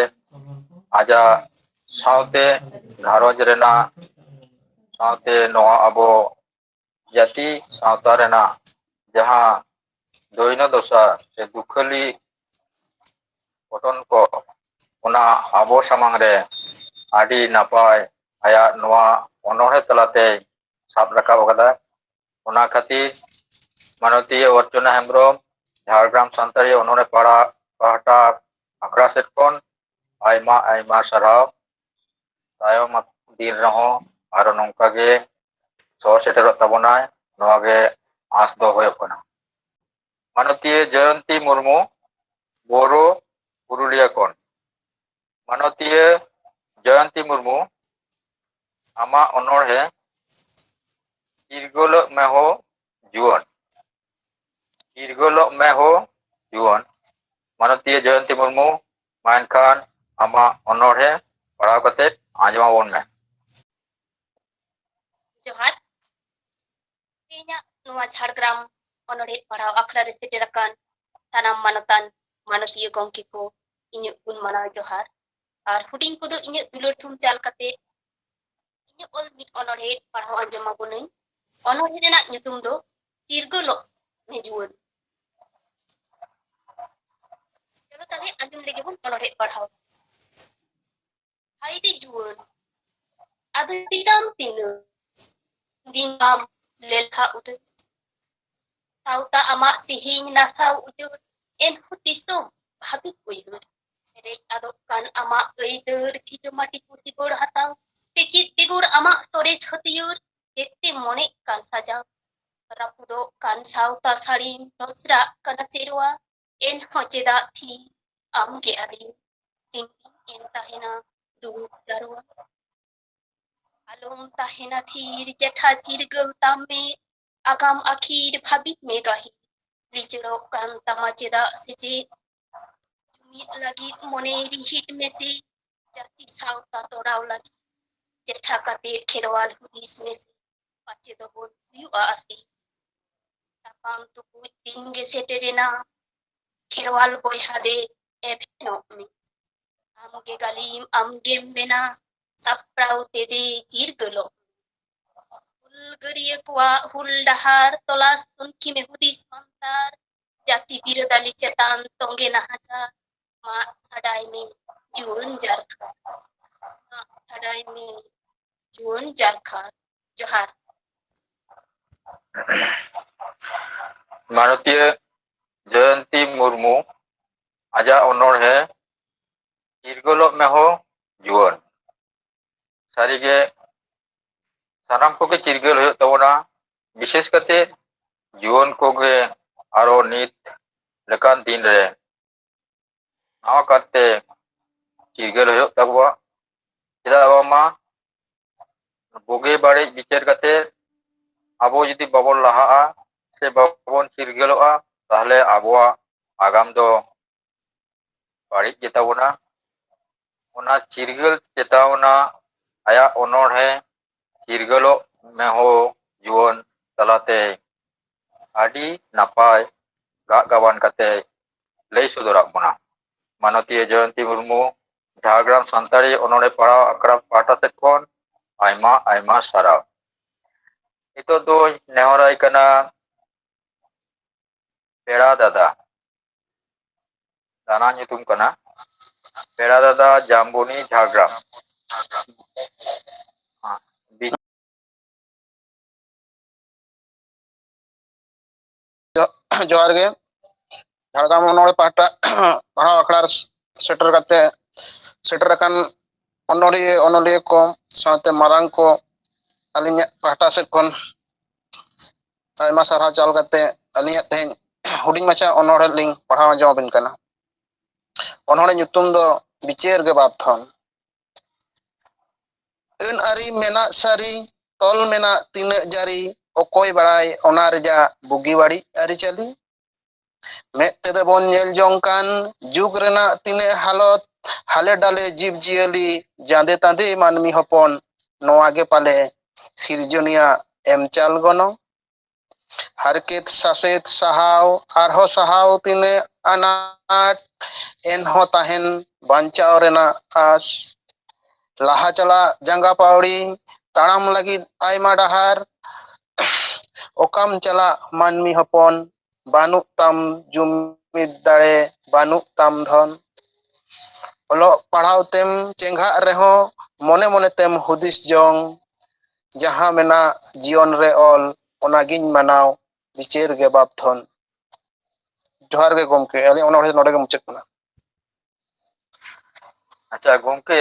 ᱟᱡᱟᱜ ᱥᱟᱶᱛᱮ ᱜᱷᱟᱨᱚᱸᱡᱽ ᱨᱮᱱᱟᱜ, ᱥᱟᱶᱛᱮ ᱱᱚᱣᱟ ᱟᱵᱚ ᱡᱟᱹᱛᱤ ᱥᱟᱶᱛᱟ ᱨᱮᱱᱟᱜ ᱡᱟᱦᱟᱸ ᱫᱚᱭᱱᱚ ᱫᱚᱥᱟ ᱥᱮ ᱫᱩᱠᱷᱟᱹᱞᱤ ᱜᱷᱚᱴᱚᱱ ᱠᱚ, ᱚᱱᱟ ᱟᱵᱚ ᱥᱟᱢᱟᱝ ᱨᱮ ᱟᱹᱰᱤ ᱱᱟᱯᱟᱭ ᱟᱭᱟᱜ ᱱᱚᱣᱟ ᱚᱱᱚᱬᱦᱮ ᱛᱟᱞᱟᱛᱮᱭ ᱥᱟᱵ ᱨᱟᱠᱟᱵ ᱟᱠᱟᱫᱟ᱾ ᱚᱱᱟ ᱠᱷᱟᱹᱛᱤᱨ ᱢᱟᱱᱚᱛᱤᱭᱟᱹ ᱚᱨᱪᱚᱱᱟ ᱦᱮᱢᱵᱨᱚᱢ ᱡᱷᱟᱲᱜᱨᱟᱢ ᱥᱟᱱᱛᱟᱲᱤ ᱚᱱᱚᱬᱦᱮ ᱯᱟᱲᱟ ᱯᱟᱦᱴᱟ ᱟᱠᱷᱲᱟ ᱥᱮᱫ ᱠᱷᱚᱱ ᱟᱭᱢᱟ ᱟᱭᱢᱟ ᱥᱟᱨᱦᱟᱣ᱾ ᱛᱟᱭᱚᱢ ᱫᱤᱱ ᱨᱮᱦᱚᱸ ᱟᱨᱚ ᱱᱚᱝᱠᱟ ᱜᱮ ᱥᱚᱦᱚᱨ ᱥᱮᱴᱮᱨᱚᱜ ᱛᱟᱵᱚᱱᱟᱭ, ᱱᱚᱣᱟ ᱜᱮ ᱟᱸᱥ ᱫᱚ ᱦᱩᱭᱩᱜ ᱠᱟᱱᱟ᱾ ᱢᱟᱱᱚᱛᱤᱭᱟᱹ ᱡᱚᱭᱚᱱᱛᱤ ᱢᱩᱨᱢᱩ, ᱵᱳᱨᱳ, ᱯᱩᱨᱩᱞᱤᱭᱟᱹ ᱠᱷᱚᱱ᱾ ᱢᱟᱱᱚᱛᱤᱭᱟᱹ ᱡᱚᱭᱚᱱᱛᱤ ᱢᱩᱨᱢᱩ, ᱟᱢᱟᱜ ᱚᱱᱚᱬᱦᱮ ᱪᱤᱨᱜᱟᱹᱞᱚᱜ ᱢᱮ ᱦᱳ ᱡᱩᱣᱟᱹᱱ᱾ ᱪᱤᱨᱜᱟᱹᱞᱚᱜ ᱢᱮ ᱦᱳ ᱡᱩᱣᱟᱹᱱ᱾ ᱢᱟᱱᱚᱛᱤᱭᱟᱹ ᱡᱚᱭᱚᱱᱛᱤ ᱢᱩᱨᱢᱩ, ᱢᱟ ᱮᱱᱠᱷᱟᱱ ᱟᱢᱟᱜ ᱚᱱᱚᱬᱦᱮ ᱯᱟᱲᱦᱟᱣ ᱠᱟᱛᱮ ᱟᱸᱡᱚᱢ ᱟᱵᱚᱱ ᱢᱮ᱾ ᱡᱚᱦᱟᱨ᱾ ᱛᱮᱦᱮᱧᱟᱜ ᱱᱚᱣᱟ ᱡᱷᱟᱲᱜᱨᱟᱢ ᱚᱱᱚᱬᱦᱮ ᱯᱟᱲᱦᱟᱣ ᱟᱠᱷᱲᱟ ᱨᱮ ᱥᱮᱴᱮᱨ ᱟᱠᱟᱱ ᱥᱟᱱᱟᱢ ᱢᱟᱱᱚᱛᱟᱱ ᱢᱟᱱᱚᱛᱤᱭᱟᱹ ᱜᱚᱢᱠᱮ ᱠᱚ ᱤᱧᱟᱹᱜ ᱜᱩᱱ ᱢᱟᱱᱟᱣ ᱡᱚᱦᱟᱨ᱾ ᱟᱨ ᱦᱩᱰᱤᱧ ᱠᱚᱫᱚ ᱤᱧᱟᱹᱜ ᱫᱩᱞᱟᱹᱲ ᱛᱷᱩᱢ ᱪᱟᱞ ᱠᱟᱛᱮ ᱤᱧᱟᱹᱜ ᱚᱞ ᱢᱤᱫ ᱚᱱᱚᱬᱦᱮ ᱯᱟᱲᱦᱟᱣ ᱟᱸᱡᱚᱢ ᱟᱵᱚᱱᱟᱹᱧ᱾ ᱚᱱᱚᱬᱦᱮ ᱨᱮᱱᱟᱜ ᱧᱩᱛᱩᱢ ᱫᱚ ᱪᱤᱨᱜᱟᱹᱞᱚᱜ ᱢᱮ ᱡᱩᱣᱟᱹᱱ᱾ ᱪᱚᱞᱚ ᱛᱟᱦᱞᱮ ᱟᱸᱡᱚᱢ ᱞᱮᱜᱮ ᱵᱚᱱ ᱚᱱᱚᱬᱦᱮ ᱯᱟᱲᱦᱟᱣ᱾ ᱦᱟᱭ ᱨᱮ ᱡᱩᱣᱟᱹᱱ, ᱟᱫᱚ ᱛᱤᱛᱟᱢ ᱛᱤᱱᱟᱹᱜ ᱫᱤᱱ ᱟᱢ ᱞᱮᱞᱦᱟ ᱩᱰᱟᱹ᱾ ᱥᱟᱶᱛᱟ ᱟᱢᱟᱜ ᱛᱮᱦᱮᱧ ᱱᱟᱥᱟᱣ ᱩᱡᱟᱹᱲ, ᱮᱱᱦᱚᱸ ᱛᱤᱥ ᱫᱚ ᱵᱷᱟᱹᱵᱤᱛ ᱩᱭᱦᱟᱹᱨ᱾ ᱨᱮᱡ ᱟᱫᱚᱜ ᱠᱟᱱ ᱟᱢᱟᱜ ᱟᱹᱭᱫᱟᱹᱨ, ᱠᱷᱤᱡᱚ ᱢᱟᱹᱴᱤ ᱠᱚ ᱥᱤᱵᱟᱹᱲ ᱦᱟᱛᱟᱣ᱾ ᱥᱮᱪᱮᱫ ᱵᱮᱜᱚᱨ ᱟᱢᱟᱜ ᱥᱚᱨᱮᱥ ᱦᱟᱹᱛᱭᱟᱹᱨ, ᱪᱮᱫ ᱛᱮ ᱢᱚᱱᱮᱜ ᱠᱟᱱ ᱥᱟᱡᱟᱣ᱾ ᱨᱟᱹᱯᱩᱫᱚᱜ ᱠᱟᱱ ᱥᱟᱶᱛᱟ ᱥᱟᱹᱲᱤᱢ, ᱱᱚᱥᱨᱟᱜ ᱠᱟᱱᱟ ᱥᱮᱨᱣᱟ᱾ ᱮᱱᱦᱚᱸ ᱪᱮᱫᱟᱜ ᱛᱷᱤᱨ ᱟᱢᱜᱮ ᱟᱹᱫᱤᱢ? ᱛᱤᱸᱜᱤ ᱮᱱ ᱛᱟᱦᱮᱱᱟ ᱫᱩᱲᱩᱵ ᱡᱟᱨᱣᱟ᱾ ᱟᱞᱚᱢ ᱛᱟᱦᱮᱱᱟ ᱛᱷᱤᱨ, ᱪᱮᱴᱷᱟ ᱪᱤᱨᱜᱟᱹᱞ ᱛᱟᱢ ᱢᱮ᱾ ᱟᱜᱟᱢ ᱟᱹᱠᱷᱤᱨ ᱵᱷᱟᱹᱵᱤᱛ ᱢᱮ ᱜᱟᱹᱦᱤᱨ᱾ ᱞᱤᱪᱟᱹᱲᱚᱜ ᱠᱟᱱ ᱛᱟᱢᱟ ᱪᱮᱫᱟᱜ ᱥᱮᱪᱮᱫ? ᱡᱩᱢᱤᱫ ᱞᱟᱹᱜᱤᱫ ᱢᱚᱱᱮ ᱨᱤᱦᱤᱴ ᱢᱮᱥᱮ᱾ ᱡᱟᱹᱛᱤ ᱥᱟᱶᱛᱟ ᱛᱚᱨᱟᱣ ᱞᱟᱹᱜᱤᱫ ᱪᱮᱴᱷᱟ ᱠᱟᱛᱮ ᱠᱷᱮᱨᱣᱟᱞ ᱦᱩᱫᱤᱥ ᱢᱮᱥᱮ᱾ ᱯᱟᱪᱮ ᱫᱚᱵᱚᱱ ᱦᱩᱭᱩᱜᱼᱟ ᱟᱥᱤ᱾ ᱛᱟᱯᱟᱢ ᱛᱩᱯᱩᱡ ᱫᱤᱱ ᱜᱮ ᱥᱮᱴᱮᱨᱮᱱᱟ᱾ ᱠᱷᱮᱨᱣᱟᱞ ᱵᱚᱭᱦᱟ ᱫᱮ ᱮᱵᱷᱮᱱᱚᱜ ᱢᱮ᱾ ᱟᱢᱜᱮ ᱜᱟᱹᱞᱤᱢ ᱟᱢᱜᱮᱢ ᱢᱮᱱᱟ, ᱥᱟᱯᱲᱟᱣ ᱛᱮᱫᱮ ᱪᱤᱨᱜᱟᱹᱞᱚᱜ᱾ ᱦᱩᱞᱜᱟᱹᱨᱤᱭᱟᱹ ᱠᱚᱣᱟᱜ ᱦᱩᱞ ᱰᱟᱦᱟᱨ ᱛᱚᱞᱟᱥ ᱛᱩᱱᱠᱷᱤ ᱢᱮ ᱦᱩᱫᱤᱥ ᱢᱟᱱᱛᱟᱨ᱾ ᱡᱟᱹᱛᱤ ᱵᱤᱨᱟᱹᱫᱟᱹᱞᱤ ᱪᱮᱛᱟᱱ ᱛᱚᱸᱜᱮ ᱱᱟᱦᱟᱪᱟᱨ᱾ ᱢᱟᱜ ᱪᱷᱟᱰᱟᱭ ᱢᱮ ᱡᱩᱣᱟᱹᱱ ᱡᱟᱨᱠᱷᱟ᱾ ᱢᱟᱜ ᱪᱷᱟᱰᱟᱭ ᱢᱮ ᱡᱩᱣᱟᱹᱱ ᱡᱟᱨᱠᱷᱟ᱾ ᱡᱚᱦᱟᱨ᱾ ᱢᱟᱱᱚᱛᱤᱭᱟᱹ ᱡᱚᱭᱚᱱᱛᱤ ᱢᱩᱨᱢᱩ, ᱟᱡᱟᱜ ᱚᱱᱚᱬᱦᱮ ᱪᱤᱨᱜᱟᱹᱞᱚᱜ ᱢᱮ ᱦᱳ ᱡᱩᱣᱟᱹᱱ᱾ ᱥᱟᱹᱨᱤᱜᱮ ᱥᱟᱱᱟᱢ ᱠᱚᱜᱮ ᱪᱤᱨᱜᱟᱹᱞ ᱦᱩᱭᱩᱜ ᱛᱟᱵᱚᱱᱟ᱾ ᱵᱤᱥᱮᱥ ᱠᱟᱛᱮ ᱡᱩᱣᱟᱹᱱ ᱠᱚᱜᱮ ᱟᱨᱚ ᱱᱤᱛ ᱞᱮᱠᱟᱱ ᱫᱤᱱ ᱨᱮ ᱱᱟᱣᱟ ᱠᱟᱨᱛᱮ ᱪᱤᱨᱜᱟᱹᱞ ᱦᱩᱭᱩᱜ ᱛᱟᱵᱚᱣᱟ᱾ ᱪᱮᱫᱟᱜ ᱵᱟᱝᱢᱟ ᱵᱩᱜᱤ ᱵᱟᱹᱲᱤᱡ ᱵᱤᱪᱟᱹᱨ ᱠᱟᱛᱮ ᱟᱵᱚ ᱡᱩᱫᱤ ᱵᱟᱵᱚᱱ ᱞᱟᱦᱟᱜᱼᱟ ᱥᱮ ᱵᱟᱵᱚᱱ ᱪᱤᱨᱜᱟᱹᱞᱚᱜᱼᱟ, ᱛᱟᱦᱚᱞᱮ ᱟᱵᱚᱣᱟᱜ ᱟᱜᱟᱢ ᱫᱚ ᱵᱟᱹᱲᱤᱡ ᱜᱮᱛᱟ ᱵᱚᱱᱟ᱾ ᱚᱱᱟ ᱪᱤᱨᱜᱟᱹᱞ ᱪᱮᱛᱟᱣᱱᱟ ᱟᱭᱟᱜ ᱚᱱᱚᱬᱦᱮ ᱪᱤᱨᱜᱟᱹᱞᱚᱜ ᱢᱮ ᱦᱳ ᱡᱩᱣᱟᱹᱱ ᱛᱟᱞᱟᱛᱮ ᱟᱹᱰᱤ ᱱᱟᱯᱟᱭ ᱜᱟᱜ ᱜᱟᱵᱟᱱ ᱠᱟᱛᱮ ᱞᱟᱹᱭ ᱥᱚᱫᱚᱨᱟᱜ ᱵᱚᱱᱟ᱾ ᱢᱟᱱᱚᱛᱤᱭᱟᱹ ᱡᱚᱭᱚᱱᱛᱤ ᱢᱩᱨᱢᱩ, ᱡᱷᱟᱲᱜᱨᱟᱢ ᱥᱟᱱᱛᱟᱲᱤ ᱚᱱᱚᱬᱦᱮ ᱯᱟᱲᱦᱟᱣ ᱟᱠᱷᱲᱟ ᱯᱟᱦᱴᱟ ᱥᱮᱫ ᱠᱷᱚᱱ ᱟᱭᱢᱟ ᱟᱭᱢᱟ ᱥᱟᱨᱦᱟᱣ᱾ ᱱᱤᱛᱚᱜ ᱫᱚᱧ ᱱᱮᱦᱚᱨᱟᱭ ᱠᱟᱱᱟ ᱯᱮᱲᱟ ᱫᱟᱫᱟ, ᱫᱟᱱᱟ ᱧᱩᱛᱩᱢ ᱠᱟᱱᱟ ᱯᱮᱲᱟ ᱫᱟᱫᱟ ᱡᱟᱢᱵᱚᱱᱤ ᱡᱷᱟᱲᱜᱨᱟᱢ᱾ ᱡᱚᱦᱟᱨ ᱜᱮ᱾ ᱡᱷᱟᱲᱜᱨᱟᱢ ᱚᱱᱚᱬᱦᱮ ᱯᱟᱦᱴᱟ ᱯᱟᱲᱦᱟᱣ ᱟᱠᱷᱲᱟ ᱨᱮ ᱥᱮᱴᱮᱨ ᱠᱟᱛᱮ, ᱥᱮᱴᱮᱨ ᱟᱠᱟᱱ ᱚᱱᱚᱲᱦᱤᱭᱟᱹ ᱚᱱᱚᱞᱤᱭᱟᱹ ᱠᱚ ᱥᱟᱶᱛᱮ ᱢᱟᱨᱟᱝ ᱠᱚ, ᱟᱹᱞᱤᱧᱟᱜ ᱯᱟᱦᱴᱟ ᱥᱮᱫ ᱠᱷᱚᱱ ᱟᱭᱢᱟ ᱥᱟᱨᱦᱟᱣ ᱪᱟᱞ ᱠᱟᱛᱮ ᱟᱹᱞᱤᱧᱟᱜ ᱛᱮᱦᱮᱧ ᱦᱩᱰᱤᱧ ᱢᱟᱪᱷᱟ ᱚᱱᱚᱬᱦᱮ ᱞᱤᱧ ᱯᱟᱲᱦᱟᱣ ᱟᱸᱡᱚᱢ ᱟᱵᱤᱱ ᱠᱟᱱᱟ᱾ ᱚᱱᱚᱬᱦᱮ ᱧᱩᱛᱩᱢ ᱫᱚ ᱵᱤᱪᱟᱹᱨ ᱜᱮ ᱵᱟᱯᱛᱷᱚᱱ᱾ ᱟᱹᱱ ᱟᱹᱨᱤ ᱢᱮᱱᱟᱜ ᱥᱟᱹᱨᱤ, ᱛᱚᱞ ᱢᱮᱱᱟᱜ ᱛᱤᱱᱟᱹᱜ ᱡᱟᱹᱨᱤ, ᱚᱠᱚᱭ ᱵᱟᱲᱟᱭ ᱚᱱᱟ ᱨᱮᱭᱟᱜ ᱵᱩᱜᱤ ᱵᱟᱹᱲᱤᱡ ᱟᱹᱨᱤᱪᱟᱹᱞᱤ? ᱢᱮᱫ ᱛᱮᱫᱚ ᱵᱚᱱ ᱧᱮᱞ ᱡᱚᱝ ᱠᱟᱱ ᱡᱩᱜᱽ ᱨᱮᱱᱟᱜ ᱛᱤᱱᱟᱹᱜ ᱦᱟᱞᱚᱛ, ᱦᱟᱞᱮ ᱰᱟᱞᱮ ᱡᱤᱵᱽ ᱡᱤᱭᱟᱹᱞᱤ, ᱡᱟᱸᱫᱮ ᱛᱟᱸᱫᱮ ᱢᱟᱹᱱᱢᱤ ᱦᱚᱯᱚᱱ, ᱱᱚᱣᱟ ᱜᱮ ᱯᱟᱞᱮ ᱥᱤᱨᱡᱚᱱᱤᱭᱟᱹ ᱮᱢ ᱪᱟᱞ ᱜᱚᱱᱚᱝ᱾ ᱦᱟᱨᱠᱮᱛ ᱥᱟᱥᱮᱛ ᱥᱟᱦᱟᱣ ᱟᱨᱦᱚᱸ ᱥᱟᱦᱟᱣ ᱛᱤᱱᱟᱹᱜ ᱟᱱᱟᱴ, ᱮᱱᱦᱚᱸ ᱛᱟᱦᱮᱱ ᱵᱟᱧᱪᱟᱣ ᱨᱮᱱᱟᱜ ᱟᱥ᱾ ᱞᱟᱦᱟ ᱪᱟᱞᱟᱜ ᱡᱟᱸᱜᱟ ᱯᱟᱣᱲᱤ, ᱛᱟᱲᱟᱢ ᱞᱟᱹᱜᱤᱫ ᱟᱭᱢᱟ ᱰᱟᱦᱟᱨ᱾ ᱚᱠᱟᱢ ᱪᱟᱞᱟᱜ ᱢᱟᱹᱱᱢᱤ ᱦᱚᱯᱚᱱ, ᱵᱟᱹᱱᱩᱜ ᱛᱟᱢ ᱡᱩᱢᱤᱫ ᱫᱟᱲᱮ, ᱵᱟᱹᱱᱩᱜ ᱛᱟᱢ ᱫᱷᱚᱱ᱾ ᱚᱞᱚᱜ ᱯᱟᱲᱦᱟᱣ ᱛᱮᱢ ᱪᱮᱸᱜᱷᱟᱜ ᱨᱮᱦᱚᱸ, ᱢᱚᱱᱮ ᱢᱚᱱᱮ ᱛᱮᱢ ᱦᱩᱫᱤᱥ ᱡᱚᱝ, ᱡᱟᱦᱟᱸ ᱢᱮᱱᱟᱜ ᱡᱤᱭᱚᱱ ᱨᱮ ᱚᱞ, ᱚᱱᱟᱜᱤᱧ ᱢᱟᱱᱟᱣ, ᱵᱤᱪᱟᱹᱨ ᱜᱮ ᱵᱟᱯᱛᱷᱚᱱ᱾ ᱡᱚᱦᱟᱨ ᱜᱮ ᱜᱚᱢᱠᱮ, ᱟᱹᱞᱤᱧ ᱚᱱᱚᱬᱦᱮ ᱱᱚᱰᱮ ᱜᱮ ᱢᱩᱪᱟᱹᱫ ᱠᱟᱱᱟ᱾ ᱟᱪᱪᱷᱟ ᱜᱚᱢᱠᱮ,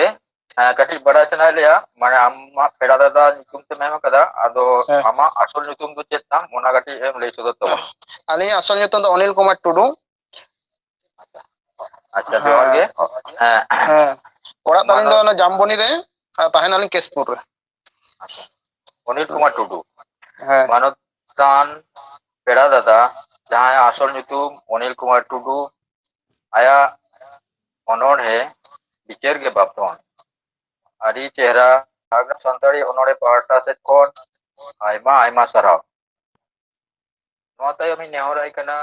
ᱦᱮᱸ, ᱠᱟᱹᱴᱤᱡ ᱵᱟᱲᱟᱭ ᱥᱟᱱᱟᱭᱮᱫ ᱞᱮᱭᱟ, ᱢᱟᱱᱮ ᱟᱢᱟᱜ ᱯᱮᱲᱟ ᱫᱟᱫᱟ ᱧᱩᱛᱩᱢ ᱛᱮᱢ ᱮᱢ ᱟᱠᱟᱫᱟ, ᱟᱫᱚ ᱦᱮᱸ᱾ ᱟᱢᱟᱜ ᱟᱥᱚᱞ ᱧᱩᱛᱩᱢ ᱫᱚ ᱪᱮᱫ ᱛᱟᱢ, ᱚᱱᱟ ᱠᱟᱹᱴᱤᱡ ᱮᱢ ᱞᱟᱹᱭ ᱥᱚᱫᱚᱨ ᱛᱟᱵᱚᱱᱟ᱾ ᱟᱹᱞᱤᱧᱟᱜ ᱟᱥᱚᱞ ᱧᱩᱛᱩᱢ ᱫᱚ ᱚᱱᱤᱞ ᱠᱩᱢᱟᱨ ᱴᱩᱰᱩ᱾ ᱟᱪᱪᱷᱟ, ᱡᱚᱦᱟᱨ ᱜᱮ᱾ ᱦᱮᱸ, ᱦᱮᱸ, ᱚᱲᱟᱜ ᱛᱟᱹᱞᱤᱧ ᱫᱚ ᱢᱟᱱᱚᱛ- ᱚᱱᱟ ᱡᱟᱢᱵᱚᱱᱤ ᱨᱮ, ᱟᱨ ᱛᱟᱦᱮᱱᱟᱞᱤᱧ ᱠᱮᱥᱯᱩᱨ ᱨᱮ᱾ ᱚᱱᱤᱞ ᱠᱩᱢᱟᱨ ᱴᱩᱰᱩ, ᱦᱮᱸ᱾ ᱢᱟᱱᱚᱛᱟᱱ ᱯᱮᱲᱟ ᱫᱟᱫᱟ, ᱡᱟᱦᱟᱸᱭᱟᱜ ᱟᱥᱚᱞ ᱧᱩᱛᱩᱢ ᱚᱱᱤᱞ ᱠᱩᱢᱟᱨ ᱴᱩᱰᱩ, ᱟᱭᱟᱜ ᱚᱱᱚᱬᱦᱮ ᱵᱤᱪᱟᱹᱨ ᱜᱮ ᱵᱟᱯᱫᱷᱚᱱ, ᱟᱹᱰᱤ ᱪᱮᱦᱨᱟ᱾ ᱡᱷᱟᱲᱜᱨᱟᱢ ᱥᱟᱱᱛᱟᱲᱤ ᱚᱱᱚᱬᱦᱮ ᱯᱟᱦᱴᱟ ᱥᱮᱫ ᱠᱷᱚᱱ ᱟᱭᱢᱟ ᱟᱭᱢᱟ ᱥᱟᱨᱦᱟᱣ᱾ ᱱᱚᱣᱟ ᱛᱟᱭᱚᱢ ᱤᱧ ᱱᱮᱦᱚᱨᱟᱭ ᱠᱟᱱᱟ